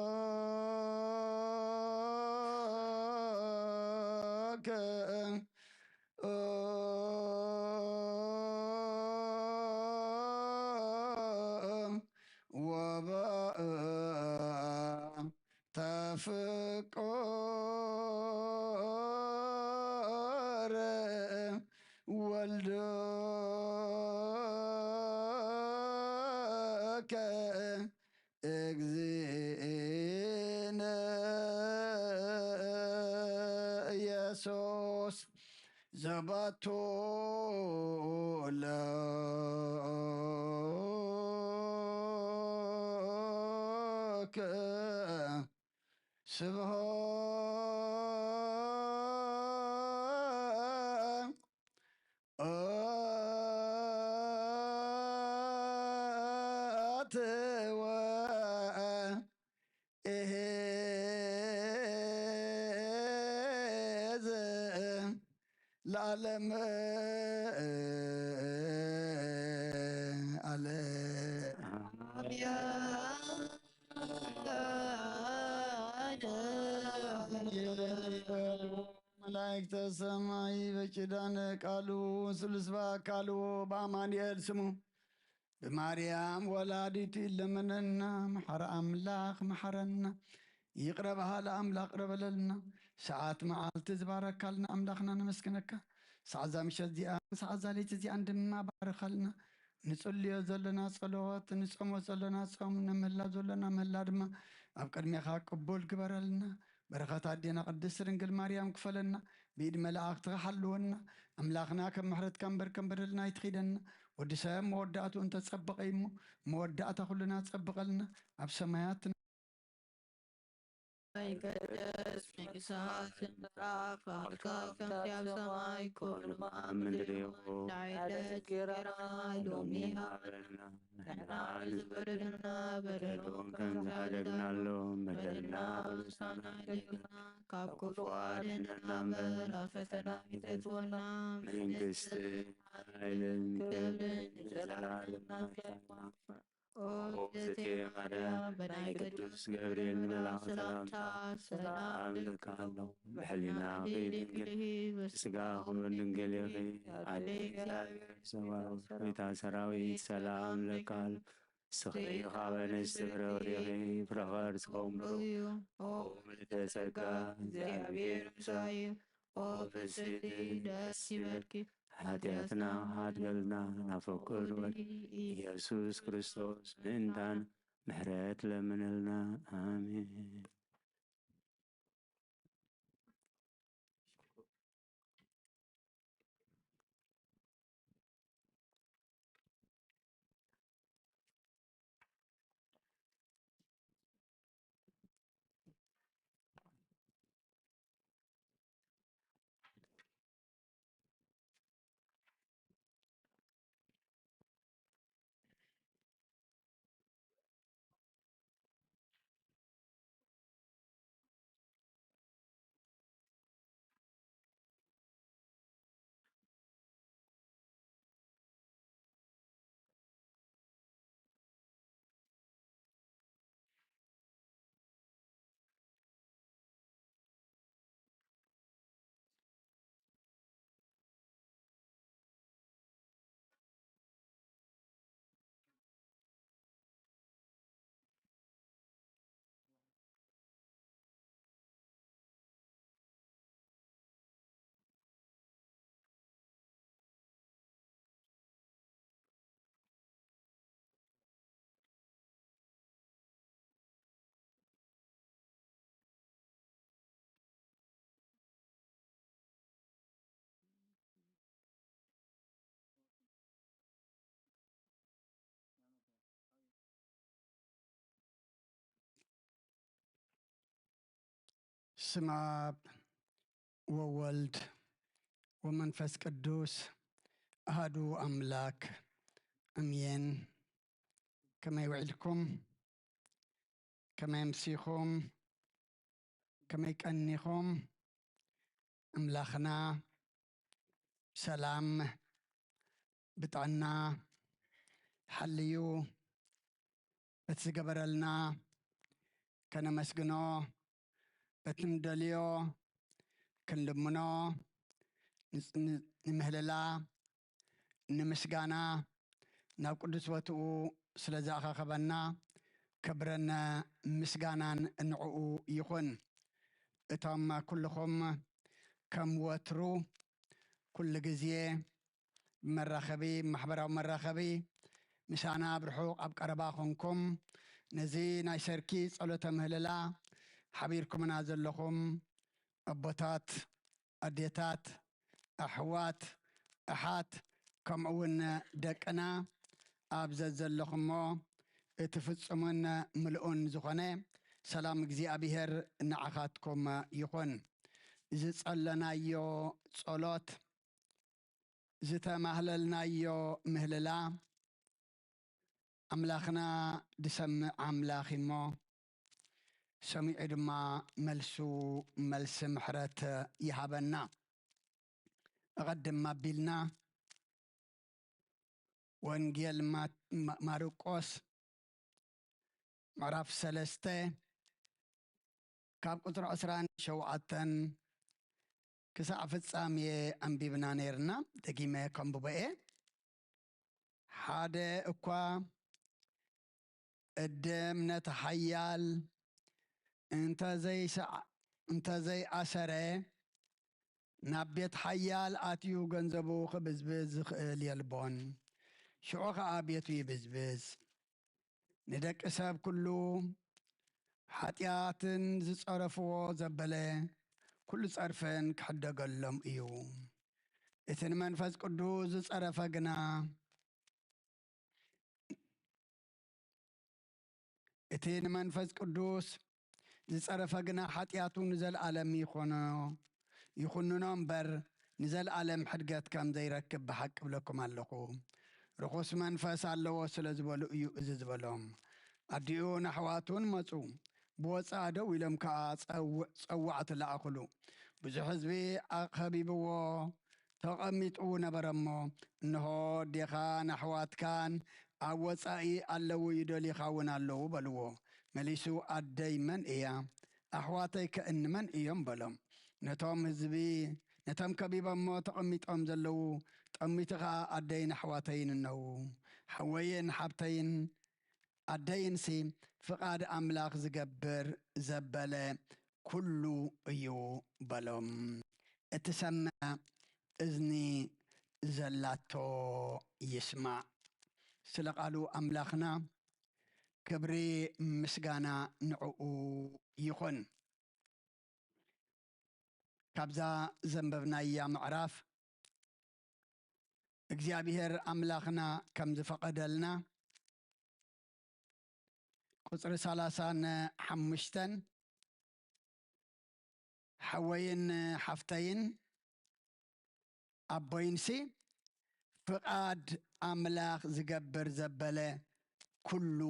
መላእክተ ሰማይ በኪዳነ ቃሉ ስሉስ በአካሉ በአማኑኤል ስሙ ብማርያም ወላዲቱ ይለመነና። መሓረ ኣምላኽ መሓረና። ይቕረ በሃሊ ኣምላኽ ቅረ በለልና። ሰዓት መዓልቲ ዝባረካልና ኣምላኽና ነመስግነካ። ሰዓት እዛ ምሸት እዚኣ፣ ሰዓት እዛ ለይቲ እዚኣን ድማ ባርኸልና። ንጽልዮ ዘለና ጸሎት፣ ንጾሞ ዘለና ጾም፣ ንምህላ ዘለና ምህላ ድማ ኣብ ቅድሜኻ ቅቡል ግበረልና። በረኸት ኣዴና ቅድስት ድንግል ማርያም ክፈለና። ብኢድ መላእኽትኻ ሓልወና። ኣምላኽና ከም ምሕረትካ እምበር ከም በደልና ኣይትኺደና። ወዲ ሰብ መወዳእትኡ እንተጸበቐ እዩ እሞ፣ መወዳእታ ኩልና ጸብቐልና። ኣብ ሰማያት ናይ ቅድስት መንግስትኻ ትምጻእ፣ ፍቓድካ ከምቲ ኣብ ሰማይ ኮኑ ኣብ ምድሪ ይኹን። ንዕለት እንጀራና ሎሚ ሃበና። ንሕና ንዝበደሉና በደሎም ከም ዝሓደግናሎም በደልና ምሳና ይደግና። ካብ ክፉ ኣድሕነና እምበር ኣብ ፈተና ኣይተእትወና። መንግስቲ፣ ሓይልን ክብርን ንዘለዓለም ናትካ እዩ። ኦ እግዝእትየ ማርያም፣ ብናይ ቅዱስ ገብርኤል መልኣኽ ሰላምታ ሰላም እልካ ኣለኹ። ብሕሊና ኸይድንግል፣ ብስጋ ኹን ድንግል ኢኺ። ኣዴ እግዚኣብሔር ሰባኦት፣ ጌታ ሰራዊት፣ ሰላም እልካ ኣለኹ። ንስኺ ካብ ኣንስቲ ፍረ ወዲኺ፣ ፍረ ከርሲ ኸም ብሩኽ እዩ። ኦ ምልዕተ ጸጋ፣ እግዚኣብሔር ምሳኺ እዩ። ኦ ፍስሕቲ፣ ደስ ይበልኪ። ሓጢኣትና ሓድገልና፣ ናብ ፍቁር ወዲ ኢየሱስ ክርስቶስ ምእንታን ምሕረት ለምንልና። ኣሜን። ስም ኣብ ወወልድ ወመንፈስ ቅዱስ ኣሃዱ ኣምላክ ኣሜን። ከመይ ውዒልኩም? ከመይ ኣምሲኹም? ከመይ ቀኒኹም? ኣምላኽና ሰላም ብጥዕና ሓልዩ በቲ ዝገበረልና ከነመስግኖ፣ በቲ ንደልዮ ክንልምኖ፣ ንጽ-፣ ን-፣ ንምህልላ፣ ንምስጋና ናብ ቅዱስ ቦትኡ ስለ ዘኣኻኸበና ክብርን ምስጋናን ንዕኡ ይኹን። እቶም ኩልኹም ከም ወትሩ ኩሉ ግዜ ብመራኸቢ፣ ማሕበራዊ መራኸቢ ምሳና ኣብ ርሑቕ ኣብ ቀረባ ኾንኩም ነዚ ናይ ሰርኪ ጸሎተ ምህልላ ሓቢርኩምና ዘለኹም ኣቦታት፣ ኣዴታት፣ ኣሕዋት፣ ኣሓት፣ ከምኡ እውን ደቅና ኣብ ዘዘለኹሞ እቲ ፍጹምን ምልኡን ዝኾነ ሰላም እግዚኣብሔር ንዓኻትኩም ይኹን። ዝጸለናዮ ጸሎት፣ ዝተማህለልናዮ ምህልላ ኣምላኽና ዝሰምዕ ኣምላኽ እሞ፣ ሰሚዑ ድማ መልሱ መልሲ ምሕረት ይሃበና። ኣቐድም ኣቢልና ወንጌል ማ-፣ ማ-፣ ማርቆስ ምዕራፍ ሰለስተ ካብ ቁጽሪ ዕስራን ሸውዓተን ክሳዕ ፍጻሜ ኣንቢብና ነይርና። ደጊመ ከንብቦ እየ። ሓደ እኳ እደ እምነት ሓያል እንተ ዘይሰዓ-፣ እንተ ዘይኣሰረ፣ ናብ ቤት ሓያል ኣትዩ ገንዘቡ ክብዝብዝ ዝኽእል የልቦን። ሽዑ ኸኣ ቤቱ ይብዝብዝ። ንደቂ ሰብ ኩሉ ሓጢኣትን ዝጸረፍዎ ዘበለ ኩሉ ጸርፍን ክሕደገሎም እዩ። እቲ ንመንፈስ ቅዱስ ዝጸረፈ ግና፣ እቲ ንመንፈስ ቅዱስ ዝጸረፈ ግና ሓጢኣቱ ንዘለኣለም ይኾኖ፣ ይኹንኖ እምበር ንዘለኣለም ሕድገት ከም ዘይረክብ ብሓቂ እብለኩም ኣለኹ። ርኹስ መንፈስ ኣለዎ ስለ ዝበሉ እዩ እዚ ዝበሎም። ኣዲኡ ንኣሕዋቱን መጹ፣ ብወጻኢ ደው ኢሎም ከኣ ጸው-፣ ጸዋዕቲ ለኣኹሉ። ብዙሕ ህዝቢ ኣኸቢብዎ ተቐሚጡ ነበረ እሞ፣ እንሆ ኣዴኻን ኣሕዋትካን ኣብ ወጻኢ ኣለዉ፣ ይደልዩኻ እውን ኣለዉ በልዎ። መሊሱ፣ ኣደይ መን እያ? ኣሕዋተይከ እንመን እዮም? በሎም። ነቶም ህዝቢ፣ ነቶም ከቢቦሞ ተቐሚጦም ዘለዉ፣ ጠሚቱ ኸኣ ኣደይን ኣሕዋተይን እነዉ፣ ሓወይን ሓብተይን ኣደይንሲ ፍቓድ ኣምላኽ ዝገብር ዘበለ ኩሉ እዩ በሎም። እትሰምዕ እዝኒ ዘላቶ ይስማዕ። ስለ ቃሉ ኣምላኽና ክብሪ ምስጋና ንዕኡ ይኹን። ካብዛ ዘንበብናያ ምዕራፍ እግዚኣብሔር ኣምላኽና ከም ዝፈቐደልና ቁጽሪ ሰላሳን ሓሙሽተን ሓወይን ሓፍተይን ኣቦይንሲ ፍቓድ ኣምላኽ ዝገብር ዘበለ ኩሉ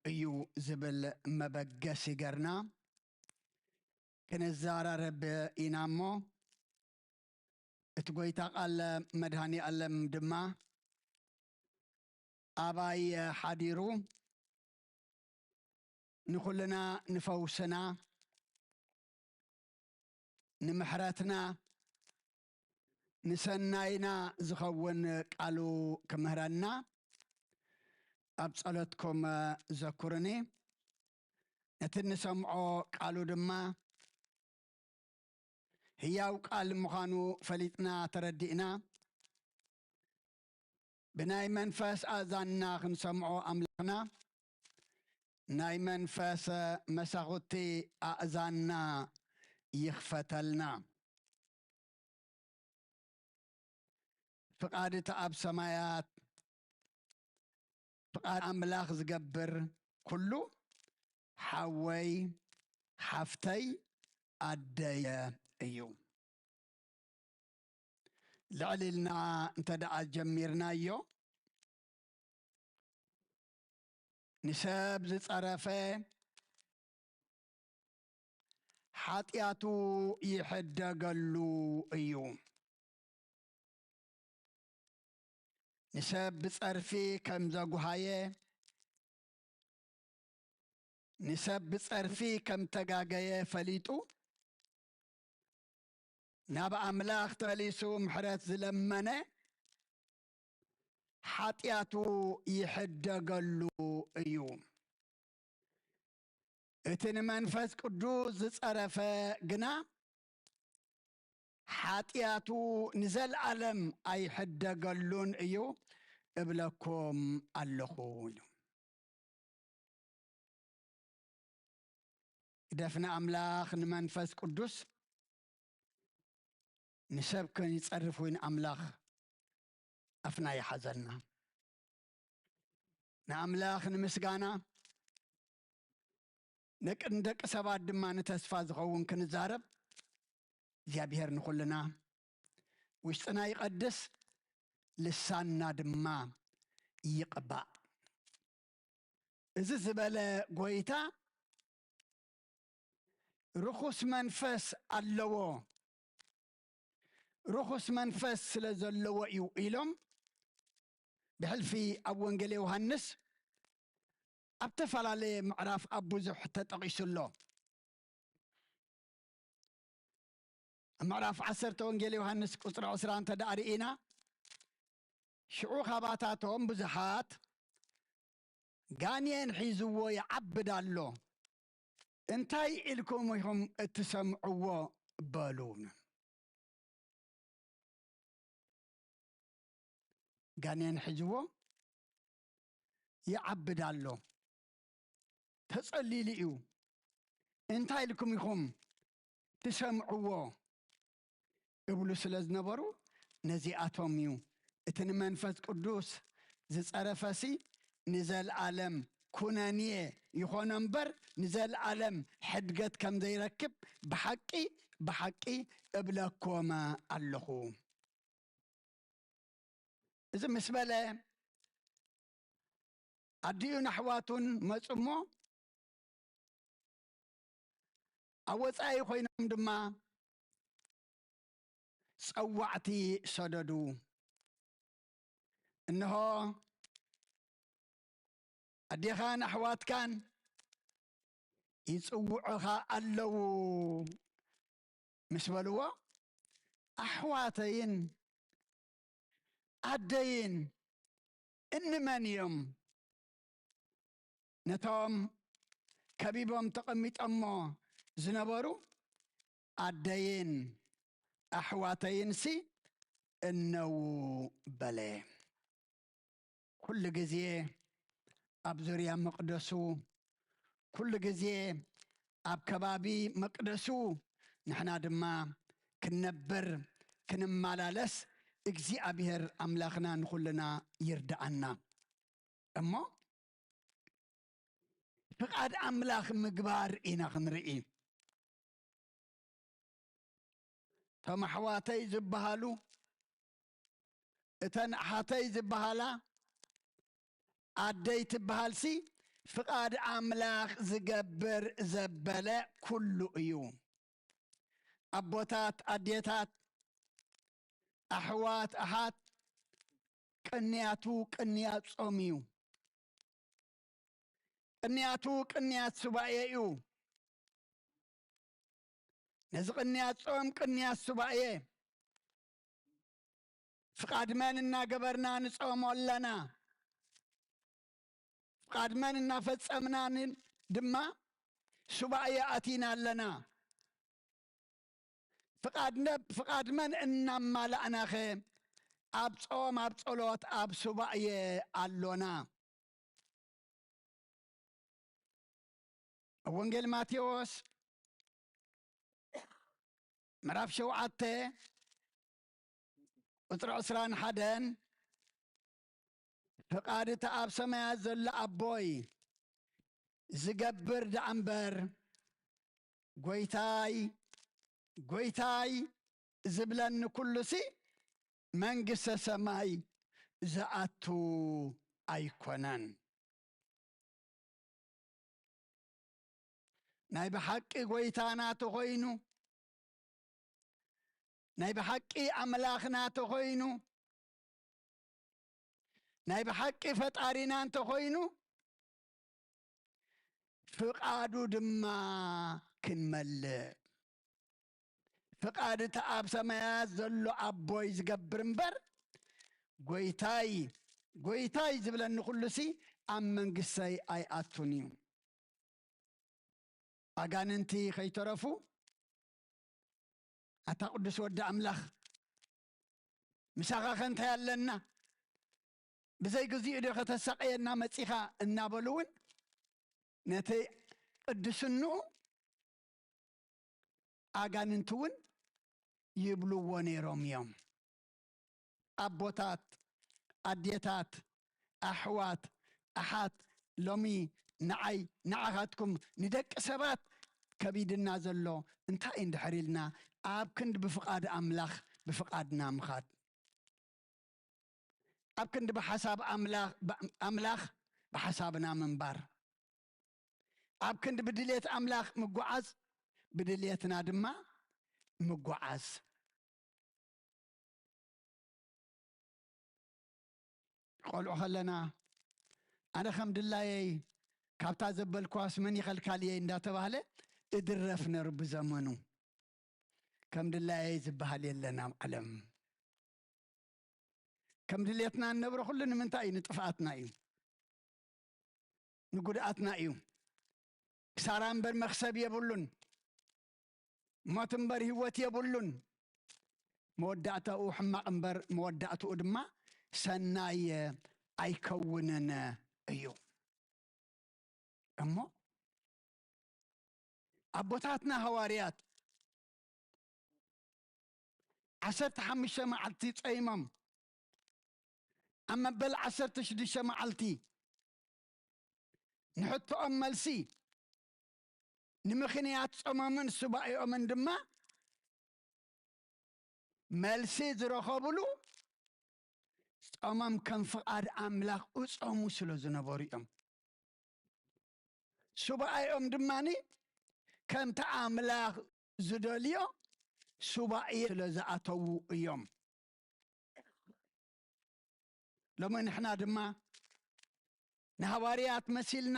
እዩ ዝብል መበገሲ ገርና ክንዘራረብ ኢና እሞ፣ እቲ ጐይታ ቃል መድኃኔ ዓለም ድማ ኣባይ ሓዲሩ ንኹልና ንፈውስና፣ ንምሕረትና፣ ንሰናይና ዝኸውን ቃሉ ክምህረና ኣብ ጸሎትኩም ዘኩርኒ። ነቲ እንሰምዖ ቃሉ ድማ ህያው ቃል ምዃኑ ፈሊጥና ተረዲእና፣ ብናይ መንፈስ ኣእዛንና ክንሰምዖ ኣምላኽና፣ ናይ መንፈስ መሳኹቲ ኣእዛንና ይኽፈተልና። ፍቓድ እቲ ኣብ ሰማያት፣ ፍቓድ ኣምላኽ ዝገብር ኩሉ ሓወይ፣ ሓፍተይ፣ ኣደየ እዩ። ልዕል ኢልና እንተ ደኣ ጀሚርናዮ፣ ንሰብ ዝጸረፈ ሓጢኣቱ ይሕደገሉ እዩ። ንሰብ ብጸርፊ ከም ዘጉሃየ፣ ንሰብ ብጸርፊ ከም ተጋገየ ፈሊጡ፣ ናብ ኣምላኽ ተመሊሱ ምሕረት ዝለመነ፣ ሓጢኣቱ ይሕደገሉ እዩ። እቲ ንመንፈስ ቅዱስ ዝጸረፈ ግና፣ ሓጢኣቱ ንዘለኣለም ኣይሕደገሉን እዩ እብለኩም ኣለኹ ኢሉ። ግደፍ ንኣምላኽ ንመንፈስ ቅዱስ፣ ንሰብ ከይጸርፍ እውን ኣምላኽ ኣፍና ይሓዘልና። ንኣምላኽ ንምስጋና፣ ንቅ-፣ ንደቂ ሰባት ድማ ንተስፋ ዝኸውን ክንዛረብ እግዚኣብሔር ንኹልና ውሽጥና ይቐድስ፣ ልሳንና ድማ ይቕባእ። እዚ ዝበለ ጐይታ ርኹስ መንፈስ ኣለዎ። ርኹስ መንፈስ ስለ ዘለዎ እዩ ኢሎም ብሕልፊ ኣብ ወንጌል ዮሃንስ ኣብ ተፈላለየ ምዕራፍ ኣብ ብዙሕ ተጠቒሱ ኣሎ። ኣብ ምዕራፍ ዓሰርተ ወንጌል ዮሃንስ ቁጽሪ ዕስራ እንተ ደኣ ርኢና፣ ሽዑ ካባታቶም ብዙሓት ጋኔን ሒዝዎ ይዓብድ ኣሎ፣ እንታይ ኢልኩም ኢኹም እትሰምዕዎ? በሉ። ጋኔን ሒዝዎ ይዓብድ ኣሎ፣ ተጸሊሉ እዩ፣ እንታይ ኢልኩም ኢኹም ትሰምዕዎ? እብሉ ስለ ዝነበሩ፣ ነዚኣቶም እዩ እቲ ንመንፈስ ቅዱስ ዝጸረፈሲ ንዘለኣለም ኩነኔ ይኾኖ እምበር፣ ንዘለኣለም ሕድገት ከም ዘይረክብ ብሓቂ፣ ብሓቂ እብለኩም ኣለኹ። እዚ ምስ በለ፣ ኣዲኡን ኣሕዋቱን መጹ እሞ፣ ኣብ ወጻኢ ኮይኖም ድማ ጸዋዕቲ ሰደዱ። እንሆ፣ ኣዴኻን ኣሕዋትካን ይጽውዑኻ ኣለዉ ምስ በልዎ፣ ኣሕዋተይን ኣደይን እንመን እዮም? ነቶም ከቢቦም ተቐሚጦሞ ዝነበሩ ኣደይን ኣሕዋተይንሲ እነዉ በለ። ኩሉ ግዜ ኣብ ዙርያ መቕደሱ፣ ኩሉ ግዜ ኣብ ከባቢ መቕደሱ ንሕና ድማ ክንነብር፣ ክንመላለስ እግዚኣብሔር ኣምላኽና ንኹልና ይርድኣና። እሞ ፍቓድ ኣምላኽ ምግባር ኢና ክንርኢ። እቶም ኣሕዋተይ ዝበሃሉ፣ እተን ኣሓተይ ዝበሃላ፣ ኣደይ ትበሃልሲ፣ ፍቓድ ኣምላኽ ዝገብር ዘበለ ኩሉ እዩ። ኣቦታት፣ ኣዴታት፣ ኣሕዋት፣ ኣሓት፣ ቅንያቱ ቅንያት ጾም እዩ። ቅንያቱ ቅንያት ሱባኤ እዩ። ነዚ ቅንያት ጾም፣ ቅንያት ሱባኤ፣ ፍቓድ መን እናገበርና ንጾሞ ኣለና? ፍቓድ መን እናፈጸምና ን-፣ ድማ ሱባኤ ኣቲና ኣለና? ፍቓድ ነ-፣ ፍቓድ መን እናማላእናኸ ኣብ ጾም፣ ኣብ ጸሎት፣ ኣብ ሱባኤ ኣሎና? ኣብ ወንጌል ማቴዎስ ምዕራፍ ሸውዓተ ቁጽሪ ዕስራን ሓደን፣ ፍቓድ እቲ ኣብ ሰማያት ዘሎ ኣቦይ ዝገብር ደኣ እምበር፣ ጎይታይ፣ ጎይታይ ዝብለኒ ኩሉሲ መንግስተ ሰማይ ዝኣቱ ኣይኮነን። ናይ ብሓቂ ጎይታና ተኾይኑ፣ ናይ ብሓቂ ኣምላኽና ተኾይኑ፣ ናይ ብሓቂ ፈጣሪና እንተኾይኑ፣ ፍቓዱ ድማ ክንመልእ። ፍቓድ እቲ ኣብ ሰማያት ዘሎ ኣቦይ ዝገብር እምበር፣ ጎይታይ፣ ጎይታይ ዝብለኒ ኩሉሲ ኣብ መንግስተይ ኣይኣቱን እዩ። ኣጋንንቲ ከይተረፉ፣ ኣታ ቅዱስ ወዲ ኣምላኽ፣ ምሳኻ ከ እንታይ ኣለና? ብዘይ ግዚኡ ዶ ከተሳቕየና መጺኻ? እናበሉ እውን ነቲ ቅድስንኡ ኣጋንንቲ እውን ይብልዎ ነይሮም እዮም። ኣቦታት፣ ኣዴታት፣ ኣሕዋት፣ ኣሓት፣ ሎሚ ንዓይ፣ ንዓኻትኩም፣ ንደቂ ሰባት ከቢድና ዘሎ እንታይ እንድሕር ኢልና፣ ኣብ ክንዲ ብፍቓድ ኣምላኽ ብፍቓድና ምኻድ፣ ኣብ ክንዲ ብሓሳብ ኣምላኽ፣ ኣምላኽ ብሓሳብና ምንባር፣ ኣብ ክንዲ ብድሌት ኣምላኽ ምጓዓዝ፣ ብድሌትና ድማ ምጓዓዝ። ቆልዑ ከለና፣ ኣነ ከም ድላየይ ካብታ ዘበልኳስ መን ይኸልካልየይ እንዳተባህለ እድረፍ ነሩ ብዘመኑ። ከም ድላየይ ዝበሃል የለን ኣብ ዓለም። ከም ድሌትና እንነብሮ ኩሉ ንምንታይ እዩ? ንጥፍኣትና እዩ፣ ንጉድኣትና እዩ። ክሳራ እምበር መኽሰብ የብሉን። ሞት እምበር ህይወት የብሉን። መወዳእታኡ ሕማቕ እምበር መወዳእትኡ ድማ ሰናይ ኣይከውንን እዩ። እሞ ኣቦታትና ሃዋርያት ዓሰርተ ሓሙሽተ መዓልቲ ጾይሞም፣ ኣብ መበል ዓሰርተ ሽዱሽተ መዓልቲ ንሕቶኦም መልሲ፣ ንምኽንያት ጾሞምን ሱባኤኦምን ድማ መልሲ ዝረኸብሉ፣ ጾሞም ከም ፍቓድ ኣምላኽ እጾሙ ስለ ዝነበሩ እዮም። ሱባኤኦም ድማኒ ከምቲ ኣምላኽ ዝደልዮ ሱባኤ ስለ ዝኣተዉ እዮም። ሎሚ ንሕና ድማ ንሃዋርያት መሲልና፣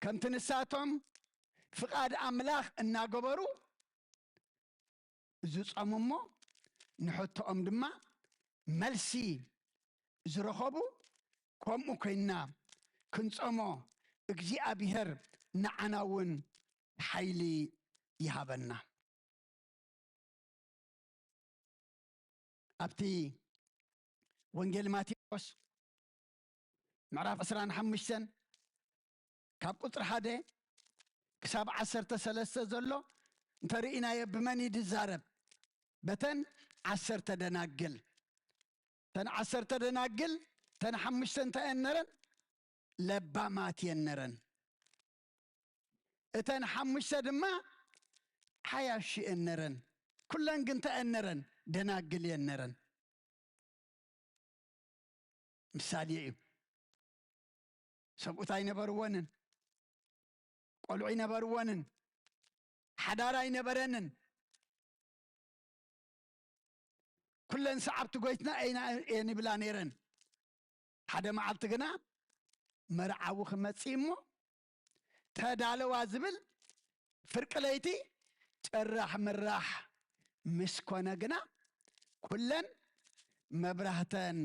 ከምቲ ንሳቶም ፍቓድ ኣምላኽ እናገበሩ ዝጸሙ እሞ፣ ንሕቶኦም ድማ መልሲ ዝረኸቡ፣ ከምኡ ኮይንና ክንጸሞ እግዚኣብሔር ንዓና እውን ሓይሊ ይሃበና። ኣብቲ ወንጌል ማቴዎስ ምዕራፍ ዕስራን ሓሙሽተን ካብ ቁጽሪ ሓደ ክሳብ ዓሰርተ ሰለስተ ዘሎ እንተርኢናዮ፣ ብመን እዩ ዝዛረብ? በተን ዓሰርተ ደናግል። እተን ዓሰርተ ደናግል፣ እተን ሓሙሽተ እንታይ እየን ነረን? ለባማት እየን ነረን። እተን ሓሙሽተ ድማ ሓያሹ እየን ነረን። ኩለን ግን እንታይ እየን ነረን? ደናግል እየን ነረን። ምሳሌ እዩ። ሰብኡት ኣይነበርወንን፣ ቆልዑ ኣይነበርወንን፣ ሓዳር ኣይነበረንን። ኩለን ሰዓብቲ ጎይትና እየን ይብላ ነይረን። ሓደ መዓልቲ ግና መርዓዊ ክመጽእ እሞ ተዳለዋ ዝብል ፍርቂ ለይቲ ጭራሕ ምራሕ ምስ ኮነ ግና፣ ኩለን መብራህተን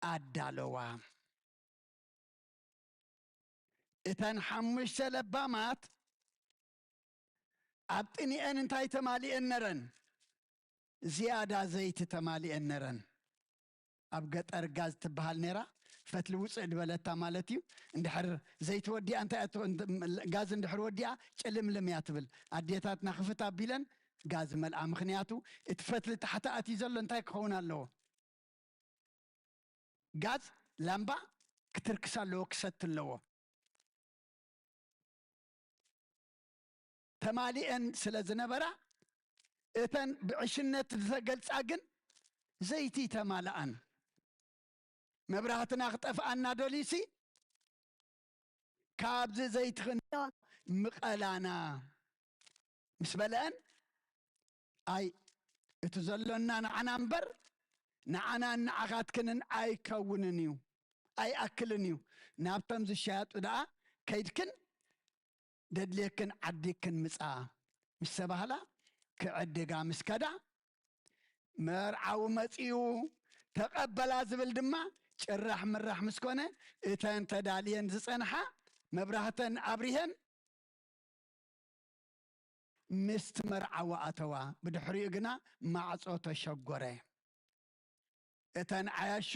ኣዳለዋ። እተን ሓሙሽተ ለባማት ኣብ ጥኒኤን እንታይ ተማሊኤን ነረን? ዝያዳ ዘይቲ ተማሊኤን ነረን። ኣብ ገጠር ጋዝ ትበሃል ነይራ፣ ፈትሊ ውፅእ ዝበለታ ማለት እዩ። እንድሕር ዘይቲ ወዲኣ እንታይ ኣት-፣ እንት-፣ ጋዝ እንድሕር ወዲኣ ጭልምልም እያ ትብል። ኣዴታትና ክፍት ኣቢለን ጋዝ መልኣ። ምኽንያቱ እቲ ፈትሊ ታሕቲ ኣትዩ ዘሎ እንታይ ክኸውን ኣለዎ? ጋዝ ላምባ ክትርክስ ኣለዎ፣ ክሰቲ ኣለዎ። ተማሊኤን ስለ ዝነበራ፣ እተን ብዕሽነት ዝተገልጻ ግን ዘይቲ ተማልኣን። መብራህትና ክጠፍኣና ደልዩሲ፣ ካብዚ ዘይቲ ክን-፣ ምቐላና ምስ በልአን፣ ኣይ፣ እቲ ዘሎና ንዓና እምበር፣ ንዓናን ንዓኻትክንን ኣይከውንን እዩ፣ ኣይኣክልን እዩ። ናብቶም ዝሻየጡ ደኣ ከይድክን ደድልየክን ዓዲግክን ምጻ ምስ ተባህላ፣ ክዕድጋ ምስ ከዳ፣ መርዓዊ መጺኡ ተቐበላ ዝብል ድማ ጭራሕ ምራሕ ምስ ኮነ፣ እተን ተዳልየን ዝጸንሓ መብራህተን ኣብሪሀን ምስቲ መርዓዊ ኣተዋ። ብድሕሪኡ ግና ማዕጾ ተሸጎረ። እተን ዓያሹ፣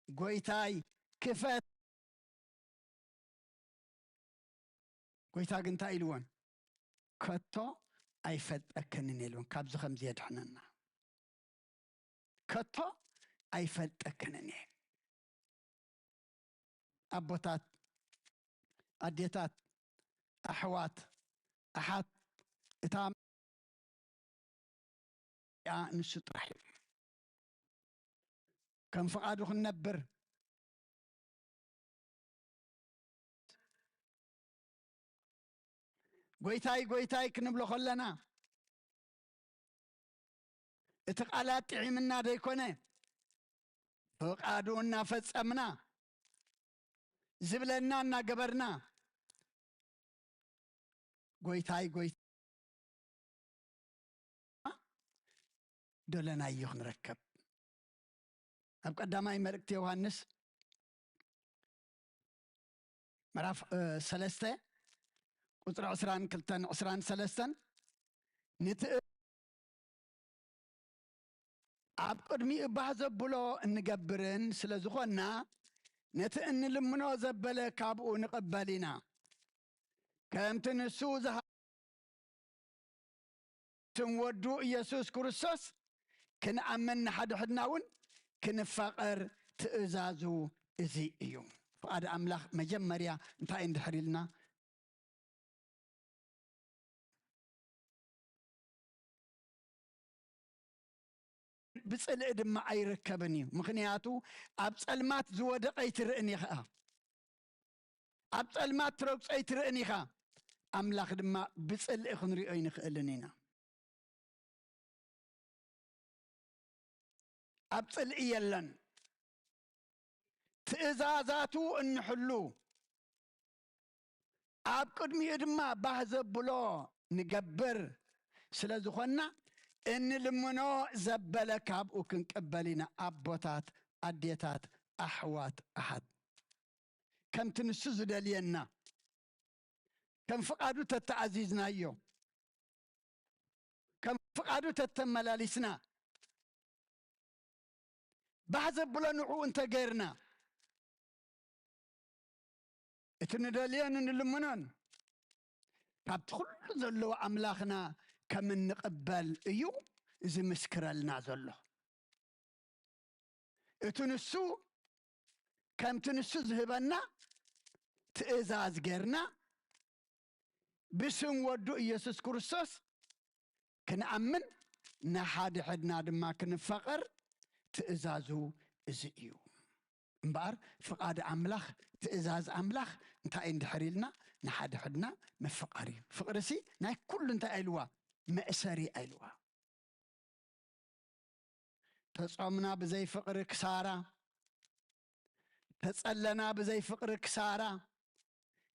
"ጎይታይ፣ ክፈት!" ጎይታ ግን እንታይ ኢልወን? "ከቶ ኣይፈልጠክንን" ኢልወን። ካብዚ ከምዚ የድሕነና። "ከቶ ኣይፈልጠክንን እየ።" ኣቦታት፣ ኣዴታት፣ ኣሕዋት፣ ኣሓት፣ እታ ያ ንሱ ጥራሕ እዩ። ከም ፍቓዱ ክንነብር፣ "ጎይታይ፣ ጎይታይ" ክንብሎ ከለና፣ እቲ ቃላት ጥዒምና ደይኮነ፣ ፍቓዱ እናፈጸምና፣ ዝብለና እናገበርና፣ "ጎይታይ፣ ጎይታ" ደለናዮ ክንረከብ። ኣብ ቀዳማይ መልእክቲ ዮሃንስ ምዕራፍ፣ እ፣ ሰለስተ ቁጽሪ ዕስራን ክልተን ዕስራን ሰለስተን፣ "ንትእ-፣ ኣብ ቅድሚኡ ባህ ዘብሎ እንገብርን ስለ ዝኾንና፣ ነቲ እንልምኖ ዘበለ ካብኡ ንቕበል ኢና። ከምቲ ንሱ ዝሃ-" ስም ወዱ ኢየሱስ ክርስቶስ ክንኣምን፣ ንሓድሕድና እውን ክንፋቐር ትእዛዙ እዚ እዩ። ፍቓድ ኣምላኽ መጀመርያ እንታይ እንድሕር ኢልና፣ ብጽልኢ ድማ ኣይርከብን እዩ። ምኽንያቱ ኣብ ጸልማት ዝወደቐ ኣይትርእን ኢኻ። ኣብ ጸልማት ትረግጾ ኣይትርእን ኢኻ። ኣምላኽ ድማ ብጽልኢ ክንሪኦ ኣይንኽእልን ኢና። ኣብ ጽልኢ የለን። ትእዛዛቱ እንሕሉ፣ ኣብ ቅድሚኡ ድማ ባህ ዘብሎ ንገብር ስለ ዝኾንና፣ እንልምኖ ዘበለ ካብኡ ክንቅበል ኢና። ኣቦታት፣ ኣዴታት፣ ኣሕዋት፣ ኣሓት፣ ከምቲ ንሱ ዝደልየና፣ ከም ፍቓዱ ተተኣዚዝናዮ፣ ከም ፍቓዱ ተተመላሊስና፣ ባህ ዘብሎ ንዕኡ እንተገይርና፣ እቲ ንደልዮን እንልምኖን ካብቲ ኩሉ ዘለዎ ኣምላኽና ከም እንቕበል እዩ ዝምስክረልና ዘሎ። እቲ ንሱ ከምቲ ንሱ ዝህበና ትእዛዝ ጌርና ብስም ወዱ ኢየሱስ ክርስቶስ ክንኣምን፣ ንሓድሕድና ድማ ክንፋቐር ትእዛዙ እዚ እዩ። እምበኣር ፍቓድ ኣምላኽ፣ ትእዛዝ ኣምላኽ እንታይ እንድሕር ኢልና፣ ንሓድሕድና ምፍቓር እዩ። ፍቕርሲ ናይ ኩሉ እንታይ ኣይልዋ፣ መእሰሪ ኣይልዋ። ተጾምና ብዘይ ፍቕሪ ክሳራ፣ ተጸለና ብዘይ ፍቕሪ ክሳራ፣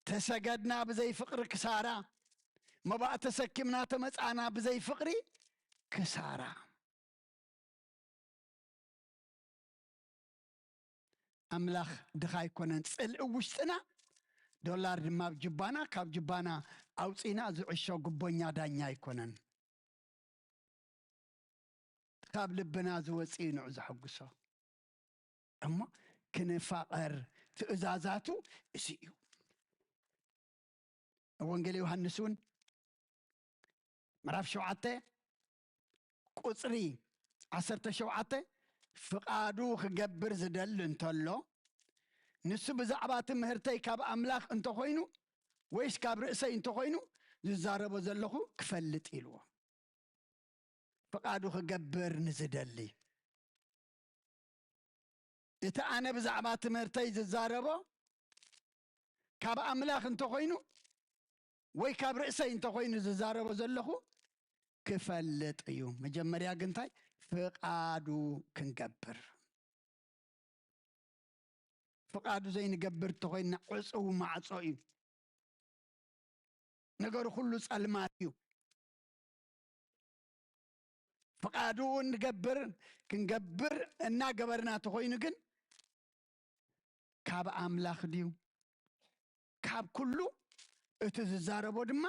ተሰገድና ብዘይ ፍቕሪ ክሳራ፣ መባእ ተሰኪምና ተመጻና ብዘይ ፍቕሪ ክሳራ። ኣምላኽ ድኻ ኣይኮነን። ጽልኢ ውሽጥና፣ ዶላር ድማ ኣብ ጅባና፣ ካብ ጅባና ኣውጺና ዝዕሾ ጉቦኛ ዳኛ ኣይኮነን። ካብ ልብና ዝወጽእ እዩ ንዑ ዘሐጉሶ። እሞ ክንፋቐር ትእዛዛቱ እዚ እዩ። ወንጌል ዮሃንስ እውን ምዕራፍ ሸውዓተ ቁጽሪ ዓሰርተ ሸውዓተ፣ ፍቓዱ ክገብር ዝደሊ እንተሎ፣ ንሱ ብዛዕባ ትምህርተይ ካብ ኣምላኽ እንተኾይኑ ወይስ ካብ ርእሰይ እንተኾይኑ ዝዛረቦ ዘለኹ ክፈልጥ ኢልዎ። ፍቓዱ ክገብር ንዝደሊ፣ እቲ ኣነ ብዛዕባ ትምህርተይ ዝዛረቦ ካብ ኣምላኽ እንተኾይኑ ወይ ካብ ርእሰይ እንተኾይኑ ዝዛረቦ ዘለኹ ክፈልጥ እዩ። መጀመርያ ግን እንታይ? ፍቓዱ ክንገብር። ፍቓዱ ዘይንገብር እንተኾይንና ዕጹው ማዕጾ እዩ። ነገሩ ኩሉ ጸልማት እዩ። ፍቓዱ እንገብር፣ ክንገብር እናገበርና እንተኾይኑ ግን ካብ ኣምላኽ ድዩ? ካብ ኩሉ እቲ ዝዛረቦ ድማ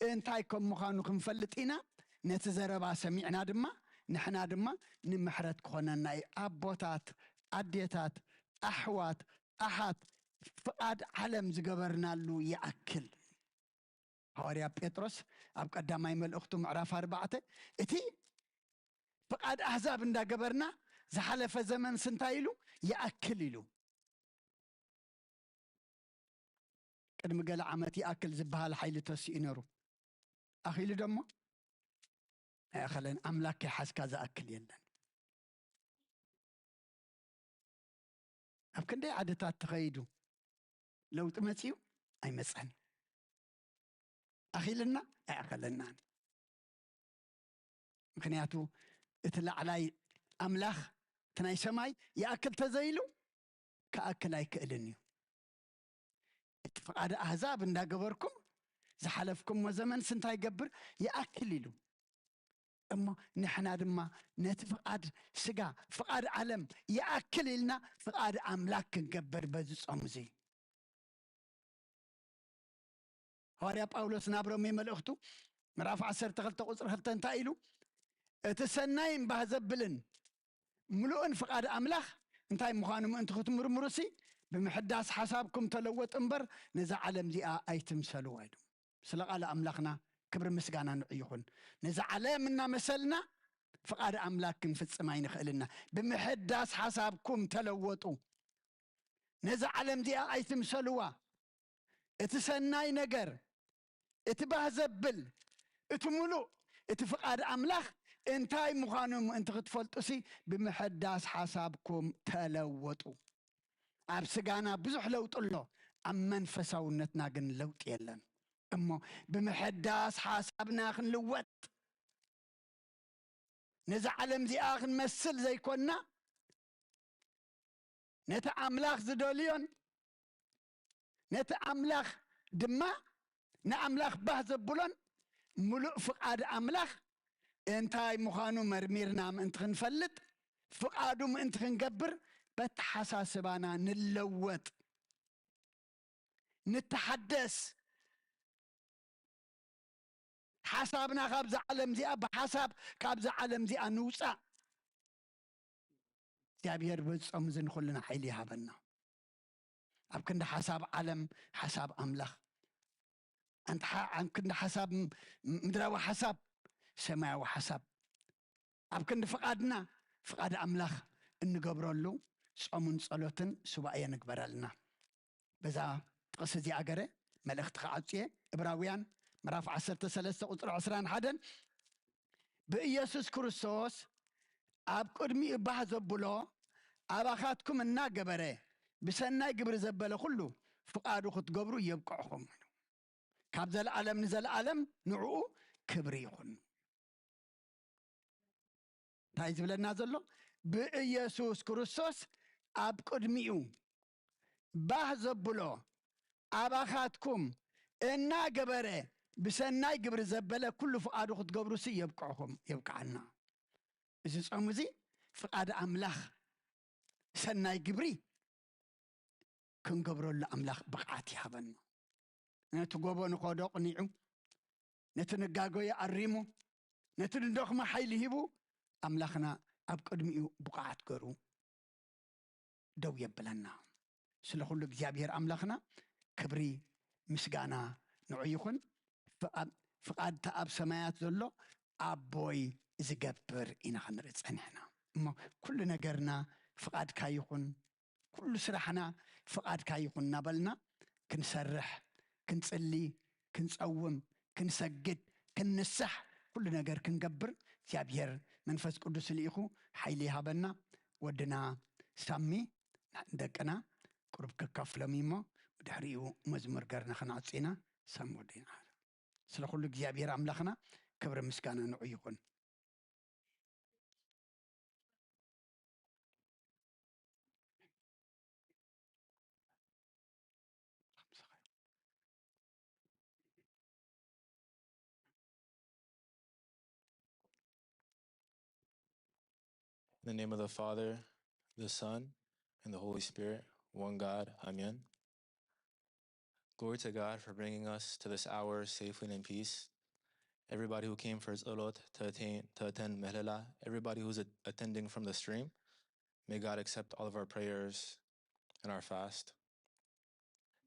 እንታይ ከም ምዃኑ ክንፈልጥ ኢና። ነቲ ዘረባ ሰሚዕና ድማ ንሕና ድማ ንምሕረት ክኾነና እዩ። ኣቦታት፣ ኣዴታት፣ ኣሕዋት፣ ኣሓት፣ ፍቓድ ዓለም ዝገበርናሉ ይኣክል። ሃዋርያ ጴጥሮስ ኣብ ቀዳማይ መልእኽቱ ምዕራፍ ኣርባዕተ፣ እቲ ፍቓድ ኣህዛብ እንዳገበርና ዝሓለፈ ዘመንስ እንታይ ኢሉ? ይኣክል ኢሉ። ቅድሚ ገለ ዓመት ይኣክል ዝበሃል ሓይሊ ተሲኡ ነይሩ። ኣኺሉ ደሞ ኣይኣኸለን። ኣምላክ ከይሓዝካ ዝኣክል የለን። ኣብ ክንደይ ዓድታት ተኸይዱ ለውጢ መጺኡ? ኣይመጸን። ኣኺልና? ኣይኣኸለናን። ምኽንያቱ እቲ ላዕላይ ኣምላኽ እቲ ናይ ሰማይ ይኣክል ተዘይሉ ክኣክል ኣይክእልን እዩ። እቲ ፍቓድ ኣህዛብ እንዳገበርኩም ዝሓለፍኩሞ ዘመንስ እንታይ ይገብር? ይኣክል ኢሉ። እሞ ንሕና ድማ ነቲ ፍቓድ ስጋ፣ ፍቓድ ዓለም ይኣክል ኢልና ፍቓድ ኣምላክ ክንገብር በዚ ጾም እዚ። ሃዋርያ ጳውሎስ ናብ ሮሜ መልእኽቱ ምዕራፍ ዓሰርተ ክልተ ቁጽሪ ክልተ እንታይ ኢሉ? እቲ ሰናይን ባህ ዘብልን ምሉእን ፍቓድ ኣምላኽ እንታይ ምዃኑ ምእንቲ ክትምርምሩሲ ብምሕዳስ ሓሳብኩም ተለወጡ እምበር ነዛ ዓለም እዚኣ ኣይትምሰልዋ ኢሉ። ስለ ቃል ኣምላኽና ክብሪ ምስጋና ንዑ ይኹን። ነዛ ዓለም እናመሰልና ፍቓድ ኣምላክ ክንፍጽም ኣይንኽእልና። ብምሕዳስ ሓሳብኩም ተለወጡ። ነዛ ዓለም እዚኣ ኣይትምሰልዋ። እቲ ሰናይ ነገር፣ እቲ ባህ ዘብል፣ እቲ ምሉእ፣ እቲ ፍቓድ ኣምላኽ እንታይ ምዃኑ ምእንቲ ክትፈልጡሲ ብምሕዳስ ሓሳብኩም ተለወጡ። ኣብ ስጋና ብዙሕ ለውጢ ኣሎ፣ ኣብ መንፈሳውነትና ግን ለውጢ የለን። እሞ ብምሕዳስ ሓሳብና ክንልወጥ፣ ነዛ ዓለም እዚኣ ክንመስል ዘይኮንና፣ ነቲ ኣምላኽ ዝደልዮን ነቲ ኣምላኽ ድማ ንኣምላኽ ባህ ዘብሎን ምሉእ ፍቓድ ኣምላኽ እንታይ ምዃኑ መርሚርና ምእንቲ ክንፈልጥ፣ ፍቓዱ ምእንቲ ክንገብር፣ በተሓሳስባና ንለወጥ፣ ንተሓደስ። ሓሳብና ካብዛ ዓለም እዚኣ፣ ብሓሳብ ካብዛ ዓለም እዚኣ ንውፃእ። እግዚኣብሔር በዚ ጾም እዚ ንኹልና ሓይሊ ይሃበና። ኣብ ክንዲ ሓሳብ ዓለም፣ ሓሳብ ኣምላኽ፣ ኣንታ ሓ-፣ ኣብ ክንዲ ሓሳብ ም-፣ ምድራዊ ሓሳብ፣ ሰማያዊ ሓሳብ፣ ኣብ ክንዲ ፍቓድና፣ ፍቓድ ኣምላኽ እንገብረሉ ጾምን ጸሎትን ሱባኤ ንግበረልና። በዛ ጥቕሲ እዚኣ ገረ መልእኽቲ ክዓጹ እየ። ዕብራውያን ምዕራፍ ዓሰርተ ሰለስተ ቁጽሪ ዕስራን ሓደን፣ ብኢየሱስ ክርስቶስ ኣብ ቅድሚኡ ባህ ዘብሎ ኣባኻትኩም እናገበረ ብሰናይ ግብሪ ዘበለ ኩሉ ፍቓዱ ክትገብሩ የብቅዕኹም። ካብ ዘለዓለም ንዘለዓለም ንዕኡ ክብሪ ይኹን። እንታይ ዝብለና ዘሎ? ብኢየሱስ ክርስቶስ ኣብ ቅድሚኡ ባህ ዘብሎ ኣባኻትኩም እናገበረ ብሰናይ ግብሪ ዘበለ ኩሉ ፍቓዱ ክትገብሩሲ የብቅዕኹም፣ የብቅዓና። እዚ ጾም እዚ ፍቓድ ኣምላኽ ሰናይ ግብሪ ክንገብረሉ ኣምላኽ ብቕዓት ይሃበና። ነቲ ጎቦ ንኸዶ ቅኒዑ፣ ነቲ ንጋጎየ ኣሪሙ፣ ነቲ ንደኽሞ ሓይሊ ሂቡ፣ ኣምላኽና ኣብ ቅድሚኡ ብቕዓት ገሩ ደው የብለና። ስለ ኩሉ እግዚኣብሔር ኣምላኽና ክብሪ ምስጋና ንዑ ይኹን። ፍቓድ፣ ፍቓድ እቲ ኣብ ሰማያት ዘሎ ኣቦይ ዝገብር ኢና ክንርኢ ጸኒሕና። እሞ ኩሉ ነገርና ፍቓድካ ይኹን፣ ኩሉ ስራሕና ፍቓድካ ይኹን እናበልና ክንሰርሕ፣ ክንጽሊ፣ ክንጸውም፣ ክንሰግድ፣ ክንንሳሕ፣ ኩሉ ነገር ክንገብር እግዚኣብሔር መንፈስ ቅዱስ ልኢኹ ሓይሊ ይሃበና። ወድና ሳሚ ንደቅና ቁሩብ ከካፍሎም እዩ እሞ ብድሕሪኡ መዝሙር ገርና ክንዓጹ ኢና። ሳሚ ወዲና። ስለ ኩሉ እግዚኣብሔር ኣምላኽና ክብሪ ምስጋና ንዑ ይኹን። In the name of the Father, the Son, and the Holy Spirit, one God. Amen. Glory to God for bringing us to this hour safely and in peace. Everybody who came for Tzolot to attain, to attend Mehlela, everybody who's a- attending from the stream, may God accept all of our prayers and our fast.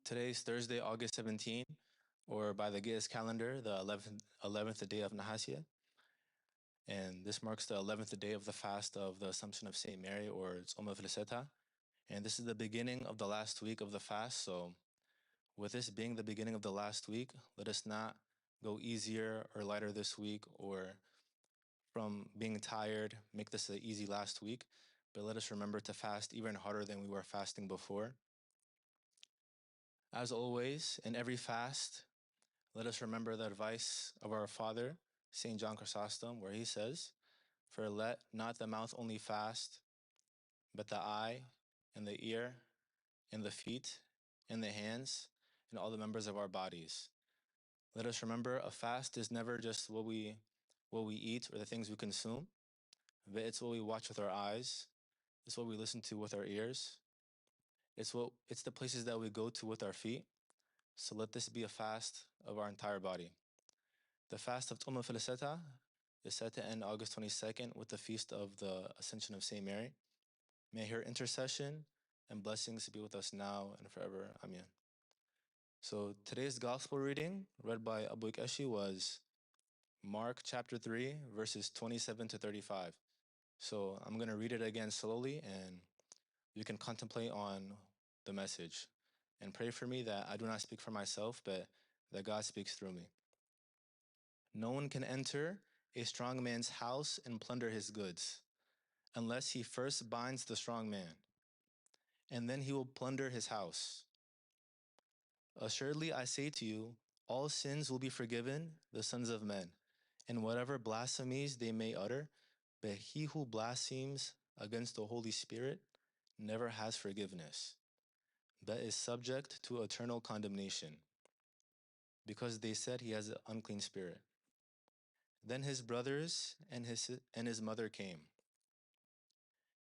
Today is Thursday, August seventeenth, or by the Ge'ez calendar, the eleventh, eleventh day of Nahasya. And this marks the eleventh day of the fast of the Assumption of Saint Mary, or Tzom V'leseta. And this is the beginning of the last week of the fast. So, with this being the beginning of the last week, let us not go easier or lighter this week, or from being tired, make this an easy last week. But let us remember to fast even harder than we were fasting before. As always, in every fast, let us remember the advice of our Father, Saint John Chrysostom, where he says, "For let not the mouth only fast, but the eye, and the ear, and the feet, and the hands, and all the members of our bodies." Let us remember a fast is never just what we what we eat or the things we consume, but it's what we watch with our eyes, it's what we listen to with our ears, it's what it's the places that we go to with our feet. So let this be a fast of our entire body. The fast of Tzom V'leseta is set to end August twenty-second with the feast of the Ascension of Saint Mary. May her intercession and blessings be with us now and forever. Amen. So today's gospel reading, read by Abu Kashi, was Mark chapter three, verses twenty-seven to thirty-five. So I'm going to read it again slowly, and you can contemplate on the message. And pray for me that I do not speak for myself, but that God speaks through me. No one can enter a strong man's house and plunder his goods, unless he first binds the strong man, and then he will plunder his house. Assuredly, I say to you, all sins will be forgiven the sons of men, and whatever blasphemies they may utter, but he who blasphemes against the Holy Spirit never has forgiveness, but is subject to eternal condemnation, because they said he has an unclean spirit. Then his brothers and his, and his mother came,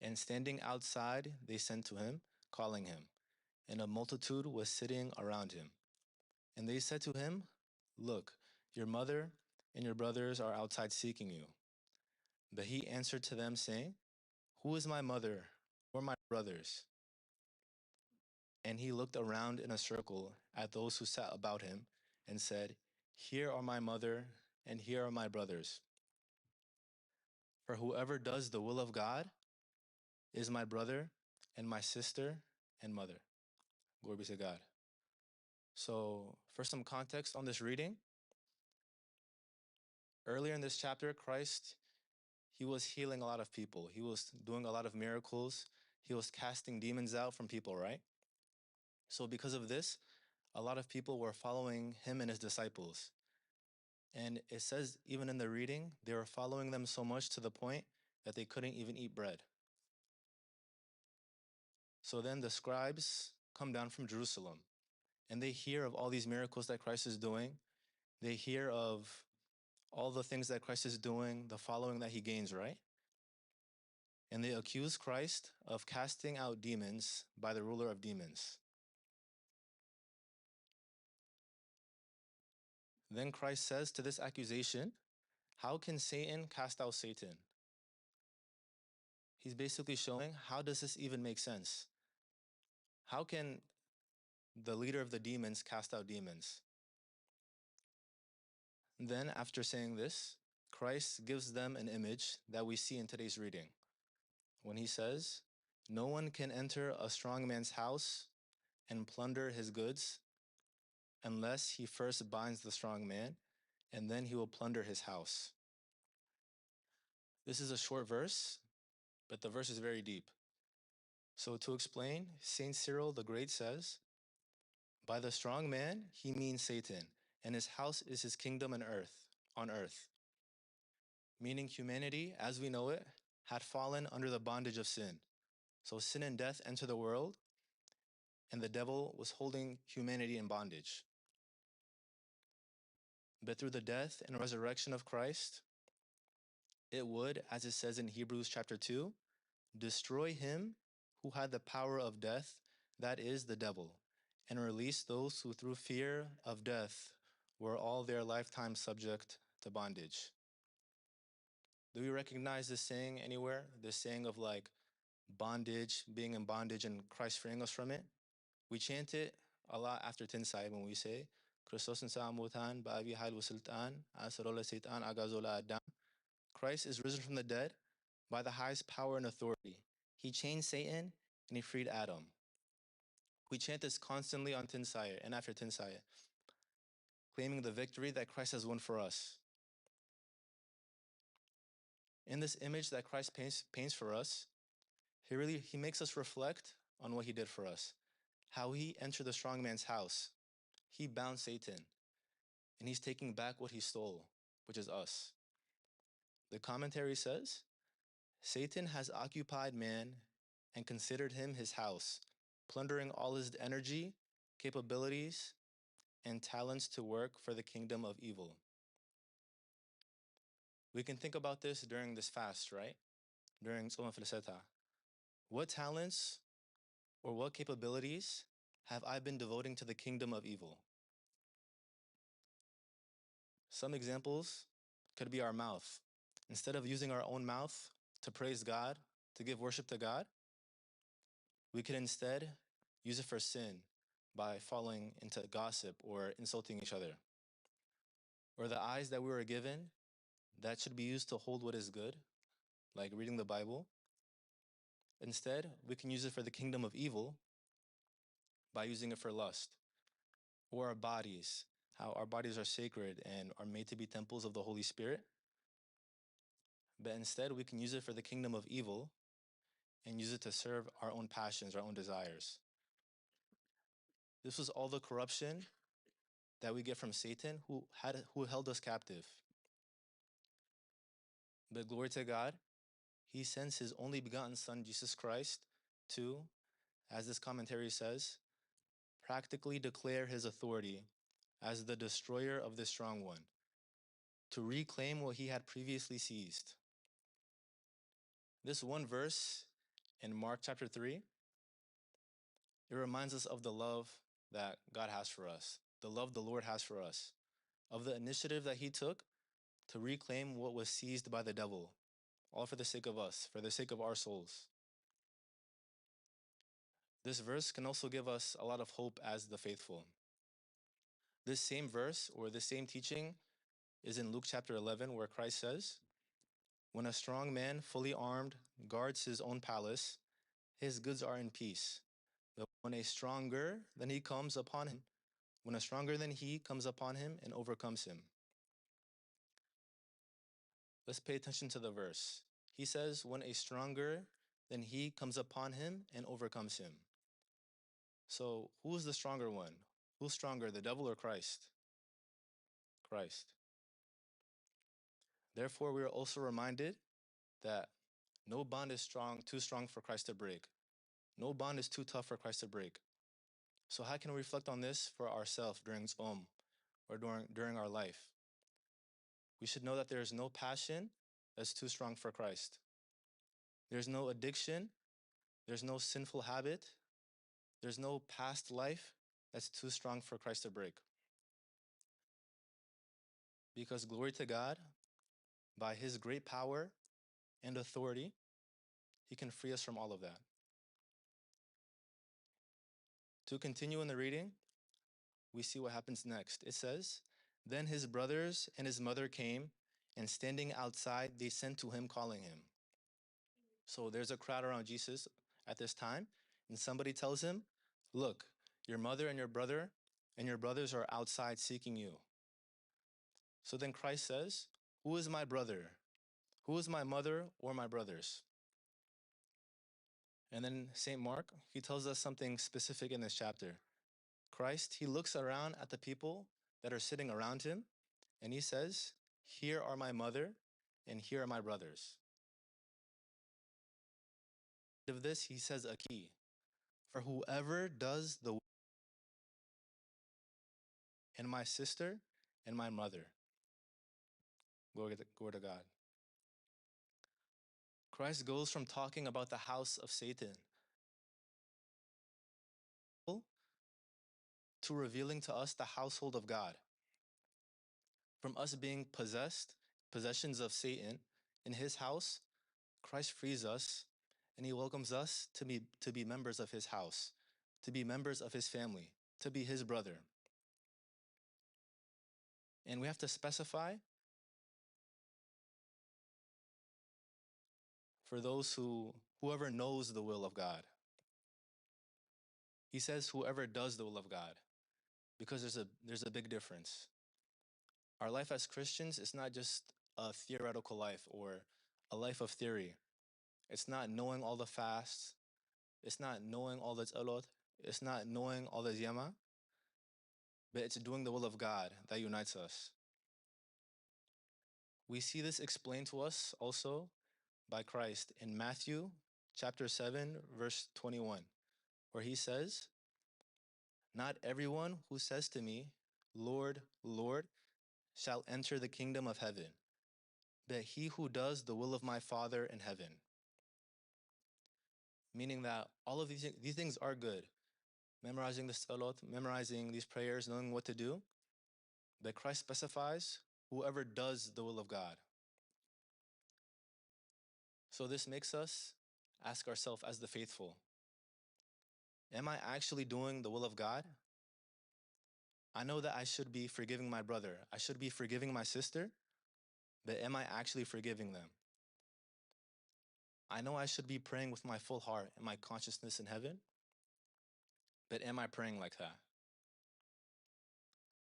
and standing outside, they sent to him, calling him. And a multitude was sitting around him. And they said to him, "Look, your mother and your brothers are outside seeking you." But he answered to them, saying, "Who is my mother or my brothers?" And he looked around in a circle at those who sat about him and said, "Here are my mother and here are my brothers. For whoever does the will of God is my brother and my sister and mother." Glory be to God. So, for some context on this reading, earlier in this chapter, Christ, he was healing a lot of people. He was doing a lot of miracles. He was casting demons out from people, right? So because of this, a lot of people were following him and his disciples. And it says, even in the reading, they were following them so much to the point that they couldn't even eat bread. So then the scribes come down from Jerusalem, and they hear of all these miracles that Christ is doing. They hear of all the things that Christ is doing, the following that he gains, right? And they accuse Christ of casting out demons by the ruler of demons. Then Christ says to this accusation, "How can Satan cast out Satan?" He's basically showing, how does this even make sense? How can the leader of the demons cast out demons? Then, after saying this, Christ gives them an image that we see in today's reading when he says, "No one can enter a strong man's house and plunder his goods unless he first binds the strong man, and then he will plunder his house." This is a short verse, but the verse is very deep. So to explain, Saint Cyril the Great says, "By the strong man, he means Satan, and his house is his kingdom on earth, on earth." Meaning humanity, as we know it, had fallen under the bondage of sin. So sin and death enter the world, and the devil was holding humanity in bondage. But through the death and resurrection of Christ, it would, as it says in Hebrews chapter two, destroy him who had the power of death, that is, the devil, and release those who through fear of death were all their lifetime subject to bondage. Do we recognize this saying anywhere? This saying of, like, bondage, being in bondage and Christ freeing us from it? We chant it a lot after ትንሳኤ when we say, "ክርስቶስ ተንሥአ እሙታን ብአብይ ኃይል ወስልጣን አሰሮ ለሰይጣን አግዓዞ ለአዳም." Christ is risen from the dead by the highest power and authority. He chained Satan and he freed Adam. We chant this constantly on ትንሳኤ and after ትንሳኤ, claiming the victory that Christ has won for us. In this image that Christ paints, paints for us, he really, he makes us reflect on what he did for us, how he entered the strong man's house. He bound Satan, and he's taking back what he stole, which is us. The commentary says, "Satan has occupied man and considered him his house, plundering all his energy, capabilities, and talents to work for the kingdom of evil." We can think about this during this fast, right? During ጾመ ፍልሰታ. What talents or what capabilities have I been devoting to the kingdom of evil? Some examples could be our mouth. Instead of using our own mouth to praise God, to give worship to God, we could instead use it for sin by falling into gossip or insulting each other. Or the eyes that we were given that should be used to hold what is good, like reading the Bible. Instead, we can use it for the kingdom of evil by using it for lust. Or our bodies, how our bodies are sacred and are made to be temples of the Holy Spirit. But instead, we can use it for the kingdom of evil and use it to serve our own passions, our own desires. This was all the corruption that we get from Satan, who had, who held us captive. But glory to God, he sends his only begotten Son, Jesus Christ, to, as this commentary says, practically declare his authority as the destroyer of this strong one, to reclaim what he had previously seized. This one verse in Mark chapter three, it reminds us of the love that God has for us, the love the Lord has for us, of the initiative that he took to reclaim what was seized by the devil, all for the sake of us, for the sake of our souls. This verse can also give us a lot of hope as the faithful. This same verse or this same teaching is in Luke chapter eleven, where Christ says, "When a strong man, fully armed, guards his own palace, his goods are in peace. But when a stronger than he comes upon him, when a stronger than he comes upon him and overcomes him." Let's pay attention to the verse. He says, "When a stronger than he comes upon him and overcomes him." So, who is the stronger one? Who's stronger, the devil or Christ? Christ. Therefore, we are also reminded that no bond is strong, too strong for Christ to break. No bond is too tough for Christ to break. So, how can we reflect on this for ourselves during Tzom or during, during our life? We should know that there is no passion that's too strong for Christ. There's no addiction. There's no sinful habit. There's no past life that's too strong for Christ to break. Because glory to God, by his great power and authority, he can free us from all of that. To continue in the reading, we see what happens next. It says, "Then his brothers and his mother came, and standing outside, they sent to him, calling him." So there's a crowd around Jesus at this time, and somebody tells him, "Look, your mother and your brother and your brothers are outside seeking you." So then Christ says, "Who is my brother? Who is my mother or my brothers?" And then Saint Mark, he tells us something specific in this chapter. Christ, he looks around at the people that are sitting around him, and he says, "Here are my mother, and here are my brothers." Of this, he says a key. "For whoever does the and my sister and my mother." Glory to, glory to God. Christ goes from talking about the house of Satan to revealing to us the household of God. From us being possessed, possessions of Satan in his house, Christ frees us and he welcomes us to be, to be members of his house, to be members of his family, to be his brother. And we have to specify for those who, whoever knows the will of God. He says, "Whoever does the will of God," because there's a, there's a big difference. Our life as Christians is not just a theoretical life or a life of theory. It's not knowing all the fasts. It's not knowing all the tzalot. It's not knowing all the ziyama. But it's doing the will of God that unites us. We see this explained to us also by Christ in Matthew chapter seven, verse twenty-one, where he says, "Not everyone who says to me, 'Lord, Lord,' shall enter the kingdom of heaven, but he who does the will of my Father in heaven." Meaning that all of these, these things are good. Memorizing the tzalot, memorizing these prayers, knowing what to do. But Christ specifies whoever does the will of God. So this makes us ask ourselves as the faithful, am I actually doing the will of God? I know that I should be forgiving my brother. I should be forgiving my sister. But am I actually forgiving them? I know I should be praying with my full heart and my consciousness in heaven. But am I praying like that?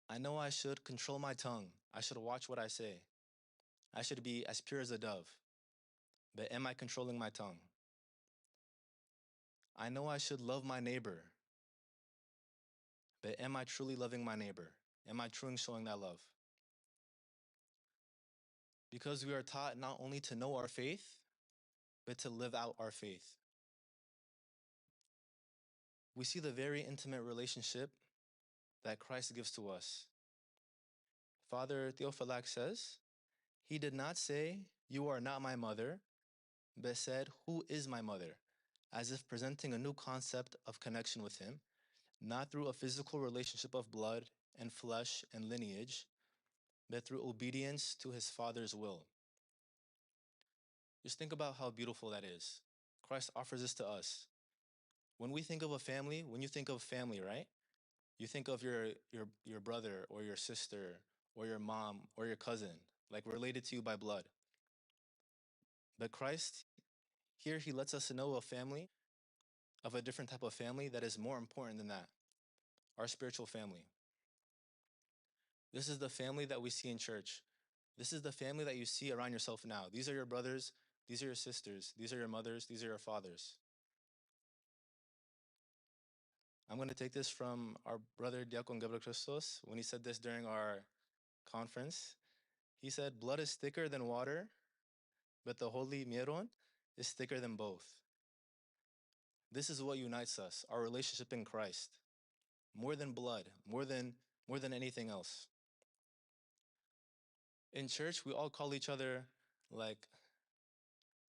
I know I should control my tongue. I should watch what I say. I should be as pure as a dove. But am I controlling my tongue? I know I should love my neighbor. But am I truly loving my neighbor? Am I truly showing that love? Because we are taught not only to know our faith, but to live out our faith. We see the very intimate relationship that Christ gives to us. Father Theophylact says, "He did not say, 'You are not my mother,' but said, 'Who is my mother?' as if presenting a new concept of connection with him, not through a physical relationship of blood and flesh and lineage, but through obedience to his Father's will. Just think about how beautiful that is. Christ offers this to us. When we think of a family, when you think of family, right? You think of your your your brother or your sister or your mom or your cousin, like, related to you by blood. But Christ, here he lets us know a family, of a different type of family that is more important than that, our spiritual family. This is the family that we see in church. This is the family that you see around yourself now. These are your brothers, these are your sisters, these are your mothers, these are your fathers. I'm going to take this from our brother Diakon Gebrekristos when he said this during our conference. He said, "Blood is thicker than water, but the holy Meron is thicker than both." This is what unites us, our relationship in Christ, more than blood, more than, more than anything else. In church, we all call each other, like,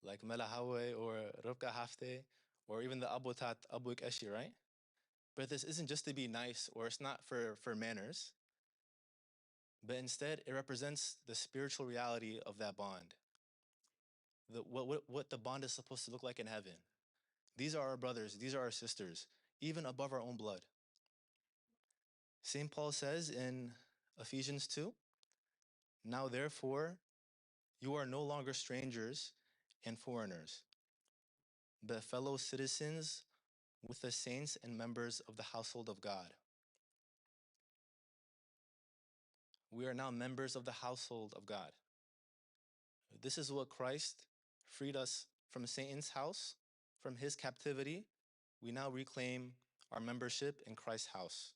like Mela Hawe or Rivka Hafte, or even the Abotat, Abu Keshi, right? But this isn't just to be nice, or it's not for, for manners, but instead it represents the spiritual reality of that bond. The, what, what, what the bond is supposed to look like in heaven. These are our brothers, these are our sisters, even above our own blood. Saint Paul says in Ephesians two, "Now therefore, you are no longer strangers and foreigners, but fellow citizens with the saints and members of the household of God." We are now members of the household of God. This is what Christ freed us from Satan's house, from his captivity. We now reclaim our membership in Christ's house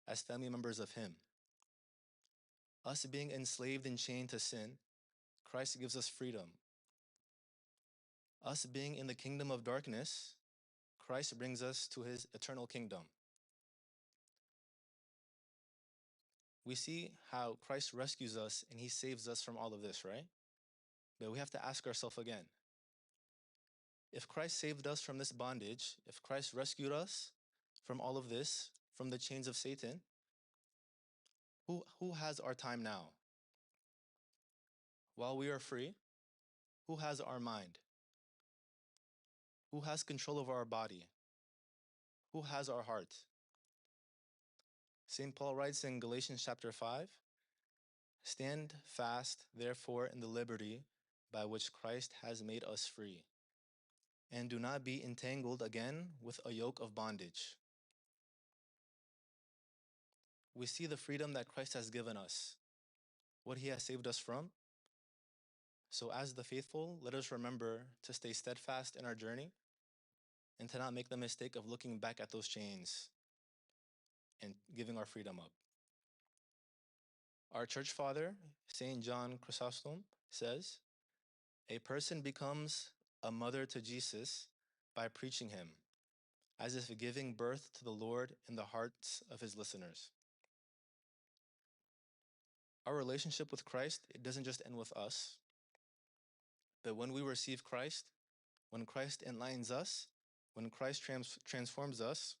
as family members of him. Us being enslaved and chained to sin, Christ gives us freedom. Us being in the kingdom of darkness, Christ brings us to his eternal kingdom. We see how Christ rescues us and he saves us from all of this, right? But we have to ask ourselves again, if Christ saved us from this bondage, if Christ rescued us from all of this, from the chains of Satan, who, who has our time now? While we are free, who has our mind? Who has control over our body? Who has our heart? Saint Paul writes in Galatians chapter five, "Stand fast, therefore, in the liberty by which Christ has made us free, and do not be entangled again with a yoke of bondage." We see the freedom that Christ has given us, what he has saved us from. So as the faithful, let us remember to stay steadfast in our journey and to not make the mistake of looking back at those chains and giving our freedom up. Our church father, Saint John Chrysostom, says, "A person becomes a mother to Jesus by preaching him, as if giving birth to the Lord in the hearts of his listeners." Our relationship with Christ, it doesn't just end with us. But when we receive Christ, when Christ enlightens us, when Christ trans-, transforms us,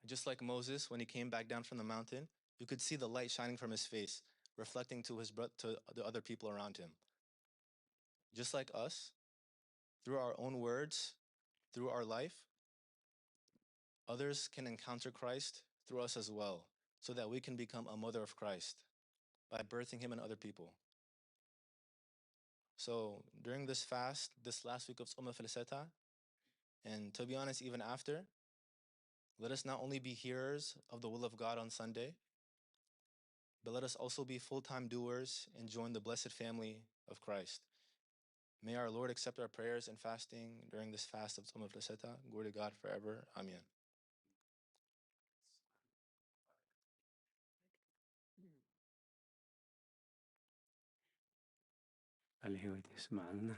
just like Moses, when he came back down from the mountain, you could see the light shining from his face, reflecting to his bro-, to the other people around him. Just like us, through our own words, through our life, others can encounter Christ through us as well, so that we can become a mother of Christ by birthing him in other people. So during this fast, this last week of Tzom Filseta, and to be honest, even after, let us not only be hearers of the will of God on Sunday, but let us also be full-time doers and join the blessed family of Christ. May our Lord accept our prayers and fasting during this fast of Tzom Filseta. Glory to God forever. Amen. ቃለ ሕይወት የስምዓልና።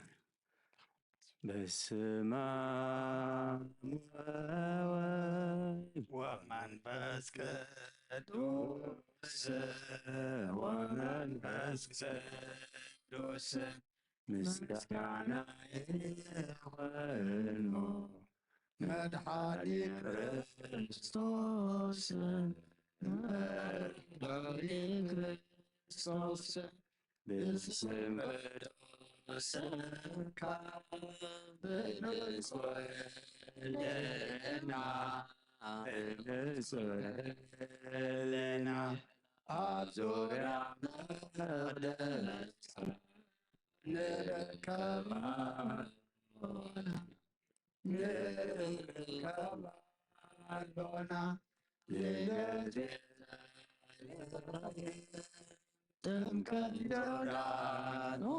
በስመ አብ ወወልድ ወመንፈስ ቅዱስ፣ ወመንፈስ ቅዱስ ምስጋና ይኹኖ መድኃኒ ክርስቶስ። መርዶኒ ክርስቶስ ብስም ቅዱስካ ብንጹህ ሕልና ብንጹህ ሕልና ኣብ ዙርያ መቕደስካ ንርከብ ኣሎና፣ ንርከብ ኣሎና። ልደት ጥምቀት ዮርዳኖስ፣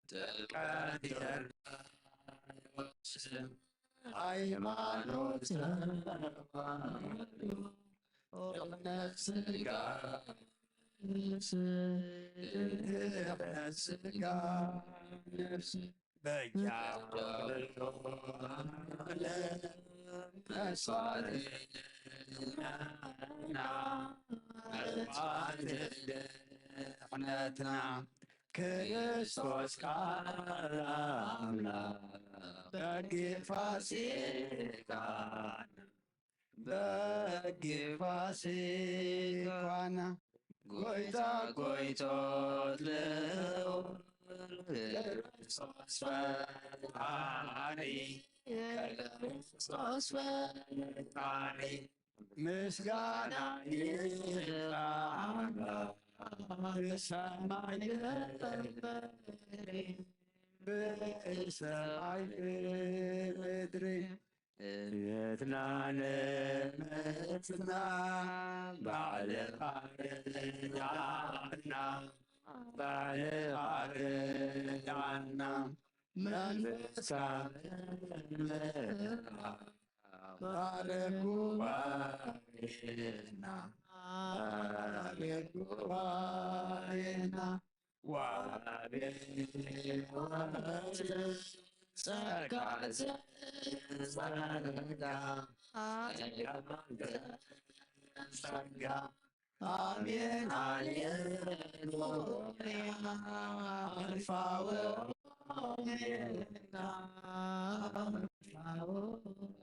ጥምቀት ዮርዳኖስ፣ ሃይማኖት ተዋህዶ፣ እምነት ስጋ ነፍስ፣ እምነት ስጋ ነፍስ፣ በጃ ኩሉ ዓለም መስዋዕት ድሕነትና፣ መስዋዕት ድሕነትና፣ ክርስቶስ ቃል ኣምላኽ በጊዕ ፋሲካና፣ በጊዕ ፋሲካና፣ ጎይታ ጎይቶት ልዑል ክርስቶስ ፈጣሪ፣ ክርስቶስ ፈጣሪ፣ ምስጋና ይብጻሕካ ብሰማይ ብምድሪ፣ ብሰማይ ብምድሪ። እምነትና ንእምነትና ባዕልኻ ርድኣና፣ ባዕልኻ ርድኣና። መንፈስካ ምእመና ባርክ ጉባኤና፣ ባርክ ጉባኤና። ወአቤቱ ጸጋ ጸጋ ጸጋ። አሜን። ሃሌሉያ። አልፋ ወኦሜጋ። አልፋ ወኦሜጋ።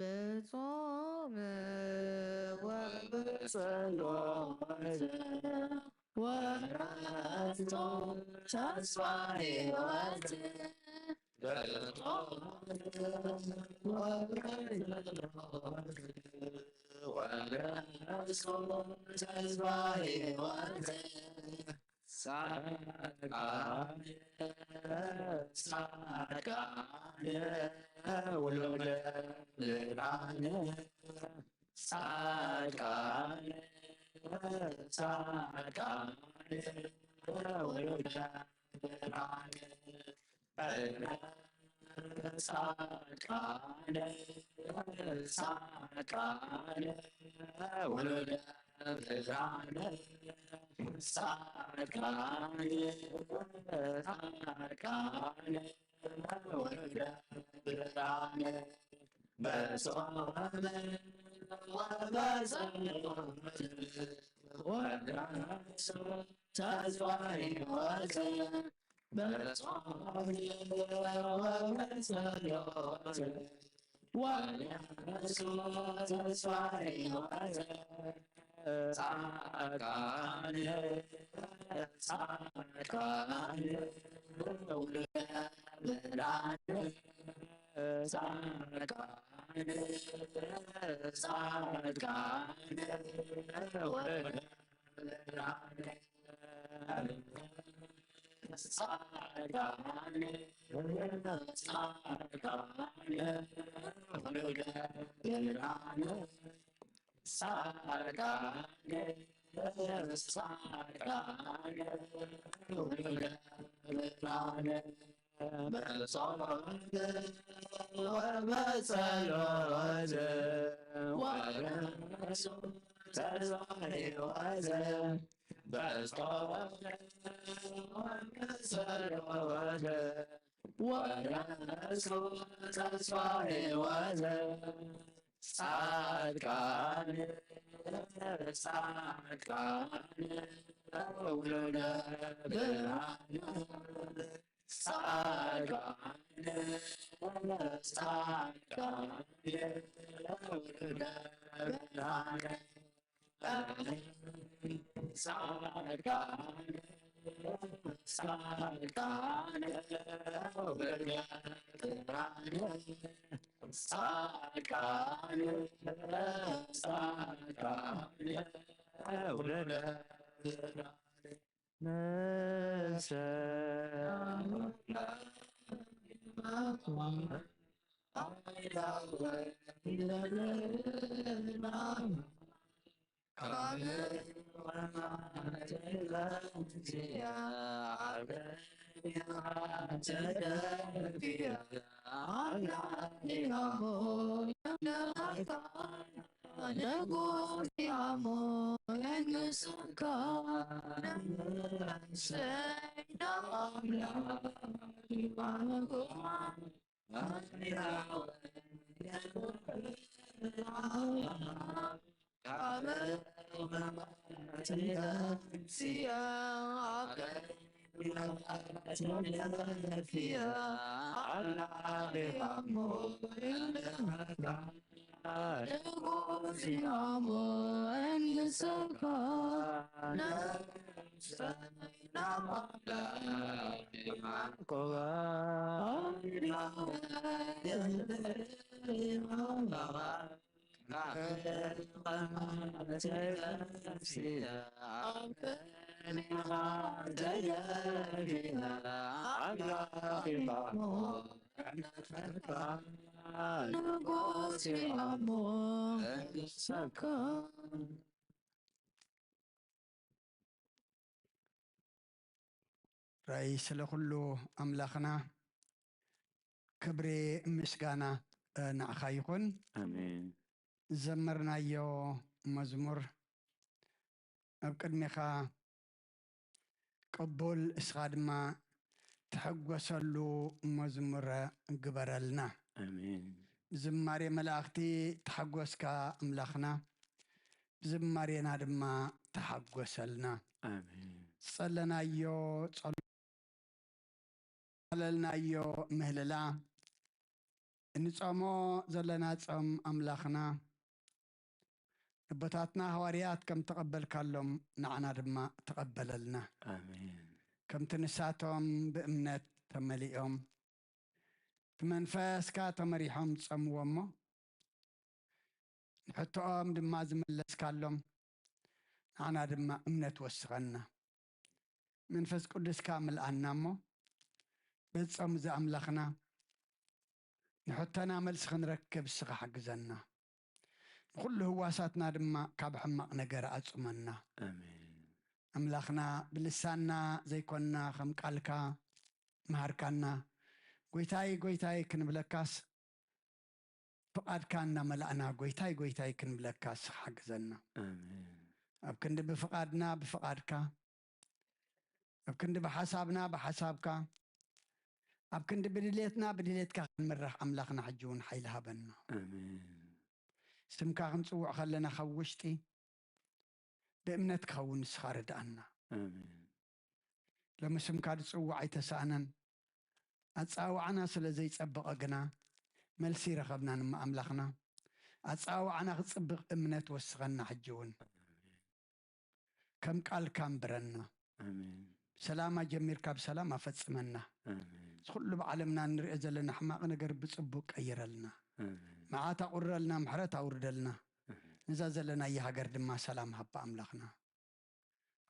ብጾም ወብጸሎት ወራቶ ተስፋ ሕይወት። ብጾም ወብጸሎት ወራቶ ተስፋ ሕይወት። ጻድቃን ጻድቃን ውሉደ ብርሃን። ጻድቃን ጻድቃን ውሉደ ብርሃን። ጻድቃን ጻድቃን ውሉደ ብርሃን። ጻድቃን ጻድቃን ውሉደ ብርሃን። በጾም ወበጸሎት ወራሱ ተስፋ ሕይወት። በጾም ወበጸሎት ወራሱ ተስፋ ሕይወት። ጻድቃን ጻድቃን ውሉደ ብርሃን። ጻድቃን ጻድቃን ውሉደ ብርሃን። ጻድቃን ጻድቃን ውሉደ ብርሃን። ጻድቃን ጻድቃን ውሉደ ብርሃን። በጾም ወበጸሎት ወራሱ ተስፋ ሕይወት። በጾም ወበጸሎት ወራሱ ተስፋ ሕይወት። ጻድቃን ጻድቃን ውሉደ ብርሃን። ጻድቃን ጻድቃን ውሉደ ብርሃን። ጻድቃን ጻድቃን ውሉደ ብርሃን። ጻድቃን ጻድቃን ውሉደ ብርሃን። ራእይ ስለ ኩሉ ኣምላኽና፣ ክብሪ ምስጋና ንዓኻ ይኹን። ኣሜን። ዘመርናዮ መዝሙር ኣብ ቅድሜኻ ቅቡል፣ እስኻ ድማ ትሕጎሰሉ መዝሙር ግበረልና። ኣሜን። ዝማሬ መላእኽቲ ተሓጎስካ ኣምላኽና፣ ዝማሬና ድማ ተሓጎሰልና። ኣሜን። ዝጸለናዮ ጸሎ-፣ ዝጸለልናዮ ምህልላ፣ እንጾሞ ዘለና ጾም ኣምላኽና፣ ኣቦታትና ሃዋርያት ከም ተቐበልካሎም ንዓና ድማ ተቐበለልና። ኣሜን። ከምቲ ንሳቶም ብእምነት ተመሊኦም፣ ብመንፈስካ ተመሪሖም ዝጸምዎ እሞ፣ ንሕቶኦም ድማ ዝመለስካሎም፣ ንዓና ድማ እምነት ወስኸና። መንፈስ ቅዱስካ ምልኣና እሞ፣ በዚ ጾም እዚ ኣምላኽና፣ ንሕቶና መልሲ ክንረክብ እስኻ ሓግዘና። ንኹሉ ህዋሳትና ድማ ካብ ሕማቕ ነገር ኣጹመና። ኣሜን። ኣምላኽና፣ ብልሳንና ዘይኮንና ከም ቃልካ ምሃርካና፣ ጎይታይ፣ ጎይታይ ክንብለካስ፣ ፍቓድካ እናመላእና፣ ጎይታይ፣ ጎይታይ ክንብለካ እስኻ ሓግዘና። ኣሜን። ኣብ ክንዲ ብፍቓድና ብፍቓድካ፣ ኣብ ክንዲ ብሓሳብና ብሓሳብካ፣ ኣብ ክንዲ ብድሌትና ብድሌትካ ክንምራሕ ኣምላኽና ሕጂ እውን ሓይሊ ሃበና። ኣሜን። ስምካ ክንጽውዕ ከለና ካብ ውሽጢ ብእምነት ክኸውን ንስኻ ርድኣና። ኣሜን። ሎሚ ስምካ ዝጽዋዕ ኣይተሳእነን። ኣጸዋውዓና ስለ ዘይጸበቐ ግና መልሲ ይረኸብናን እሞ ኣምላኽና፣ ኣጸዋውዓና ክጽብቕ እምነት ወስኸና። ሕጂ እውን ከም ቃልካ ኣንብረና። ኣሜን። ብሰላም ኣጀሚርካ ብሰላም ኣፈጽመና። ኣሜን። እዚ ኩሉ ብዓለምና እንሪኦ ዘለና ሕማቕ ነገር ብጽቡቕ ቀይረልና። ኣሜን። መዓት ኣቑርረልና፣ ምሕረት ኣውርደልና። ኣሜን። ነዛ ዘለናያ ሃገር ድማ ሰላም ሃባ ኣምላኽና።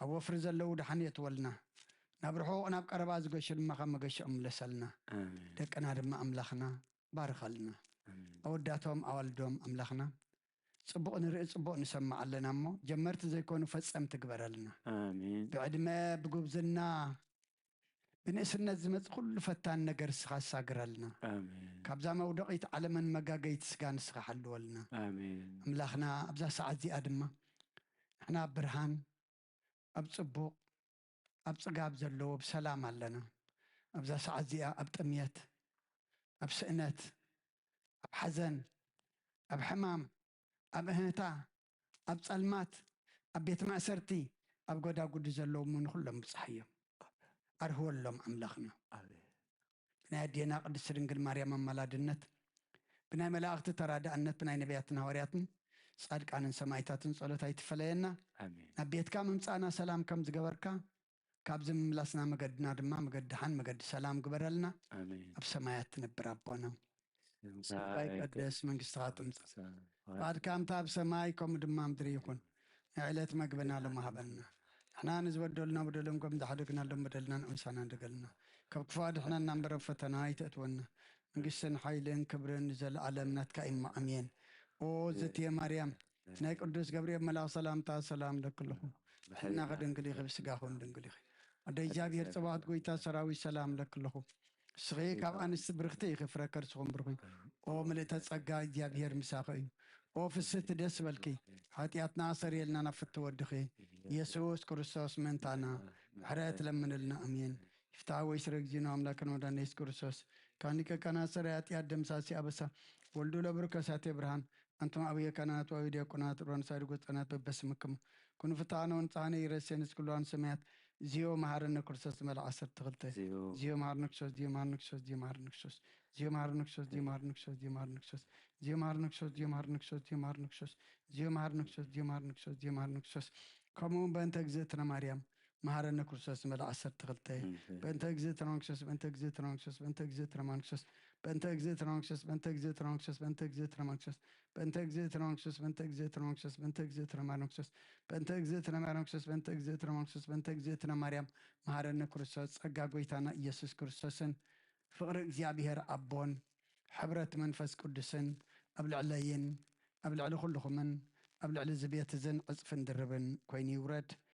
ኣብ ወፍሪ ዘለዉ ደሓን የእትወልና። ናብ ርሑቕ ናብ ቀረባ ዝገሹ ድማ ካብ መገሽኦም ምለሰልና። ኣሜን። ደቅና ድማ ኣምላኽና ባርኸልና። ኣሜን። ኣወዳቶም ኣዋልዶም ኣምላኽና ጽቡቕ ንርኢ ጽቡቕ ንሰምዕ ኣለና እሞ፣ ጀመርቲ ዘይኮኑ ፈጸምቲ ግበረልና። ኣሜን። ብዕድመ ብጉብዝና ብንእስነት ዝመጽእ ኩሉ ፈታን ነገር እስኻ ኣሳግረልና። ኣሜን። ካብዛ መውደቒት ዓለምን መጋገይቲ ስጋ ንስኻ ሓልወልና። ኣሜን። ኣምላኽና ኣብዛ ሰዓት እዚኣ ድማ ንሕና ኣብ ብርሃን፣ ኣብ ጽቡቕ፣ ኣብ ጽጋብ ዘለዎ ብሰላም ኣለና። ኣብዛ ሰዓት እዚኣ ኣብ ጥምየት፣ ኣብ ስእነት፣ ኣብ ሓዘን፣ ኣብ ሕማም፣ ኣብ እህንታ፣ ኣብ ጸልማት፣ ኣብ ቤት ማእሰርቲ፣ ኣብ ጎዳጉዲ ዘለዉ እሞ ንኹሎም ብጽሓዮም። ኣርህወሎም ኣምላኽና። ኣሜን። ብናይ ኣዴና ቅድስቲ ድንግል ማርያም ኣማላድነት፣ ብናይ መላእኽቲ ተራዳእነት፣ ብናይ ነቢያትን ሃዋርያትን ጻድቃንን ሰማዕታትን ጸሎት ኣይትፈለየና። ኣሜን። ናብ ቤትካ ምምጻእና ሰላም ከም ዝገበርካ፣ ካብዚ ምምላስና መገድና ድማ መገዲ ደሓን መገዲ ሰላም ግበረልና። ኣሜን። ኣብ ሰማያት ትነብር ኣቦና፣ ስምካ ይቀደስ፣ መንግስትኻ ትምጻእ፣ ፍቓድካ ከምታ ኣብ ሰማይ ከምኡ ድማ ኣብ ምድሪ ይኹን። ናይ ዕለት መግብና ሎሚ ሃበና። ንሕና ንዝበደሉና በደሎም ከም ዝሓደግናሎም በደልና ንኣምሳና ንደገልና። ካብ ክፉእ ኣድሕነና እምበር ኣብ ፈተና ኣይተእትወና። መንግስትን ሓይልን ክብርን ንዘለኣለም ናትካ እዩ እሞ ኣሜን። ኦ ዘትየ ማርያም፣ ናይ ቅዱስ ገብርኤል መልኣኽ ሰላምታ ሰላም ለኪ ኣለኹ። ብሕልናኺ ድንግል ኢኺ፣ ብስጋኺ እውን ድንግል ኢኺ። ኣደ እግዚኣብሔር ጸባኦት ጎይታ ሰራዊት ሰላም ለኪ ኣለኹ። ንስኺ ካብ ኣንስቲ ብርኽቲ ኢኺ፣ ፍረ ከርስኹም ብሩኽ እዩ። ኦ ምልእተ ጸጋ እግዚኣብሔር ምሳኺ እዩ። ኦ ፍስህቲ ደስ በልኪ፣ ሓጢኣትና ኣሰርየልና ናብ ፍትው ወድኺ ኢየሱስ ክርስቶስ ምእንታና ምሕረት ለምንልና። ኣሜን። ይፍትሐ ወይስረ እግዚእነ አምላክነ ወመድኃኒነ ኢየሱስ ክርስቶስ ካን ሊቀ ካህናት ሠራይ ኃጢአት ደምሳሲ አበሳ ወልዱ ለብሩክ ከሳቴ ብርሃን ኣንቱም አብየ ካህናት ወአብየ ዲያቆናት ሮን ሳይድ ጎጸናት በበስምክሙ ኩኑ ፍትሐነ ወንጽሐነ ይረሴ ንስክሉ ሰማያት ዚዮ መሐረነ ክርስቶስ መልአ ዓሰርተ ክልተ ዚዮ። ዚዮ መሐረነ ክርስቶስ ዚዮ መሐረነ ክርስቶስ ዚዮ መሐረነ ክርስቶስ ዚዮ መሐረነ ክርስቶስ ዚዮ መሐረነ ክርስቶስ ዚዮ መሐረነ ክርስቶስ ዚዮ መሐረነ ክርስቶስ ዚዮ መሐረነ ክርስቶስ ዚዮ መሐረነ ክርስቶስ ዚዮ መሐረነ ክርስቶስ ዚዮ መሐረነ ክርስቶስ ከምኡ እውን በእንተ እግዝእትነ ማርያም መሐረነ ክርስቶስ መልአ ዓሰርተ ክልተ በእንተ እግዝእትነ መንክሰስ በእንተ እግዝእትነ መንክሰስ በእንተ እግዝእትነ መንክሰስ በእንተ እግዝእትነ መንክሰስ በእንተ እግዝእትነ መንክሰስ በእንተ እግዝእትነ መንክሰስ በእንተ እግዝእትነ መንክሰስ በእንተ እግዝእትነ መንክሰስ በእንተ እግዝእትነ ማርያም መንክሰስ በእንተ እግዝእትነ መንክሰስ በእንተ እግዝእትነ ማርያም መሐረነ ክርስቶስ ጸጋ ጎይታና ኢየሱስ ክርስቶስን ፍቕሪ እግዚኣብሔር ኣቦን ሕብረት መንፈስ ቅዱስን ኣብ ልዕለይን ኣብ ልዕሊ ኩልኹምን ኣብ ልዕሊ እዚ ቤት እዝን ዕጽፍን ድርብን ኮይኑ ይውረድ።